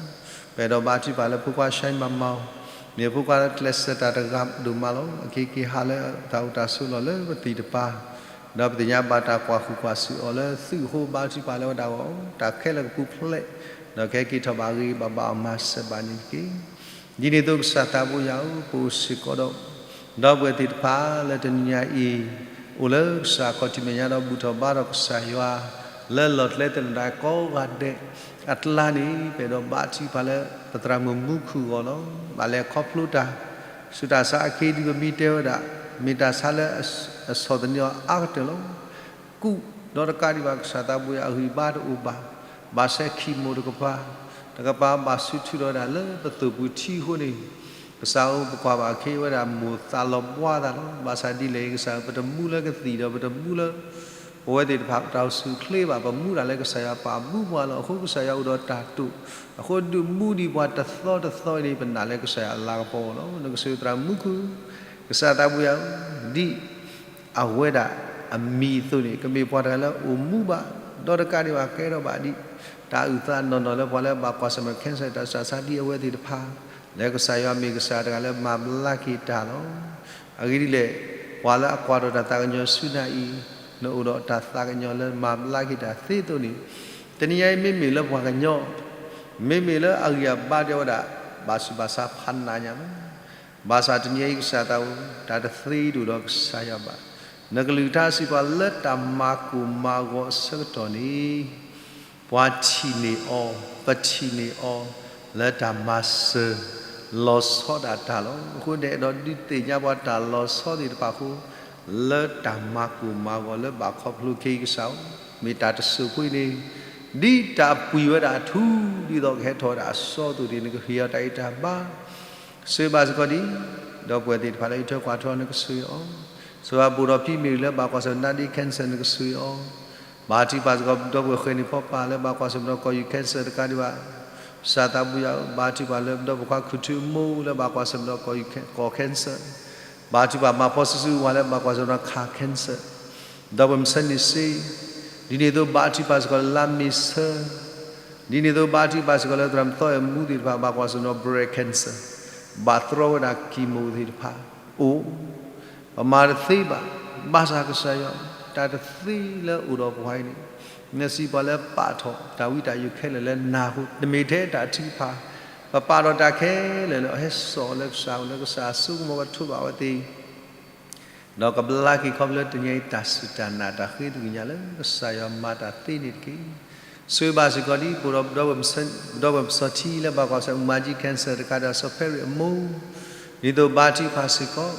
ပအဲၣ်ဒိးဘါထုကဖၣ်လၢဖိခွါ ရှဲမၤမၤအီၤ, မ့ၢ်ဖိခွါလၢကျဲးစၢးတၢ်တဂၤဒိၣ်မးလီၤ. အက့ၤက့ၤဟးလၢတၢ်အိၣ်တၢ်ဆိးလီၢ်လၢပသံၣ်တပၤ ဒီးပသ့ၣ်ညါဘၣ်တၢ်ကွၢ်ဃုာ်ကွၢ်ဆူၣ်အီၤလၢသုးအဃိ ဘါထုကဖၣ်လၢဝဲဒၣ်အဂီၢ် တၢ်ခဲလၢာ်ကပူၤဖျဲး, ဒီးကဟဲက့ၤထီၣ်ဘၣ်ဂ့ၤဂ့ၤဘၣ်ဘၣ်အီၤ မၤစၢၤဘၣ်န့ၣ်တက့ၢ်. ဒ်န့ၣ်အသိးကစၢ်သးဘိယွၤဧၢ, ပအိၣ်စ့ၢ်ကီးဒီး ဒီပုၢ်ဝဲၢ်သ့ၣ်တဖၣ်လၢတနံၤညါအံၤ အိၣ်လၢကစၢ်ခီၣ်ထံးမဲာ်ညါဒီးဘူၣ်ထီၣ်ဘါထီၣ်ကစၢ်ယွၤ လၢလီၢ်ကျဲသနၢၣ်ဒၣ်ကိးဂၤဒဲးအကျါန့ၣ် ပအဲၣ်ဒိးဘါထုကဖၣ်လၢပသရၣ်မုၣ်မူခိၣ်အဂီၢ်လီၤ. ဘၣ်လဲၤခီဖျိတၢ်ဆူးတၢ်ဆါအခံဒ်ပမ့ၢ်တဲဝဲဒၣ် မ့ၢ်တၢ်ဆါလၢအဆီၣ်သနံးအီၤအါကတၢၢ်လီၤ. ကူၣ်ဒီးတကးဒံးဘၣ်ကစၢ်သးဘိယွၤအဂံၢ်အဘါတအိၣ်ဘၣ်, ဘၣ်ဆဲခံမိၢ်တကပၤ, တကပၤဘၣ်ဆူထုးထီၣ်ဝဲဒၣ်လၢပသိၣ်ပူၤထံအဃိန့ၣ်, ကစၢ်ဧၢပကွၢ်ဘၣ်အခ့ဝဲဒၣ်မိၢ်သးလီၤဘှါသးလီၤ. ဘၣ်ဆၣ်ဒ်လဲၣ်အံၤကစၢ်ဧၢ ပတမူလၢကသံၣ်ဒီးပတမူလၢ ပဝဲသ့ၣ်တဖၣ်ပတၢ်အိၣ်ဆူၣ်အိၣ်ချ့ဘၣ်, ပမူဒၣ်လၢကစၢ်ယွၤပာ်မူပှၤလီၤ. အဃိကစၢ်ယွၤအိၣ်ဒီးတၢ်တိာ်, အဃိဒုးမူဒံးပှၤတသီတသီအံၤန့ၣ် ပနာ်လၢကစၢ်ယွၤအလၤကပီၤအဂီၢ်လီၤ. နကစၢ်သရၣ်မူခိၣ်, ကစၢ်သးဘိယွၤဧၢ, ဒ် အဝဲဒၣ်အမံၤအသိးန့ၣ် ကမ့ၢ်ပှၤတဂၤလၢအိၣ်မူဘၣ်, ဒီးတကးဒံးဘၣ်ကဲထီၣ်ဘၣ်ဒ် တၢ်အုၣ်သးနီၢ်နီၢ်လၢပှၤလၢဘၣ်ကွၢ်ဆၢၣ်မဲာ် cancer တၢ်ဆူးတၢ်ဆါဒ်အဝဲသ့ၣ်တဖၣ်, လၢကစၢ်ယွၤမ့ၢ်ကစၢ်တဂၤလၢမၤဘျါက့ၤတၢ်လီၤ. အဂ့ၢ်ဒ်လဲၣ်, ပှၤလၢအကွၢ်ထီၣ်တၢ်သးကညီၤဆူနၤအံၤ, နအိၣ်ဒီးတၢ်သးကညီၤလၢမၤဘျါက့ၤတၢ်သ့အသိးန့ၣ်, တနံၤညါအံၤမ့မ့ၢ်လၢပှၤကညီ, မ့မ့ၢ်လၢအဂံၢ်အဘါဒ်ဝဲဒၣ် ဘၣ်ဆူးဘၣ်ဆါဖးနးညါလီၤ. ဘၣ်ဆၣ်တနံၤအံၤကစၢ်သးဧၢ, တၢ်တသ့ဒိၣ်ဒီးကစၢ်ယွၤဘၣ်. နကလုၢ်ကထါစံးပှၤလၢတၢ်မၤကိၢ်မၤဂီၤအဆၢကတီၢ်န့ၣ်, ပှၤထံၣ်န့ၢ်အီၤ, ပထံၣ်န့ၢ်အီၤ, လၢတၢ်မၤစၢၤ, လီၤဆီဒၣ်တၢ်လီၤ. အဃိန့ၣ် အဲၣ်ဒိးဒုးသ့ၣ်ညါပှၤတၢ်လီၤဆီသ့ၣ်တဖၣ်အဃိ, လၢတၢ်မၤကိၢ်မၤဂီၤလၢဘၣ်ခီဖျိခဲအံၤကစၢ်ဧၢ, မ့ၢ်တၢ်တစိၢ်ဖိအံၤန့ၣ်, ဒ်တၢ်ပှံၤဝဲဒၣ်အထူ, ဒ်သိးကဟဲထီၣ်ဝဲဒၣ်အစီအသိးန့ၣ် နကဟ့ၣ်အီၤတၢ်အံၤတၢ်ဘါ ဆိၣ်ဂ့ၤဘၣ်စ့ၢ်ကီးဒ် ဒီပုၢ်ဝဲၢ်သ့ၣ်တဖၣ်လၢအံးထွဲကွၢ်ထွဲအီၤ နကဆိၣ်ဂ့ၤအီၤ, ဆိၣ်ဂ့ၤဘၣ်ပအိၣ်ဒီးဖံမ့ၢ်ဂ့ၤလၢဘၣ်ကွၢ်ဆၢၣ်မဲာ်ဒ် cancer နကဆိၣ်ဂ့ၤအီၤ, ဘါထုကဖၣ်စ့ၢ်ကီးဒီပုၢ်ဝဲၢ်ဃဲၤန့ၢ်ဖီပာ်လၢဘၣ်ကွၢ်ဆၢၣ်မဲာ်ဒီးကီၢ်ယူၢ် cancer တကးဒံးဘၣ်, ကစၢ်သးဘိယွၤဧၢ, ဘါထုကဖၣ်လၢဒီပုၢ်ဝဲၢ်ခွါခူၣ်ထူအမိၢ်လၢဘၣ်ကွၢ်ဆၢၣ်မဲာ်ဒီးကီၢ်ယူၢ် ကီၢ် cancer, ဘါထုကဖၣ်မၤဖီစုစုဝဲလၢဘၣ်ကွၢ်ဆၢၣ်မဲာ်ဒီး cancer ဒီးပမ့ၢ်ဆၢန့ၣ်စ့, ဒ်န့ၣ်အသိးဘါထုကဖၣ်စ့ၢ်ကီးလၢလါမ့ၤဆၢ, ဒ်န့ၣ်အသိးဘါထုကဖၣ်စ့ၢ်ကီးလၢသရၣ်မုၣ်သီအဲၣ်မူသ့ၣ်တဖၣ် ဘၣ်ကွၢ်ဆၢၣ်မဲာ်ဒီး breast cancer, ဘၣ်တြီဝဲဒၣ် chemo သ့ၣ်တဖၣ်, အိၣ်, ပမၤတသ့ဘၣ်, ဘၣ်ဆၣ်ကစၢ်ယွၤ, တၢ်တသ့လၢအိၣ်ဒီးပှၤအံၤန့ၣ်, နစံးပှၤလၢပာ်ထီၣ်တၢ်ဝံတၢ်ယိးခဲလၢာ်လၢနၤအဃိ, တမ့ၢ်ထဲတၢ်ထုကဖၣ်, ပပာ်ထီၣ်တၢ်ခဲလၢာ်လၢအဟဲစိာ်အီၤလၢကစၢ်အအိၣ်လၢကစၢ်အစိကမီၤကထိးဘၣ်အဝဲသ့ၣ် ဒီးကဘျါက့ၤခီဖျိလၢတနံၤအံၤတၢ်စူၢ်တၢ်နာ်တၢ်ဃ့တဂ့ၤညါလၢကစၢ်ယွၤမၤတၢ်သ့န့ၣ်တက့ၢ်. ဆိၣ်ဂ့ၤဘၣ်စ့ၢ်ကီးဒ်ပအိၣ်ဒီးပဒီပုၢ်ဝဲၢ်ပစီၤထံလၢဘၣ်ကွၢ်ဆၢၣ်မဲာ် မၤကၠံ cancer တကးဒီးစီၤဖဲရ့ၣ်အမိၢ်, ဒ်သိးဘါထုကဖၣ်စ့ၢ်ကီး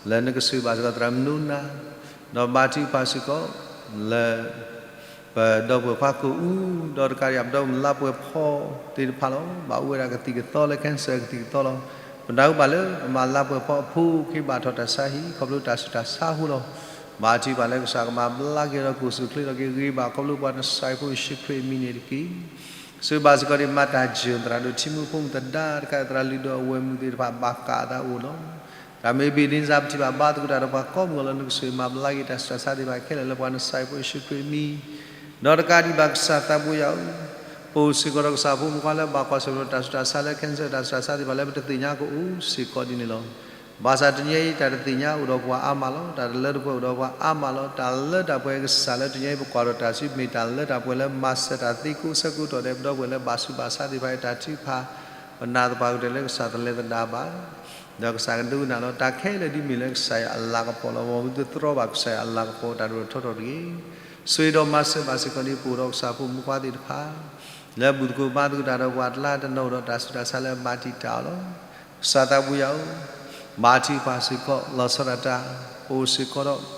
လၢနကဆိၣ်ဂ့ၤဘၣ်စ့ၢ်ကီးသရၣ်မုၣ်နိနၤ, ဒီးဘါထုကဖၣ်စ့ၢ်ကီး လၢ ပဒီပုၢ်ဝဲၢ်ခွါကိာ်အူ, ဒီးတကးဒံးဘၣ်ပဒီပုၢ်ဝဲၢ်လါပှဲၤဖီသ့ၣ်တဖၣ်လီၤ. ဘၣ်အိၣ်ဝဲဒၣ်ကသံၣ်ကသီလၢ cancer ကသံၣ်ကသီလီၤ. ပနၢ်ဟူဘၣ်လၢ ပမၤလါပှဲၤဖီအဖိ က့ၤဘၣ်ထီၣ်တၢ်ဆါဟံၣ် ခီဖျိတၢ်ဆူးတၢ်ဆါအဃိလီၤ. ဘါထုကဖၣ်လၢကစၢ်ကမၤဘျါက့ၤဒီးကအိၣ်ဆူၣ်အိၣ်ချ့ဒီးက့ၤဂ့ၤဘၣ်ခီဖျိပှၤနစၢ်ဖိယ့ၣ်ၡူးခရံာ်အမံၤန့ၣ်တက့ၢ်. ဆိၣ်ဂ့ၤဘၣ်စ့ၢ်ကီးဒ်မၤတၢ်ယိာ်သရၣ်ဒိၣ် ထံမူဖိမုၣ်သဒါ တကးဒံးသရၣ်လုၢ်ဒိၣ်အဝဲၢ်မုၣ်သ့ၣ်တဖၣ်ဘၣ်ကးအသးအိၣ်လီၤ. သရၣ်မ့ၢ်ဘ့ၣ်ဒ့စၢ် ပထံၣ်ဘၣ်ဘါသကိးတၢ်ဒီးပှၤကိးမုၢ်ဂီၢ်လီၤ. နကဆိၣ်ဂ့ၤမၤဘျါက့ၤတၢ်ဆူးတၢ်ဆါသ့ၣ်တဖၣ်ခဲလၢာ်လၢပှၤနစၢ်ဖိယ့ၣ်ၡူးခရံာ်အမံၤ, ဒီးတကးဒံးဘၣ်ကစၢ်သးဘိယွၤဧၢ, ပအိၣ်စ့ၢ်ကီးဒီးကစၢ်ဖိမုၣ်ဖိခွါလၢဘၣ်ကွၢ်ဆၢၣ်မဲာ်ဒီးတၢ်ဆူးတၢ်ဆါလၢ cancer တၢ်ဆူးတၢ်ဆါသ့ၣ်တဖၣ်လၢပတသ့ၣ်ညါကအိၣ်စ့ၢ်ကီးဒ်န့ၣ်လီၤ. ဘၣ်ဆၣ်တနံၤအံၤ တၢ်တသ့ၣ်ညါအိၣ်ဒီးပှၤအါမးလီၤ. တၢ်တလၢတပှဲၤအိၣ်ဒီးပှၤအါမးလီၤ. တၢ်လၢတၢ်ပှဲၤကစၢ်လၢတနံၤအံၤပကွၢ်ဒီးတၢ်စု မ့ၢ်တၢ်လၢတၢ်ပှဲၤလၢမၤစၢၤတၢ်သ့ကိးဆၢကိးတီၢ်ဒဲး ပဒီပုၢ်ဝဲၢ်လၢဘၣ်ဆူးဘၣ်ဆါသ့ၣ်တဖၣ်အတၢ်ထုကဖၣ်, ပနာ်သပှၢ်ကတၢၢ်လၢကစၢ်တလဲၤသဒၣ်ဘၣ် ဒီးကစၢ်ကဒိကနၣ်လီၤ. တၢ်ခဲလၢာ်ဒ်မ့ၢ်လၢကစၢ်ယွၤအလၤကပီၤလီၤ. မ်ပတတြီဘၣ်ကစၢ်ယွၤအလၤကပီၤတၢ်ဒိၣ်ထီၣ်ထီထီၣ်တဂ့ၤ. ဆိၣ်ဂ့ၤဒီးမၤစၢၤဘၣ်စ့ၢ်ကီးဒ်ပအိၣ်ဒီးကစၢ်ဖိမုၣ်ဖိခွါသ့ၣ်တဖၣ် လၢဘူၣ်သကိးဘါသကိးတၢ်ဒီးပှၤအကျါ တနီၤအိၣ်ဒီးတၢ်ဆူးတၢ်ဆါလၢအမၤတံာ်တာ်အီၤလီၤ. ကစၢ်သးဘိယွၤဧၢ, ဘါထုကဖၣ်စ့ၢ်ကီး လီၤဆီဒၣ်တၢ် ပအိၣ်စ့ၢ်ကီးဒီး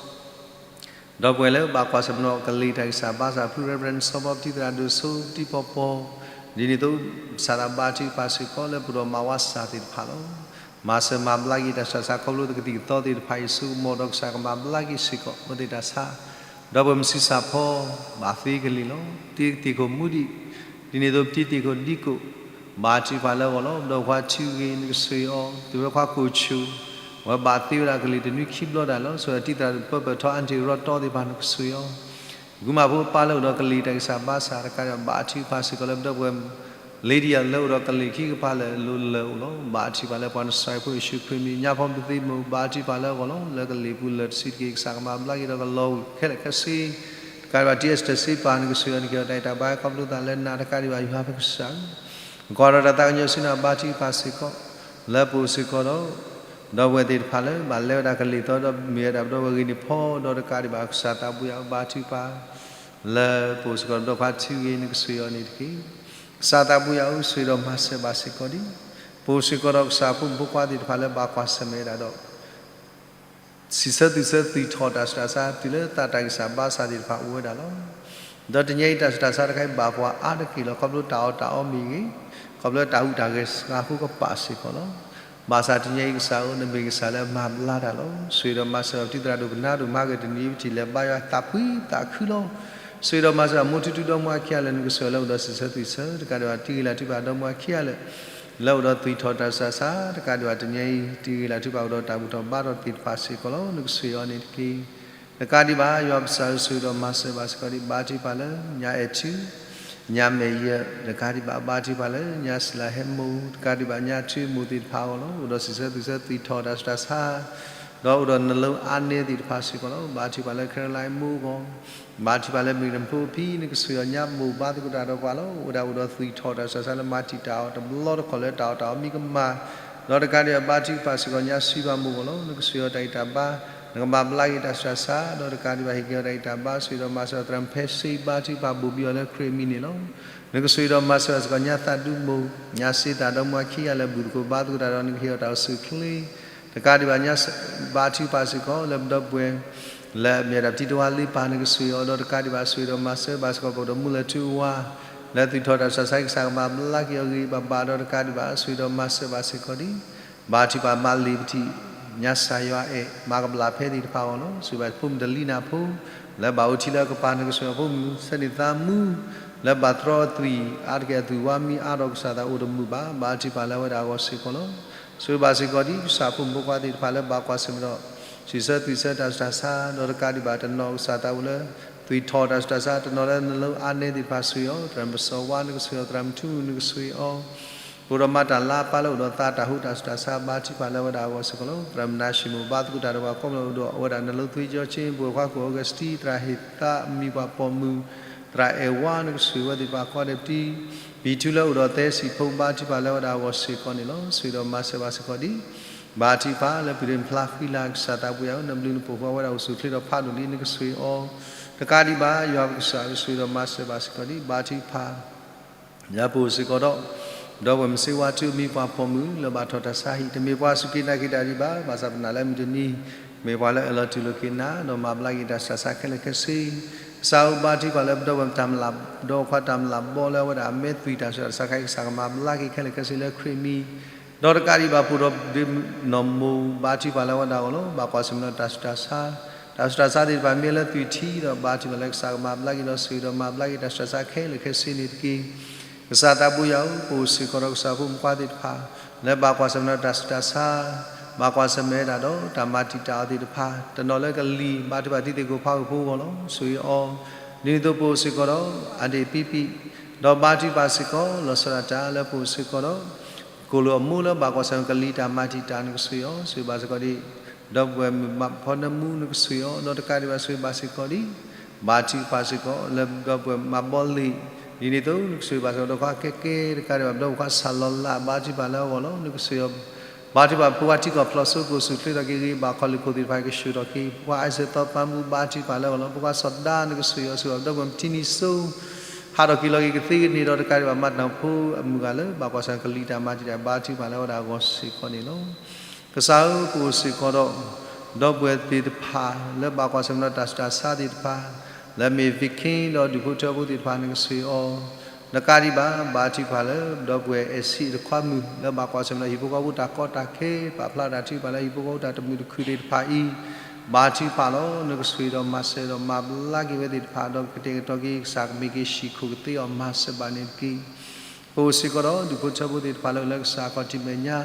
ဒီပုၢ်ဝဲၢ်လၢဘၣ်ကွၢ်ဆၢၣ်မဲာ်ဒီးကလံၤတၢ်ဂံၢ်စၢ်ဘါစၢ်ဖု Reverend စီၤဘီတံ သရၣ်ဒိၣ်စိတံပီပီ, ဒ်န့ၣ်အသိး ကစၢ်သးဘါထုကဖၣ်စ့ၢ်ကီးလၢပဒိၣ်မၤဝါစၢ်သ့ၣ်တဖၣ်လီၤ. မၤစၢၤမၤဘျါက့ၤတၢ်ဆူးတၢ်ဆါခီဖျိတကသံၣ်ကသီသ့ၣ်တဖၣ်အံၤ ဆိကမိၣ်ဒီးကစၢ်ကမၤဘျါက့ၤစ့ၢ်ကီး အဝဲသ့ၣ်တၢ်ဆါ ဒီပုၢ်ဝဲၢ်မုၢ်ဆံးစၢ်ဖီ ဘၣ်သ့ကလံၤလီၤ. တံၤသကိးမူဒံး, ဒ်န့ၣ်အသိးပတံၤသကိးဒံကိး, ဘါထုကဖၣ်လၢအဂီၢ်လီၤ. ပဒီပုၢ်ဝဲၢ်ခွါထံဂ့ၤနကစၢ်အီၤ, သုးရ့ၣ်ခွါကိးဆူၣ်, အဝဲဘၣ်သ့ဝဲဒၣ်ကလံၤတနွံခံဘျီဒၣ်လီၤ. ဆိၣ်ဂ့ၤတံၤသရၣ်ဒိၣ်ပၢပၢၢ်ထီ အၣ်တံၤရီတီသ့ၣ်တဖၣ်နကစၢ်အီၤ, ဂုၤမၤဖိပၢ်လၢအိၣ်ဒီးကလံၤတၢ်ဂံၢ်စၢ်ဘါစၢ်တကးဒံးဘၣ် ဘါထုကဖၣ်စ့ၢ်ကီးလၢပဒီပုၢ်ဝဲၢ် Lydia လၢအိၣ်ဒီးကလံၤခံကပၤလၢာ် လိၤလၢာ်အိၣ်လီၤ. ဘါထုကဖၣ်လၢပှၤနစၢ်ဖိယ့ၣ်ၡူးခရံာ်မံၤ ညါဖီမုၢ်သ့မိၢ် ဘါထုကဖၣ်လၢအဂီၢ်လီၤ. လၢကလံၤပူၤလၢာ်တဆံးတက့ၢ် ကစၢ်ကမၤဘျါက့ၤဒီးကလီၤဝဲခဲလၢာ်ခဲဆ့, တကးဒံးဘၣ် တံၤအ့စတၢၤစ့ပၤနကစၢ်အီၤ နကဟ့ၣ်အီၤတၢ်ဂံၢ်တၢ်ဘါခီဖျိသးလၢနၤတကးဒံးဘၣ် ယွၤပကစၢ် ကွၢ်ဒီးတၢ်သးကညီၤဆူနၤ ဘါထုကဖၣ်စ့ၢ်ကီး လၢပအိၣ်စ့ၢ်ကီးဒီး ဒီပုၢ်ဝဲၢ်သ့ၣ်တဖၣ်လၢ ဘၣ်လဲၤဝဲဒၣ်ကလံၤသီဒီးမ့ၢ်ဝဲဒၣ်ပဒီပုၢ်ဝဲၢ်ဂ့ၤန့ၣ်ဖီဒီးတကးဒံးဘၣ် ကစၢ်သးဘိယွၤအိၣ်ဘါထုကဖၣ် လၢပအိၣ်စ့ၢ်ကီးဒီး ပဒီပုၢ်ဝဲၢ်ခွါထံဂ့ၤနကစၢ်အီၤန့ၣ်တက့ၢ်. ကစၢ်သးဘိယွၤအိၣ်ဆိၣ်ဂ့ၤဒီးမၤစၢၤဘၣ်စ့ၢ်ကီးဒံး ပအိၣ်စ့ၢ်ကီးဒီးကစၢ်ဖိမုၣ်ဖိခွါသ့ၣ်တဖၣ်လၢဘၣ်ကွၢ်ဆၢၣ်မဲာ်ဝဲဒၣ်ဒီး စံးဆၢသွံၣ်ဆၢသွံၣ်ထီၣ်တၢ်ဆူးတၢ်ဆါ တုၤလၢသးတၢ်ဂံၢ်စၢ်ဘါစၢ်သ့ၣ်တဖၣ်အိၣ်ဝဲဒၣ်လီၤ. ဒီးတနံၤအံၤတၢ်ဆူးတၢ်ဆါတခါအံၤဘၣ်ပှၤအါတက့ၢ်လီၤ. ခီဖျိတၢ်အီၣ်တၢ်အီမ့ၢ်ဂ့ၤ, ခီဖျိတၢ်ဟူးတၢ်ဂဲၤစှၤဖိကပာ်စ့ၢ်ကီးလီၤ. ဘၣ်ဆၣ်တနံၤအံၤကစၢ်ဧၢ နမ့ၢ်ကစၢ်လၢအမၤဘျါတၢ်လီၤ. ဆိၣ်ဂ့ၤဒီးမၤစၢၤပတံၤသရၣ်ဒိၣ်ပနၢ်ဒိၣ်မၤက့ၤတနံၤအံၤပထံၣ်လဲၤဘါယွၤသးဖှံသးခုလီၤ. ဆိၣ်ဂ့ၤဒီးမၤစၢၤအမိၢ်ထူထူဒီမါခံဂၤလၢာ် နကစၢ်လၢအိၣ်ဒီးစံးဆၢသွံၣ်ဆၢ တကးဒံးဘၣ်တံၤဂ့ၤလၢ်ထုကဖၣ်ဒီမါခံဂၤလၢာ် လၢအိၣ်ဒီးသွံၣ်ထီၣ်တၢ်ဆူးတၢ်ဆါ တကးဒံးဘၣ်တနံၤအံၤ တံၤဂ့ၤလၢ်ထုကဖၣ်အိၣ်ဒီးတၢ်ဘူၣ်ထီၣ်ဘါထီၣ်သ့ၣ်တဖၣ်စ့ၢ်ကီးလီၤ. နကစၢ်အီၤန့ၣ်တက့ၢ်. တကးဒံးဘၣ် ယွၤပကစၢ်ဧၢ ဆိၣ်ဂ့ၤဒီးမၤစၢၤဘၣ်စ့ၢ်ကီးဒံး ဘါထုကဖၣ်လၢညါအဲၣ်ထူ ညါမဲာ်ယၢၤ တကးဒံးဘၣ် ဘါထုကဖၣ်လၢညါစံလၤဟဲမိၢ် တကးဒံးဘၣ်ညါထူမိၢ်သ့ၣ်တဖၣ်အဂီၢ်လီၤ. အိၣ်ဒီးစံးဆၢသွံၣ်ဆၢသွံၣ်ထီၣ်တၢ်ဆူးတၢ်ဆါ ဒီးအိၣ်ဒီးနလၢအါနဲသ့ၣ်တဖၣ်စ့ၢ်ကီးလီၤ. ဘါထုကဖၣ်လၢ Caroline မိၢ်အဂီၢ် ဘါထုကဖၣ်လၢ မ့ၢ်နဖိအဖံ နကစၢ်အီၤညါမိၢ်ဘါသကိးတၢ်ဒီးပှၤလီၤ. အိၣ်ဝဲဒၣ်အိၣ်ဒီးသွံၣ်ထီၣ်တၢ်ဆူးတၢ်ဆါလၢမၤတံာ်တာ်အီၤတဘျီတခီၣ်လၢတၢ်အီၣ်တၢ်အီမံကမၣ် ဒီးတကးဒံးဘၣ် ဘါထုကဖၣ်စ့ၢ်ကီးညါစံဘၣ်မိၢ်အဂီၢ်လီၤ. နကစၢ်အီၤတၢ်ဂံၢ်တၢ်ဘါ နကမၤဘျါက့ၤတၢ်ဆူးတၢ်ဆါ ဒီးတကးဒံးဘၣ်ဟ့ၣ်က့ၤအီၤတၢ်ဂံၢ်တၢ်ဘါ ဆိၣ်ဂ့ၤဒီးမၤစၢၤသရၣ်မုၣ်ဖဲစ့ ဘါထုကဖၣ်ဘူးဘံအီၤလၢခရံာ်အမံၤန့ၣ်လီၤ. နကဆိၣ်ဂ့ၤဒီးမၤစၢၤဘၣ်စ့ၢ်ကီးညါသးဒူမိၢ် ညါစ့သးဒီမါခံဂၤလၢာ် ဘူၣ်သကိးဘါသကိးတၢ်ဒီး နကဟ့ၣ်အီၤတၢ်အိၣ်ဆူၣ်အိၣ်ချ့ တကးဒံးဘၣ်ညါ ဘါထုကဖၣ်စ့ၢ်ကီးလၢပဒီပုၢ်ဝဲၢ် လၢအမ့ၢ်ဝဲဒၣ်ပတံၤတဝါလ့ပၢ် နကဆိၣ်ဂ့ၤအီၤဒီးတကးဒံးဘၣ် ဆိၣ်ဂ့ၤဒီးမၤစၢၤဘၣ်စ့ၢ်ကီး ပအိၣ်ဒီးမုၢ်လၢထူဝါ လၢသွံၣ်ထီၣ်တၢ်ဆူးတၢ်ဆါ ကစၢ်ကမၤဘျါက့ၤအီၤဂ့ၤဂ့ၤဘၣ်ဘၣ်ဒီးတကးဒံးဘၣ် ဆိၣ်ဂ့ၤဒီးမၤစၢၤဘၣ်စ့ၢ်ကီးဒံး ဘါထုကဖၣ်မၤလံာ်ပထံၣ် ညါစၢ်ယွၤအဲၣ် မၤကဘျၣ်ဖဲသ့ၣ်တဖၣ်အဂီၢ်လီၤ. ဆိၣ်ဂ့ၤဘၣ်ဖိမုၣ်တလံနၢ်ဖိ လၢဘၣ်အိၣ်ထံလၢအကပၤ နကဆိၣ်ဂ့ၤအဖိမုၣ် ဆဲန့ၣ်သးမူ လၢဘၣ်တြီအသွံၣ် အါတက့ၢ်အသွံၣ်ဝါမံအါထီၣ် ကစၢ်သးအိၣ်တမုာ်ဘၣ် ဘါထုကဖၣ်လၢအဝဲဒၣ်အဂီၢ်စ့ၢ်ကီးလီၤ. ဆိၣ်ဂ့ၤဘၣ်စ့ၢ်ကီးဒ် ကစၢ်ဖိမုၣ်ဖိခွါသ့ၣ်တဖၣ်လၢဘၣ်ကွၢ်ဆၢၣ်မဲာ်ဒီး စံးဆၢသွံၣ်ဆၢတၢ်ဆူးတၢ်ဆါ ဒီးတကးဒံးဘၣ်တနီၤ ကစၢ်သးအိၣ်လၢ သွံၣ်ထီၣ်တၢ်ဆူးတၢ်ဆါ တနီၤလၢနလၢအါနဲသ့ၣ်တဖၣ်ဆိၣ်ဂ့ၤအီၤ သရၣ်မုၣ်ပစီၤဝါ နကဆိၣ်ဂ့ၤအီၤ သရၣ်မုၣ်ထူ နကဆိၣ်ဂ့ၤအီၤ ပအိၣ်ဒီးမၤတၢ်လါပၢ်လၢအိၣ်ဒီးသးတၢ်ဟူးတၢ်ဆူးတၢ်ဆါ ဘါထုကဖၣ်လၢအဝဲဒၣ်အဂီၢ်စ့ၢ်ကီးလီၤ. သရၣ်မုၣ်နၤၡံမိၣ် ဘါသကိးတၢ်ဒီးပှၤကိးမုၢ်နံၤ အိၣ်ဒီးအဝဲဒၣ်နလိၤသွံၣ်ကၠီဆ့ ပဝဲၢ်ခွါခိၣ် Augustine သရၣ်ဟ့ၣ်သး မံၤပှၤပိာ်မုၣ် သရၣ်အဲၣ်ဝါ နကဆိၣ်ဂ့ၤဝဲသ့ၣ်တဖၣ်ကိးဂၤဒဲး ပံထူလၢအိၣ်ဒီးသဲစံာ်ဖိ ဘါထုကဖၣ်လၢအဝဲဒၣ်အဂီၢ်စ့ၢ်ကီးန့ၣ်လီၤ. ဆိၣ်ဂ့ၤဒီးမၤစၢၤဘၣ်စ့ၢ်ကီးဒံး ဘါထုကဖၣ်လၢပဒ့ၣ်ဖျါဃံလၤ ကစၢ်သးပှၢ်ယၤဧၢ နဘျုးနဖှိၣ်ဃီဝဲဒၣ်အိၣ်ဆူၣ်အိၣ်ချ့ဒီးဖးဒိၣ်လံ နကဆိၣ်ဂ့ၤအီၤ တကးဒံးဘၣ် ယွၤပကစၢ်ဧၢ ဆိၣ်ဂ့ၤဒီးမၤစၢၤဘၣ်စ့ၢ်ကီးဒံး ဘါထုကဖၣ် လၢပအိၣ်စ့ၢ်ကီးဒီး ဒီပုၢ်ဝဲၢ်မုၢ်စ့ဝါထူ မံၤပှၤပိာ်မုၣ် လၢဘၣ်ထီၣ်တၢ်ဆါဟံၣ် တမ့ၢ်ပှၤစူၢ်က့ၤနာ်က့ၤတၢ်ဒံးဘၣ် ဘၣ်ဆၣ်ပနာ်လၢမုၢ်တနံၤ မ့ၢ်ပှၤလၢအၢၣ်လီၤတူၢ်လိာ်က့ၤနၤ ဒီးမၤဘျါက့ၤတၢ်ဆူးတၢ်ဆါခဲလၢာ်ခဲဆ့ ကစၢ်ဧၢ ဘါထုကဖၣ်လၢပဒီပုၢ်ဝဲၢ်တၢ်မၤလၤ ဒီးပှၤတၢ်မၤလၤဘီလၢအဝဲဒၣ်အမဲာ်သွံၣ်တၢ်ဆူးတၢ်ဆါခဲအံၤ ကစၢ်ကမၤဘျါက့ၤခဲလၢာ်ခဲဆ့လၢခရံာ်မံၤ ဒီးတကးဒံးဘၣ် ပအိၣ်ဒီးဒ့နီၢ်မိၢ် ဘါထုကဖၣ်လၢအဝဲဒၣ်အဂီၢ်လီၤ. ဘၣ်ကွၢ်ဆၢၣ်မဲာ်ဒီးတၢ်ဆူးတၢ်ဆါ တၢ်ဆူးတၢ်ဆါသ့ၣ်တဖၣ်မ့ၢ်လၢသွံၣ်ထံဒီး ဘါထုကဖၣ်လၢကစၢ်ကမၤဘျါက့ၤဒီးဆိၣ်ဂ့ၤဒီးမၤဘျါက့ၤတၢ်ဆူးတၢ်ဆါခဲလၢာ်ခဲဆ့န့ၣ်တက့ၢ်. ကစၢ်သးပှၢ်ယၤဧၢ ပအိၣ်စ့ၢ်ကီးဒီးကစၢ်ဖိမုၣ်ဖိခွါသ့ၣ်တဖၣ် လၢဘၣ်ကွၢ်ဆၢၣ်မဲာ်ဒီးတၢ်ဆူးတၢ်ဆါ ဘၣ်ကွၢ်ဆၢၣ်မဲာ်ဝဲဒၣ်ဒီးတၢ်မၤတံာ်တာ်အီၤသ့ၣ်တဖၣ် တနီၤလၢကလံၤ ဘါထုကဖၣ်တံၤသကိးဖးဂီၢ်ဖိအဂီၢ်လီၤ. ဆိၣ်ဂ့ၤအီၤ ဒ်န့ၣ်အသိးပအိၣ်စ့ၢ်ကီးဒီး အဒ့ၣ်ပံပံၣ် ဒီးဘါထုကဖၣ်စ့ၢ်ကီး လီၤဆီဒၣ်တၢ်လၢပအိၣ်စ့ၢ်ကီးဒီး ကိၣ်လိာ်အမိၢ်လၢဘၣ်ကွၢ်ဆၢၣ်မဲာ်ကလံၤတၢ်မၤတံာ်တာ် နကဆိၣ်ဂ့ၤအီၤ ဆိၣ်ဂ့ၤဘၣ်စ့ၢ်ကီးဒံး ဒီပုၢ်ဝဲၢ်မုၣ်ဖီနၢမူ နကဆိၣ်ဂ့ၤအီၤ ဒီးတကးဒံးဘၣ်ဆိၣ်ဂ့ၤဘၣ်စ့ၢ်ကီးဒံး ဘါထုကဖၣ်စ့ၢ်ကီး လၢဒီပုၢ်ဝဲၢ်မၤဘီလ့ၣ် ဒ်န့ၣ်အသိး နကဆိၣ်ဂ့ၤဘၣ်စ့ၢ်ကီး ဒီးခွါကဲကဲ တကးဒံးဘၣ် ဒီပုၢ်ဝဲၢ်ခွါဆၣ်လီၤလး ဘါထုကဖၣ်လၢအဂီၢ်လီၤ. နကဆိၣ်ဂ့ၤ ဘါထုကဖၣ် ဖိခွါထံကီၢ်ဖျိးစိ ကအိၣ်ဆူၣ်အိၣ်ချ့ထီၣ်က့ၤဂ့ၤ ဘၣ်ခီၣ်လ့ၢ်ခိၣ်သ့ၣ်တဖၣ် ကဆူၣ်ထီၣ်က့ၤ ဖိခွါအါစၢၤသီပၢ်မူ ဘါထုကဖၣ်လၢအဂီၢ်လီၤ. ဖိခွါစီၤဒါ နကဆိၣ်ဂ့ၤအီၤ ဆိၣ်ဂ့ၤဘၣ်ဒီပုၢ်ဝဲၢ်မုၣ်ထံနံၤစိ ဟးထီၣ်က့ၤလီၤက့ၤကသ့ကန့ၢ်ဒီး တကးဒံးဘၣ် မၤတၢ်ဖိအမုၢ်ဂၤလၢ ဘၣ်ကွၢ်ဆၢၣ်မဲာ်ကလံၤတၢ်မၤတံာ်တာ် ဘါထုကဖၣ်လၢအဝဲဒၣ်အဂီၢ်စ့ၢ်ကီးန့ၣ်လီၤ. ကစၢ်ဧၢ ပအိၣ်စ့ၢ်ကီးဒီး ဒီပုၢ်ဝဲၢ်သ့ၣ်တဖၣ် လၢဘၣ်ကွၢ်ဆၢၣ်မဲာ်ဒီးတၢ်ဆူးတၢ်ဆါသ့ၣ်တဖၣ် လၢမ့ၢ် Viking ဒီးဒူၣ်ဖိထၢဖိသ့ၣ်တဖၣ် နကဆိၣ်ဂ့ၤအီၤ တကးဒံးဘၣ် ဘါထုကဖၣ်လၢ ဒီပုၢ်ဝဲၢ်အဲၣ်ဆံးတခွါမုၣ် လၢဘၣ်ကွၢ်ဆၢၣ်မဲာ်ဒီးဟံၣ်ဖိဃီဖိတၢ်ကီတၢ်ခဲ ပာ်ဖျါတၢ်ထုကဖၣ်လၢဟံၣ်ဖိဃီဖိတၢ်တမုာ်တခုၣ်သ့ၣ်တဖၣ်အံၤ ဘါထုကဖၣ်လီၤ. နကဆိၣ်ဂ့ၤဒီးမၤစၢၤဒီးမၤဘျါက့ၤဝဲသ့ၣ်တဖၣ် ဒီးကတဲာ်ကတီၤက့ၤကစၢ် ကမ့ၢ်က့ၤဟံးခိၣ်ကသ့အီၤ မၤစၢၤဘၣ်န့ၣ်တက့ၢ်. ပအိၣ်စ့ၢ်ကီးဒီး ဒူၣ်ဖိထၢဖိသ့ၣ်တဖၣ်လၢအိၣ်လၢကစၢ်ခီၣ်ထံးမဲာ်ညါ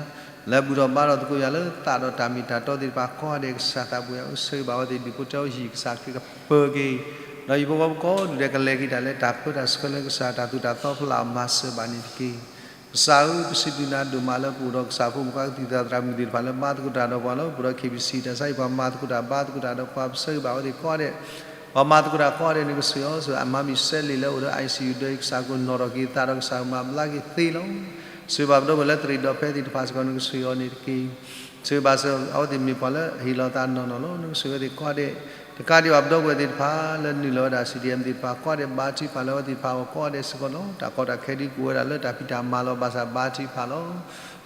လၢဘူၣ်ထီၣ်ဘါထီၣ်သကိးယၤလၢသးဒီးတၢ်မ့ၢ်တၢ်တီသ့ၣ်တဖၣ်ကိးဂၤဒဲး ကစၢ်သးပူၤယၤအိၣ်ဆိၣ်ဂ့ၤဘၣ်ဝဲသ့ၣ် ဒူၣ်ဖိထၢဖိ ဟံၣ်ကစၢ်ခရံာ်ကပၢၤက့ၤ ဒီးဟံၣ်ဖိဃီဖိကိးဒူၣ်ဒဲးကလဲၤက့ၤတၢ်လၢတၢ်ပၢတၢ်ဆှၢလၢကစၢ်တၢ်သိၣ်တၢ်သီဖီလာ် မၤစၢၤဘၣ်န့ၣ်တက့ၢ်. ကစၢ်ဧၢ, ပစံးဘျုးနၤဒိၣ်မးလၢပအိၣ်ဒီးကစၢ်ဖိမုၣ်ခွါကသံၣ်သရၣ်မုၣ်သ့ၣ်တဖၣ်လၢဘါသကိးတၢ်ဒီးပှၤလီၤ. ပအိၣ်ဒီး KBC တၢ်ဆါဟံၣ်ပှၤမၤသကိးတၢ်ဒီးပှၤ ပဆိၣ်ဂ့ၤဘၣ်ဝဲသ့ၣ်ကိးဂၤဒဲး ပှၤမၤသကိးတၢ်ကိးဂၤဒဲးန့ၣ် ကဆိၣ်ဂ့ၤအီၤ ဆိၣ်ဂ့ၤအမါမံၤစဲးလ့ၣ်လၢအိၣ်ဒီး ICU ဒီးကစၢ်ကအိၣ်နီၣ်ထီၣ်က့ၤသးဒီးကစၢ်ကမၤဘျါက့ၤသ့လီၤ. ဆိၣ်ဂ့ၤဘၣ်ပဒီပုၢ်ဝဲၢ်လၢသရံးဒီးဖဲသ့ၣ်တဖၣ်စ့ၢ်ကီး နကဆိၣ်ဂ့ၤအီၤန့ၣ်တက့ၢ်. ဆိၣ်ဂ့ၤဘၣ်စ့ၢ်ကီးအဝဲသ့ၣ်မ့ၢ်ပှၤလၢဟ့ၣ်လီၤသးနီၢ်နီၢ်လီၤ. နကဆိၣ်ဂ့ၤဝဲသ့ၣ်ကိးဂၤဒဲး တကးဒံးဘၣ်ပဒီပုၢ်ဝဲၢ်သ့ၣ်တဖၣ်လၢနုာ်လီၤဝဲဒၣ် CDM သ့ၣ်တဖၣ်ကိးဂၤဒဲး ဘါထုကဖၣ်လၢအဝဲသ့ၣ်တဖၣ်အဂီၢ်ကိးဂၤဒဲးစ့ၢ်ကီးလီၤ. တၢ်ကီတၢ်ခဲဒုးကအိၣ်ဝဲဒၣ်လၢတၢ်ဖံးတၢ်မၤလီၤ. ဘၣ်ဆၣ်ဘါထုကဖၣ်လီၤ.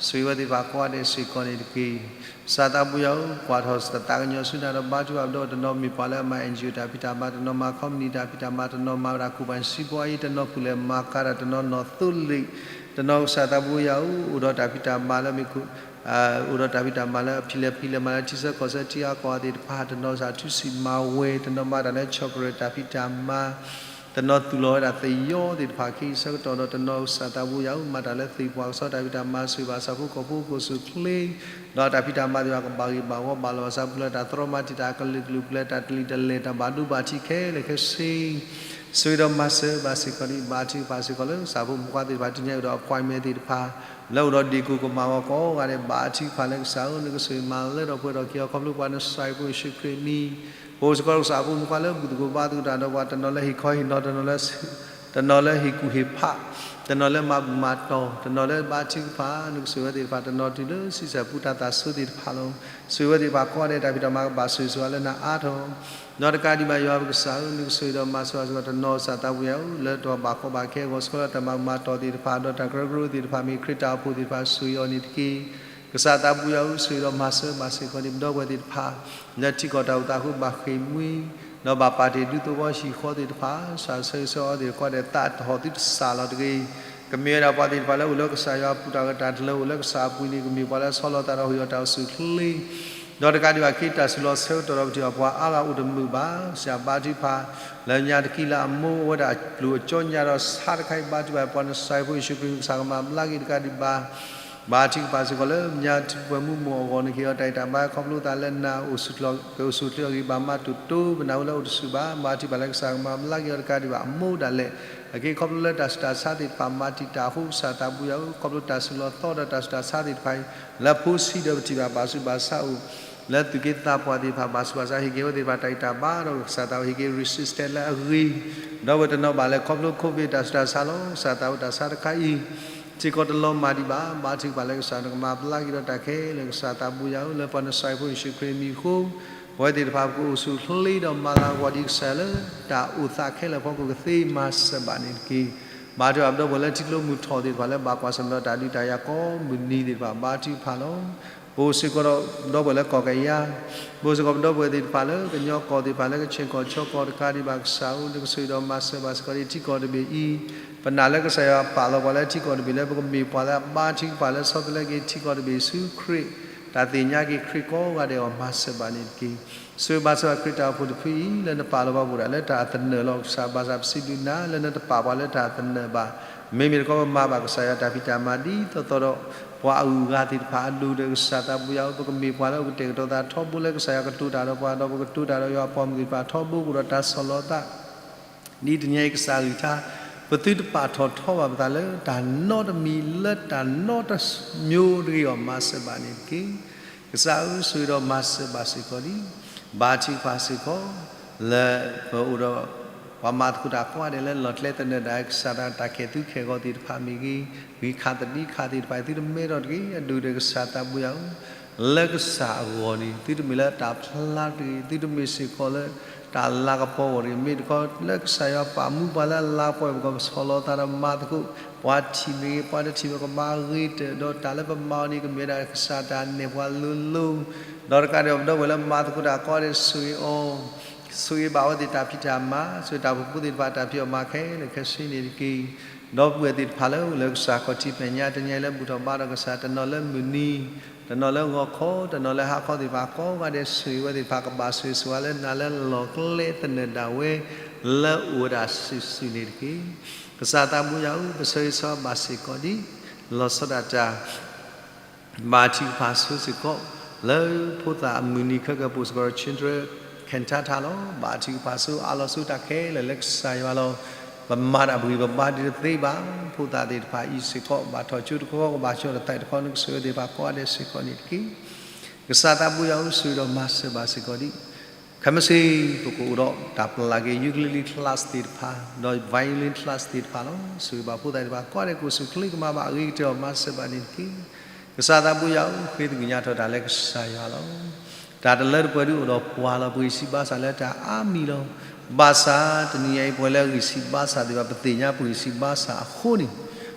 ဆိၣ်ဂ့ၤဝဲသ့ၣ်တဖၣ်ကိးဂၤဒဲးစ့ၢ်ကီးန့ၣ်တက့ၢ်. ကစၢ်သးပူၤယၤဧၢ, ကွၢ်ထီၣ်သးကညီၤဆူနၤဒီးဘါထုကဖၣ်ပဒီပုၢ်ဝဲၢ် တနီၤမ့ၢ်ပှၤလၢအမၤ NGO တၢ်ဖံးတၢ်မၤ, တနီၤမၤခီပနံၣ်တၢ်ဖံးတၢ်မၤ, တနီၤမၤဝဲဒၣ် ကူၣ်ပၤစံးပှၤအံၤ, တနီၤဖုၣ်လဲၤမၤကၤတၢ်, တနီၤနီၣ်သိလ့ၣ်, တနီၤကစၢ်သးပူၤယၤဧၢ, အိၣ်ဒီးတၢ်ဖံးတၢ်မၤလၢမ့ၢ် အိၣ်ဒီးတၢ်ဖံးတၢ်မၤလၢအဖံးလဲၢ်ဖံးလဲၢ်မၤလၢထံဆၢကီၢ်ဆၢထံအါကီၢ်အါသ့ၣ်တဖၣ်, တနီၤစးထူစံးမၤဝဲ, တနီၤမၤတၢ်လၢ chocolate တၢ်ဖံးတၢ်မၤ, တနီၤသူၣ်လီၤဝဲဒၣ်သယီသ့ၣ်တဖၣ် ခဲအံၤဆၢကတီၢ်ဒီး တနီၤကစၢ်သးပူၤယၤဧၢ, မၤတၢ်လၢသ့ၣ်ပှၢ်ကစီတၢ်ဖံးတၢ်မၤ, ဆိၣ်ဂ့ၤဘၣ်ဆၣ်ဖိကီၢ်ဖိကအိၣ်ဆူၣ်အိၣ်ချ့, ဒီးတၢ်ဖံးတၢ်မၤသ့ၣ်တဖၣ်ကဘၣ်ဂ့ၢ်ဘၣ်ဝီ ဘၣ်လီၤဘၣ်စးပူၤလၢတၢ်သရီမၤတံာ်တာ် ကလုာ်ကလုာ်ပူၤလၢတၢ်တလံာ်တလဲၢ် တၢ်ဘၣ်ဒိဘၣ်ထံးခဲလၢာ်ခဲဆ့ ဆိၣ်ဂ့ၤဒီးမၤစၢၤဘၣ်စ့ၢ်ကီးန့ၣ် ဘါထုကဖၣ်စ့ၢ်ကီးလၢကစၢ်ဖိမုၣ်ခွါသ့ၣ်တဖၣ် တနံၤအံၤအိၣ်ဒီး appointment သ့ၣ်တဖၣ် လၢအိၣ်ဒီးဒ့ၣ်ကိၢ်ကမၣ်ဂီၤကိးဂၤဒဲး ဘါထုကဖၣ်လၢကစၢ်ဧၢ, နကဆိၣ်ဂ့ၤမၤလၢထီၣ်ပှဲၤထီၣ်က့ၤအီၤ ခီဖျိပှၤနစၢ်ဖိယ့ၣ်ၡူးခရံာ်အမံၤ, ပအိၣ်စ့ၢ်ကီးဒီးကစၢ်ဖိမုၣ်ခွါလၢဘူၣ်သကိးဘါသကိးတၢ်ဒီးပှၤ တနီၤလၢဟ့ၣ်ခီဟ့ၣ်နီၤ, တနီၤလၢဟ့ၣ်ကူၣ်ဟ့ၣ်ဖး, တနီၤလၢမၤဘူၣ်မၤတီၢ်, တနီၤလၢဘါထုကဖၣ်, နကဆိၣ်ဂ့ၤဝဲသ့ၣ်တဖၣ် တနီၤတုၤလၢဆံဆဲၣ်ပူတၢ်သးစူၤသ့ၣ်တဖၣ်လီၤ. ဆိၣ်ဂ့ၤဝဲသ့ၣ်တဖၣ်ကိးဂၤဒဲး တၢ်ဖံးတၢ်မၤကဘၣ်ဆိၣ်ဂ့ၤဆိၣ်ဝါလၢနၤအါထီၣ် ဒီးတကးဒံးဘၣ်ယွၤပကစၢ်ဧၢ, နကဆိၣ်ဂ့ၤဒီးမၤစၢၤဘၣ်စ့ၢ်ကီး တနီၤကစၢ်သးပူၤယၤဧၢ, လၢတၢ်ဘၣ်ကီဘၣ်ခဲအဂီၢ် စ့ၢ်ကီးလၢတၢ်မၤဘူၣ်မၤတီၢ်သ့ၣ်တဖၣ် ဒီးတၢ်ကရၢကရိသ့ၣ်တဖၣ် မ့ၢ်ခရံာ်တၢ်အိၣ်ဖှိၣ်သ့ၣ်တဖၣ် မ့ၢ်ဆိၣ်ဂ့ၤအီၤန့ၣ်တက့ၢ်. ကစၢ်သးပူၤယၤဧၢ, ဆိၣ်ဂ့ၤဒီးမၤစၢၤဘၣ်စ့ၢ်ကီးန့ၣ် ပဒီပုၢ်ဝဲၢ်သ့ၣ်တဖၣ် လၢထံကီၢ်တၢ်အိၣ်သးအဃိဘၣ်ဃ့ၢ်မှံ ဒီးဘၣ်ပာ်တ့ၢ်ဒူသဝီဟံၣ်ဃီသ့ၣ်တဖၣ် စးဆၢဂ့ၤဆၢဝါအီၤသ့ၣ်တဖၣ်ကိးဂၤဒဲး သးတဟီၣ်သုတစၢ်လီၤတဂ့ၤ. ကမ့ၢ်ဝဲဒၣ်ပှၤသ့ၣ်တဖၣ်လၢအိၣ်လၢကစၢ်ယွၤအပူၤ တၢ်ဂ့ၢ်တၢ်ကျိၤအိၣ်လၢကစၢ်အပူၤန့ၣ် ကမ့ၢ်ပှၤလၢဆီလီၤသးဒီးဟ့ၣ်အီၤတၢ်အိၣ်ဆူၣ်အိၣ်ချ့ ဒီးတကးဒံးဘၣ် ခ့တၢ်စုလီၤဆၢကတီၢ်ဒီး ပထံၣ်ဘၣ်ပှၤအါဂၤအိၣ်တမုာ်ဘၣ်. ကစၢ်ဘါထုကဖၣ် လၢညါတကံလၢအမိၢ်အိၣ်ဝဲဒၣ်အပျိၢ်အကၠီညါဒီး ဆါတခါအံၤ ဘါထုကဖၣ် ပှၤနစၢ်ဖိယ့ၣ်ၡူးခရံာ် ကစၢ်ကမၤဘျါက့ၤတကးဒံးဘၣ် ဘါထုကဖၣ်စ့ၢ်ကီးလၢညါထူၣ်ပှဲၤမူးမိၢ်အဂီၢ်န့ၣ် ကဟ့ၣ်အီၤတၢ်ဂံၢ်တၢ်ဘါ ခီဖျိသးလၢနၤအိၣ်ဆူၣ်ချ့ ကအိၣ်ဆူၣ်ချ့အဂံၢ်ဘါမးတိၢ်တိၢ် ပနၢ်ဟူလၢအိၣ်တဆူၣ်ဘၣ်. ဘါထုကဖၣ်လၢကစၢ်ကမၤဘျါက့ၤအီၤတကးဒံးဘၣ် အမိၢ်ဒၣ်လဲာ် အက့ခီဖျိလၢတၢ်ဆူးတၢ်ဆါသ့ၣ်တဖၣ် မၤတံာ်တာ်အဃိ ကစၢ်သးပူၤယၤဧၢ, ခီဖျိတၢ်စုလီၤသီဒီးတၢ်ဆူးတၢ်ဆါသ့ၣ်တဖၣ်အံၤ လၢဖိဆံးဒီးပထံၣ်ဘၣ်ဘၣ်ဆူးဘၣ်ဆါအိၣ် လၢသူၣ်က့သးပှၢ်သ့ၣ်တဖၣ် ဘၣ်ဆူးဘၣ်ဆါ ဟ့ၣ်က့ၤဝဲသ့ၣ်တဖၣ်တၢ်ဂံၢ်တၢ်ဘါဒီး ကစၢ်သးဟ့ၣ်က့ၤ resistance လၢအဂ့ၤ ဒီးဝဲတနီၤဘၣ်လဲၣ် ခီဖျိ covid တၢ်ဆူးတၢ်ဆါလီၤ. ကစၢ်သးဝဲတၢ်ဆါတခါအံၤ စ့ၢ်ကီးတလီၤမၢ်ဒံးဘၣ်. ဘါထုကဖၣ်လၢကစၢ်နကမၤဘျါက့ၤဒီးတၢ်ခဲလၢာ် ကစၢ်သးပူၤယၤဧၢ, လၢပှၤနစၢ်ဖိယ့ၣ်ၡူးခရံာ်အမံၤအဃိ ပဝဲသ့ၣ်တဖၣ်ပကအိၣ်ဆူၣ်အိၣ်ချ့ဒီးမၤလၤကပီၤဒံးကစၢ်ယွၤလၢ တၢ်အိၣ်သးခဲလၢာ်အဖီခိၣ်ကသ့မၤစၢၤဘၣ်န့ၣ်တက့ၢ်. ဘါထုကဖၣ်ပဒီပုၢ်ဝဲၢ်လၢထံကျိမုၢ်ထီၣ်သ့ၣ်တဖၣ်လၢဘၣ်ကွၢ်ဆၢၣ်မဲာ်ဒီးတၢ်ဒုးတၢ်ယၤကိးမုၢ်နံၤသ့ၣ်တဖၣ် ဘါထုကဖၣ်လီၤ. ပအိၣ်စ့ၢ်ကီးဒီးပဒီပုၢ်ဝဲၢ်လၢကီၢ်ကယၤ ပအိၣ်စ့ၢ်ကီးပဒီပုၢ်ဝဲၢ်သ့ၣ်တဖၣ်လၢကညီကီၢ်သ့ၣ်တဖၣ် လၢကဆ့ၣ်ကီၢ်ဆီကီၢ်တကးဒံးဘၣ် ကစၢ်ဧၢ, နကဆိၣ်ဂ့ၤဒီးမၤစၢၤဘၣ်စ့ၢ်ကီးဒံးထံကီၢ်တဘ့ၣ်အံၤ, ပနာ်လၢကစၢ်ယွၤပာ်လီၤပှၤလၢထံကီၢ်တဘ့ၣ်လၢ ပကမ့ၢ်ပှၤလၢအဘါထုကဖၣ်လၢဆီတလဲက့ၤထံကီၢ်တဘ့ၣ်ဆူခရံာ်, တၢ်သ့ၣ်ညါက့ၤခရံာ်ကိးဂၤဒဲးအဂီၢ် မၤစၢၤဘၣ်န့ၣ်တက့ၢ်. ဆိၣ်ဂ့ၤဘၣ်စ့ၢ်ကီးခရံာ်တၢ်အိၣ်ဖှိၣ်တဖုအံၤ လၢနပာ်လီၤပှၤပအိၣ်ဒၣ်လၢတၢ်အသနၢၣ်လီၤ. ကစၢ်ဘၣ်ဆၣ်ပစံးဘျုးနၤ လၢနတပာ်ပှၤလၢတၢ်အသနၢၣ်ဘၣ်. မ့မ့ၢ်တခီပမၤဘၣ်ကစၢ်ယွၤတၢ်ဖံးတၢ်မၤဒ်သိးသိးဒီး ပှၤအဂုၤအဂၤသ့ၣ်တဖၣ်အဒိၣ်ဒီး ကစၢ်သးပူၤယၤဧၢ, ပကမ့ၢ်ပှၤလၢပကတဲာ်ကတီၤသးထီဘိလၢကစၢ်ယွၤကတိၤတၢ်ဒီးပှၤ ဒီးပကတိၤတၢ်ဒီးယွၤအပှၤမုၣ်သ့ၣ်တဖၣ်ထီဘိ ကအိၣ်ဒီးတၢ်ဆီၣ်လီၤသး ဒ်တနံၤအံၤကစၢ်အဂံၢ်အဘါ, ပသုတပာ်ထီၣ်ထီဘၣ်ပသးလၢတၢ်နီတမံၤလၢတၢ်နီတမျိုးတဂ့ၤအဂီၢ် မၤစၢၤဘၣ်န့ၣ်တက့ၢ်. ကစၢ်ဧၢ, ဆိၣ်ဂ့ၤဒီးမၤစၢၤဘၣ်စ့ၢ်ကီးဒံး, ဘါထုကဖၣ်စ့ၢ်ကီး လၢပအိၣ်ဒီး ပှၤမၤသကိးတၢ်ကိးဂၤဒဲးလၢလီၢ်ကျဲသနၢၣ်ဒၣ်ကစၢ်တၢ် တၢ်ခဲၣ်သူခဲၣ်ဂီၤသ့ၣ်တဖၣ်မ့ၢ်ဂ့ၤ, ဂံၢ်ခးသဒံခးသ့ၣ်တဖၣ် သုတမ့ၢ်ထီၣ်တဂ့ၤ, အဒိၣ်ဒီးကစၢ်သးပူၤယၤဧၢ လၢကစၢ်အဂီၢ်န့ၣ် သုတမ့ၢ်လၢတၢ်ဖျါတဂ့ၤ, သုတမ့ၢ်စ့ၢ်ကီးလၢတၢ်လၤကပီၤအဂီၢ်တဂ့ၤ, မ့ၢ်တခီလၢကစၢ်ယွၤပာ်မူပှၤလၢအလၤကပီၤအံၤ ပကဆီၣ်လီၤသးဒီးမၤသကိး, ပှၤထံၣ်မ့ၢ်ဂ့ၤ ပှၤတထံၣ်မ့ၢ် ကဘၣ်ဂ့ၤတၢၢ်ဒီးတၢ်လၢပမၤအီၤန့ၣ် ကမ့ၢ်ဝဲဒၣ်ကစၢ်တၢ်နဲၣ်ပှၤလိၤလိၤ, ဒီးတကးဒံးဘၣ် ပဒီပုၢ်ဝဲၢ်လၢမၤသကိးတၢ်ကိးဂၤဒဲး ဆိၣ်ဂ့ၤအီၤ, ဆိၣ်ဂ့ၤဘၣ်အဝဲသ့ၣ်တၢ်ဖံးတၢ်မၤ, ဆိၣ်ဂ့ၤတၢ်အိၣ်ဖှိၣ်ဖိသ့ၣ်တဖၣ်တၢ်ဖံးအီၣ်မၤခဲလၢာ်ခဲဆ့န့ၣ်တက့ၢ်. ဒီပုၢ်ဝဲၢ်သ့ၣ်တဖၣ်လၢအိၣ်လၢကစၢ်ခီၣ်ထံးမဲာ်ညါ တနံၤအံၤလၢဘူၣ်ထီၣ်ဘါထီၣ်ကစၢ် တနီၤလၢမုၢ်နံၤ တနီၤလၢဂီၤခီ တနီၤလၢဟါခီသ့ၣ်တဖၣ် ကိးဂၤဒဲးဆိၣ်ဂ့ၤဝဲသ့ၣ်တဖၣ် ကဘၣ်ဆိၣ်ဂ့ၤဆိၣ်ဝါလၢနၤလၢလီၢ်ကျဲသနၢၣ်ဒၣ်ဝဲ လၢအိၣ်ဝဲဒၣ်စုာ်စုာ်န့ၣ်တက့ၢ်. ကစၢ်သးဘိယွၤဧၢ, ပဆၢဂ့ၤဆၢဝါဘၣ်စ့ၢ်ကီးဒ် လီၤဆီဒၣ်တၢ် ဘၣ်ထံကဖၣ်ဆိစ့ၢ်ကီး လၢဖိသၣ်အမုၢ်နံၤခဲကဲပိၣ်စ့ၢ်ကီး children ခဲၣ်ထါထါလီၤ. ဘၣ်ထံကဖၣ်ဆိအးလီၤဆိတၢ်ခဲလၢာ်လၢကစၢ်ယွၤလီၤ. ပမၤတၢ်ဘှံးပဘါဒံးတသ့ဘၣ်. ဖိသၣ်သ့ၣ်တဖၣ်အံၤစ့ၢ်ကီး ဘၣ်ထီၣ်ကၠိတခီ ကဘၣ်ကၠီတသးတခီ နကဆိၣ်ဂ့ၤသ့ၣ်တဖၣ်ကိးဂၤဒဲးစ့ၢ်ကီးန့ၣ်တက့ၢ်. ကစၢ်သးဘိယွၤဧၢ, ဆိၣ်ဂ့ၤဒီးမၤစၢၤဘၣ်စ့ၢ်ကီးဒ် ခဲမုၢ်ဆ့ၣ် ပကအိၣ်ဒီးတၢ်ပျၢ်က့ၤ ukulele class သ့ၣ်တဖၣ် ဒီး violin class သ့ၣ်တဖၣ်လီၤ. ဆိၣ်ဂ့ၤဘၣ်ဖိသၣ်သ့ၣ်တဖၣ် ကိးဂၤဒဲးကအိၣ်ဆူၣ်ချ့ကမၤဘၣ်အဂ့ၤကတၢၢ်အီၤ မၤစၢၤဘၣ်န့ၣ်တက့ၢ်. ကစၢ်သးဘိယွၤဧၢ, ဃ့သကွံၢ်ညါထီၣ်တၢ်လၢကစၢ်ယွၤလီၤ. တၢ်တလၢတပှဲၤဒုးအိၣ်ဒီးပှၤလီၤ. ပဂံၢ်စၢ်ဘါစၢ်လၢတၢ်အါမံၤလီၤ. ဘၣ်ဆၣ်တနံၤညါအံၤ ပဝဲလၢအဂံၢ်စၢ်ဘါစၢ်သ့ၣ်တဖၣ် ပသ့ၣ်ညါပဂံၢ်စၢ်ဘါစၢ်အဃိန့ၣ်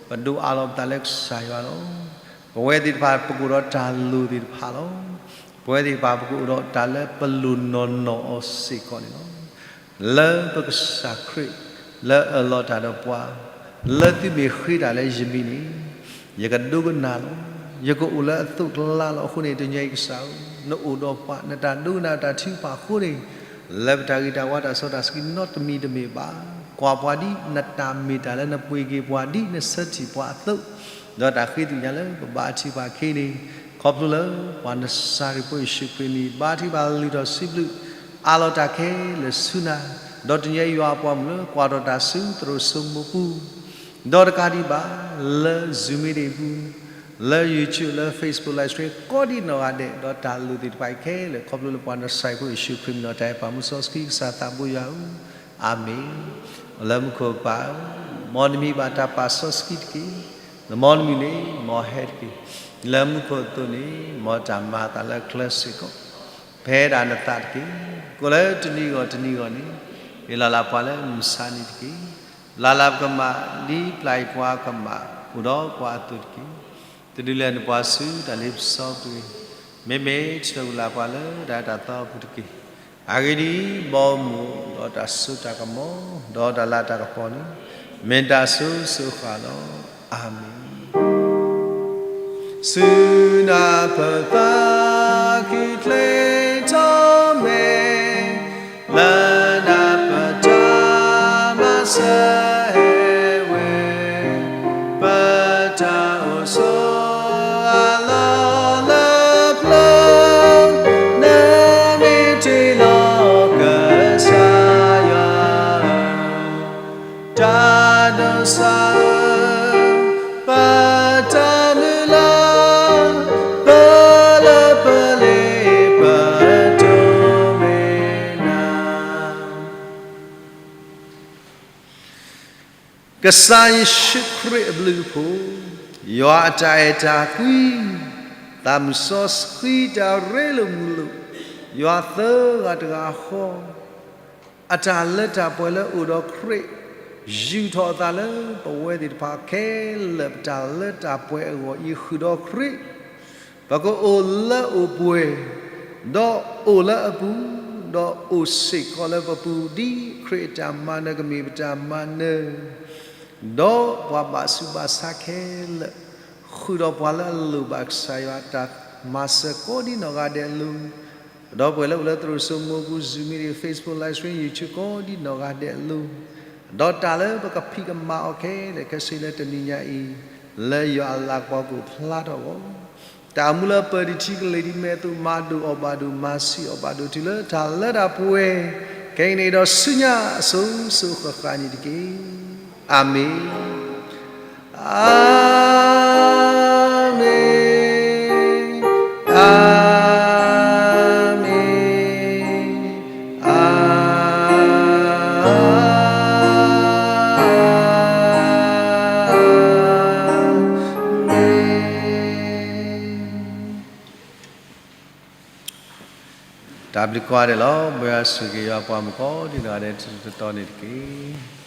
ပဒိးအးလီၤပသးလၢကစၢ်ယွၤလီၤ. ပဝဲသ့ၣ်တဖၣ် ပကအိၣ်ဒီးတၢ်လိၣ်သ့ၣ်တဖၣ်လီၤ. ပဝဲသ့ၣ်တဖၣ် ပကအိၣ်ဒီးတၢ်လၢပလိၣ်နီၢ်နီၢ်အီၤစ့ၢ်ကီးန့ၣ်လီၤ. လၢပကစၢ်ခရံာ် လၢအၢၣ်လီၤတၢ်ဒီးပှၤ လၢသုမ့ၢ်ဃ့တၢ်လၢယမံၤန့ၣ် ယကဒိကနၣ်လီၤ. ယကအိၣ်လၢအသိးကလးလီၤ. အဃိန့ၣ် တနံၤအံၤကစၢ်ဧၢ, နအိၣ်ဒီးပှၤ နတၢ်ဒိကနၣ်တၢ်ထုကဖၣ်အဃိန့ၣ် လၢပတၢ်ဂ့ၤတၢ်ဝါတၢ်စီတၢ်ဆှံနီတမံၤတမ့ၢ်ဘၣ်. ကွၢ်ပှၤဒ်နတၢ်မ့ၢ်တၢ်လၢနပှ့ၤက့ၤပှၤ ဒ်နဆၢထံၣ်ပှၤအသိး, ဒီးတၢ်ဃ့သကွံၢ်ညါလၢပဘၣ်ထံၣ်ဘၣ်ခဲအံၤန့ၣ် ခီဖျိလၢပှၤနစၤရ့းဖိယ့ၣ်ၡူးခရံာ်အမံၤ ဘါထုကဖၣ်လုၢ်ထီၣ်စံးဘျုး အးလီၤတၢ်ခဲလၢာ်ဆူနၤ, ဒီးတနံၤအံၤယွၤအပှၤမုၣ်လၢကွၢ်ထီၣ်တၢ်ဆူသရိာ်စိမိၤပူၤ ဒီးတကးဒံးဘၣ် လၢ Zoom meeting ပူၤ, လၢ YouTube, လၢ Facebook live stream ကိးဒံးနီၢ်ဂၤဒဲး, ဒီးတၢ်လိၣ်သ့ၣ်တဖၣ်အံၤခဲလၢာ် ခီဖျိလၢပှၤနစၤရ့းဖိယ့ၣ်ၡူးခရံာ်အမံၤ ဒီးတၢ်အဲၣ်ပာ်မူစီဆှံကစၢ်သးဘိယွၤဧၢ, အၤမ့ၣ်. လၢမူခိၣ်ပၢ်ဧၢ, မ်နမံၤဘၣ်တၢ်ပာ်စီဆှံတက့ၢ်. လၢမ်နမံၤန့ၣ် မ်ဟဲတက့ၢ်. လၢမူခိၣ်အသိးန့ၣ် မ်တၢ်မၤအသးလၢကျဲစ့ၢ်ကီး ဖဲဒၣ်နသးတက့ၢ်. ကိးလၢတနံၤဂီၢ်တနံၤဂီၢ်န့ၣ် ဟ့ၣ်လီၤလၢပှၤလၢမုၢ်ဆါနံၤတက့ၢ်. လၢ်လၢ်ပကမၣ်ဒ်ပျၢ်ယွၤပှၤကမၣ် အိၣ်ဒီးပှၤအသိးတက့ၢ်. တဒုးလဲၤနပှၤဆူတၢ်လ့ပစီပူၤ, မ့မ့ၢ်ထုးထီၣ်ကွံာ်လၢပှၤလၢတၢ်အၢတၢ်သီအပူၤတက့ၢ်. အဂ့ၢ်ဒ်အံၤ, ဘီမုၢ်ဒီးတၢ်စိတၢ်ကမီၤ ဒီးတၢ်လၤတၢ်ကပီၤန့ၣ် မ့ၢ်တၢ်စိၤစိၤဃၣ်ဃၣ်လီၤ. အၤမ့ၣ်. ဆူနၢ်ပၢၢ်သးခုချ့ထီၣ်မဲာ် လၢနၢ်ပၢၢ်တၢ်မၤစၢၤဟဲဝဲ, ပတၢ်အိၣ်ဆိးအလီၢ်လၢပျၢၤ နမ့ၢ်တ့ၢ်လီၤကစၢ်ယွၤဧၢ, တၢ်ဒိးစၢ်ဧၢ, ပတၢ်မုၢ်လၢ်, ပလၢပလ့ပတိၢ်မ့ၢ်နၤ. ကစၢ်ယ့ၣ်ၡူးခရံာ်အဘျုးအဖှိၣ်, ယွၤအတၢ်အဲၣ်တၢ်ကွံ, သးမုၢ်စီဆှံတၢ်ရ့လိာ်မုာ်လိာ်, ယွၤသၢဂၤတဂၤဃီ အတၢ်လၢတၢ်ပှဲၤလၢအိၣ်ဒီးခရံာ်, ယူာ်ထီၣ်အသးလၢပဝဲသ့ၣ်တဖၣ်ခဲလၢာ် ပတၢ်လၢတၢ်ပှဲၤအဂီၢ်အံၤဃုာ်ဒီးခရံာ်, ပကအိၣ်လၢအိၣ်ပှဲၤ, ဒီးအိၣ်လၢအပူၤ, ဒီးအိၣ်စ့ၢ်ကီးလၢပပူၤ, ဒ်ခရံာ်အတၢ်မၤနၢၤကမ့ၢ်ပတၢ်မၤနၢၤ, ဒီးပှၤဘၣ်ဆူးဘၣ်ဆါခဲလၢာ်, ဃုာ်ဒီးပှၤလၢအလိၣ်ဘၣ်ကစၢ်ယွၤတၢ်မၤစၢၤကိးဒံးနီၢ်ဂၤဒဲးအလိၤ, ဒီပုၢ်ဝဲၢ်လၢအိၣ်လၢသရိာ်စိမိၤပူၤ Zoom meeting, Facebook live stream, YouTube ကိးဒံးနီၢ်ဂၤဒဲးအလိၤ, ဒီးတၢ်လၢပကဖံးကမၤအီၤခဲလၢာ်ခဲဆ့လၢတနံၤညါအံၤ, လၢယွၤအလၤကပီၤကအိၣ်ဖျါထီၣ်အဂီၢ်, တၢ်အိၣ်မူလၢပၢၤဒံးထံကလ့ၤဒံးမဲာ်အသိး မၤဒိၣ်အီၣ်ဘၣ်ဒိၣ် မၤဆံးအီၣ်ဘၣ်ဒိၣ်တုၤလၢတၢ်လၢတၢ်ပှဲၤ, ခဲအံၤန့ၣ်ဒီးဆူညါအစိၤစိၤဃၣ်ဃၣ်န့ၣ်တက့ၢ်. အၤမ့ၣ်. အၤမ့ၣ်, အၤမ့ၣ်, အၤမ့ၣ်. တၢ်ဘျုးကိးဂၤဒဲးလီၤ. မ်ယွၤဆိၣ်ဂ့ၤယွၤပှၤမုၣ်ကိးဒံးနီၢ်ဂၤဒဲး တတီၤန့ၣ်တက့ၢ်.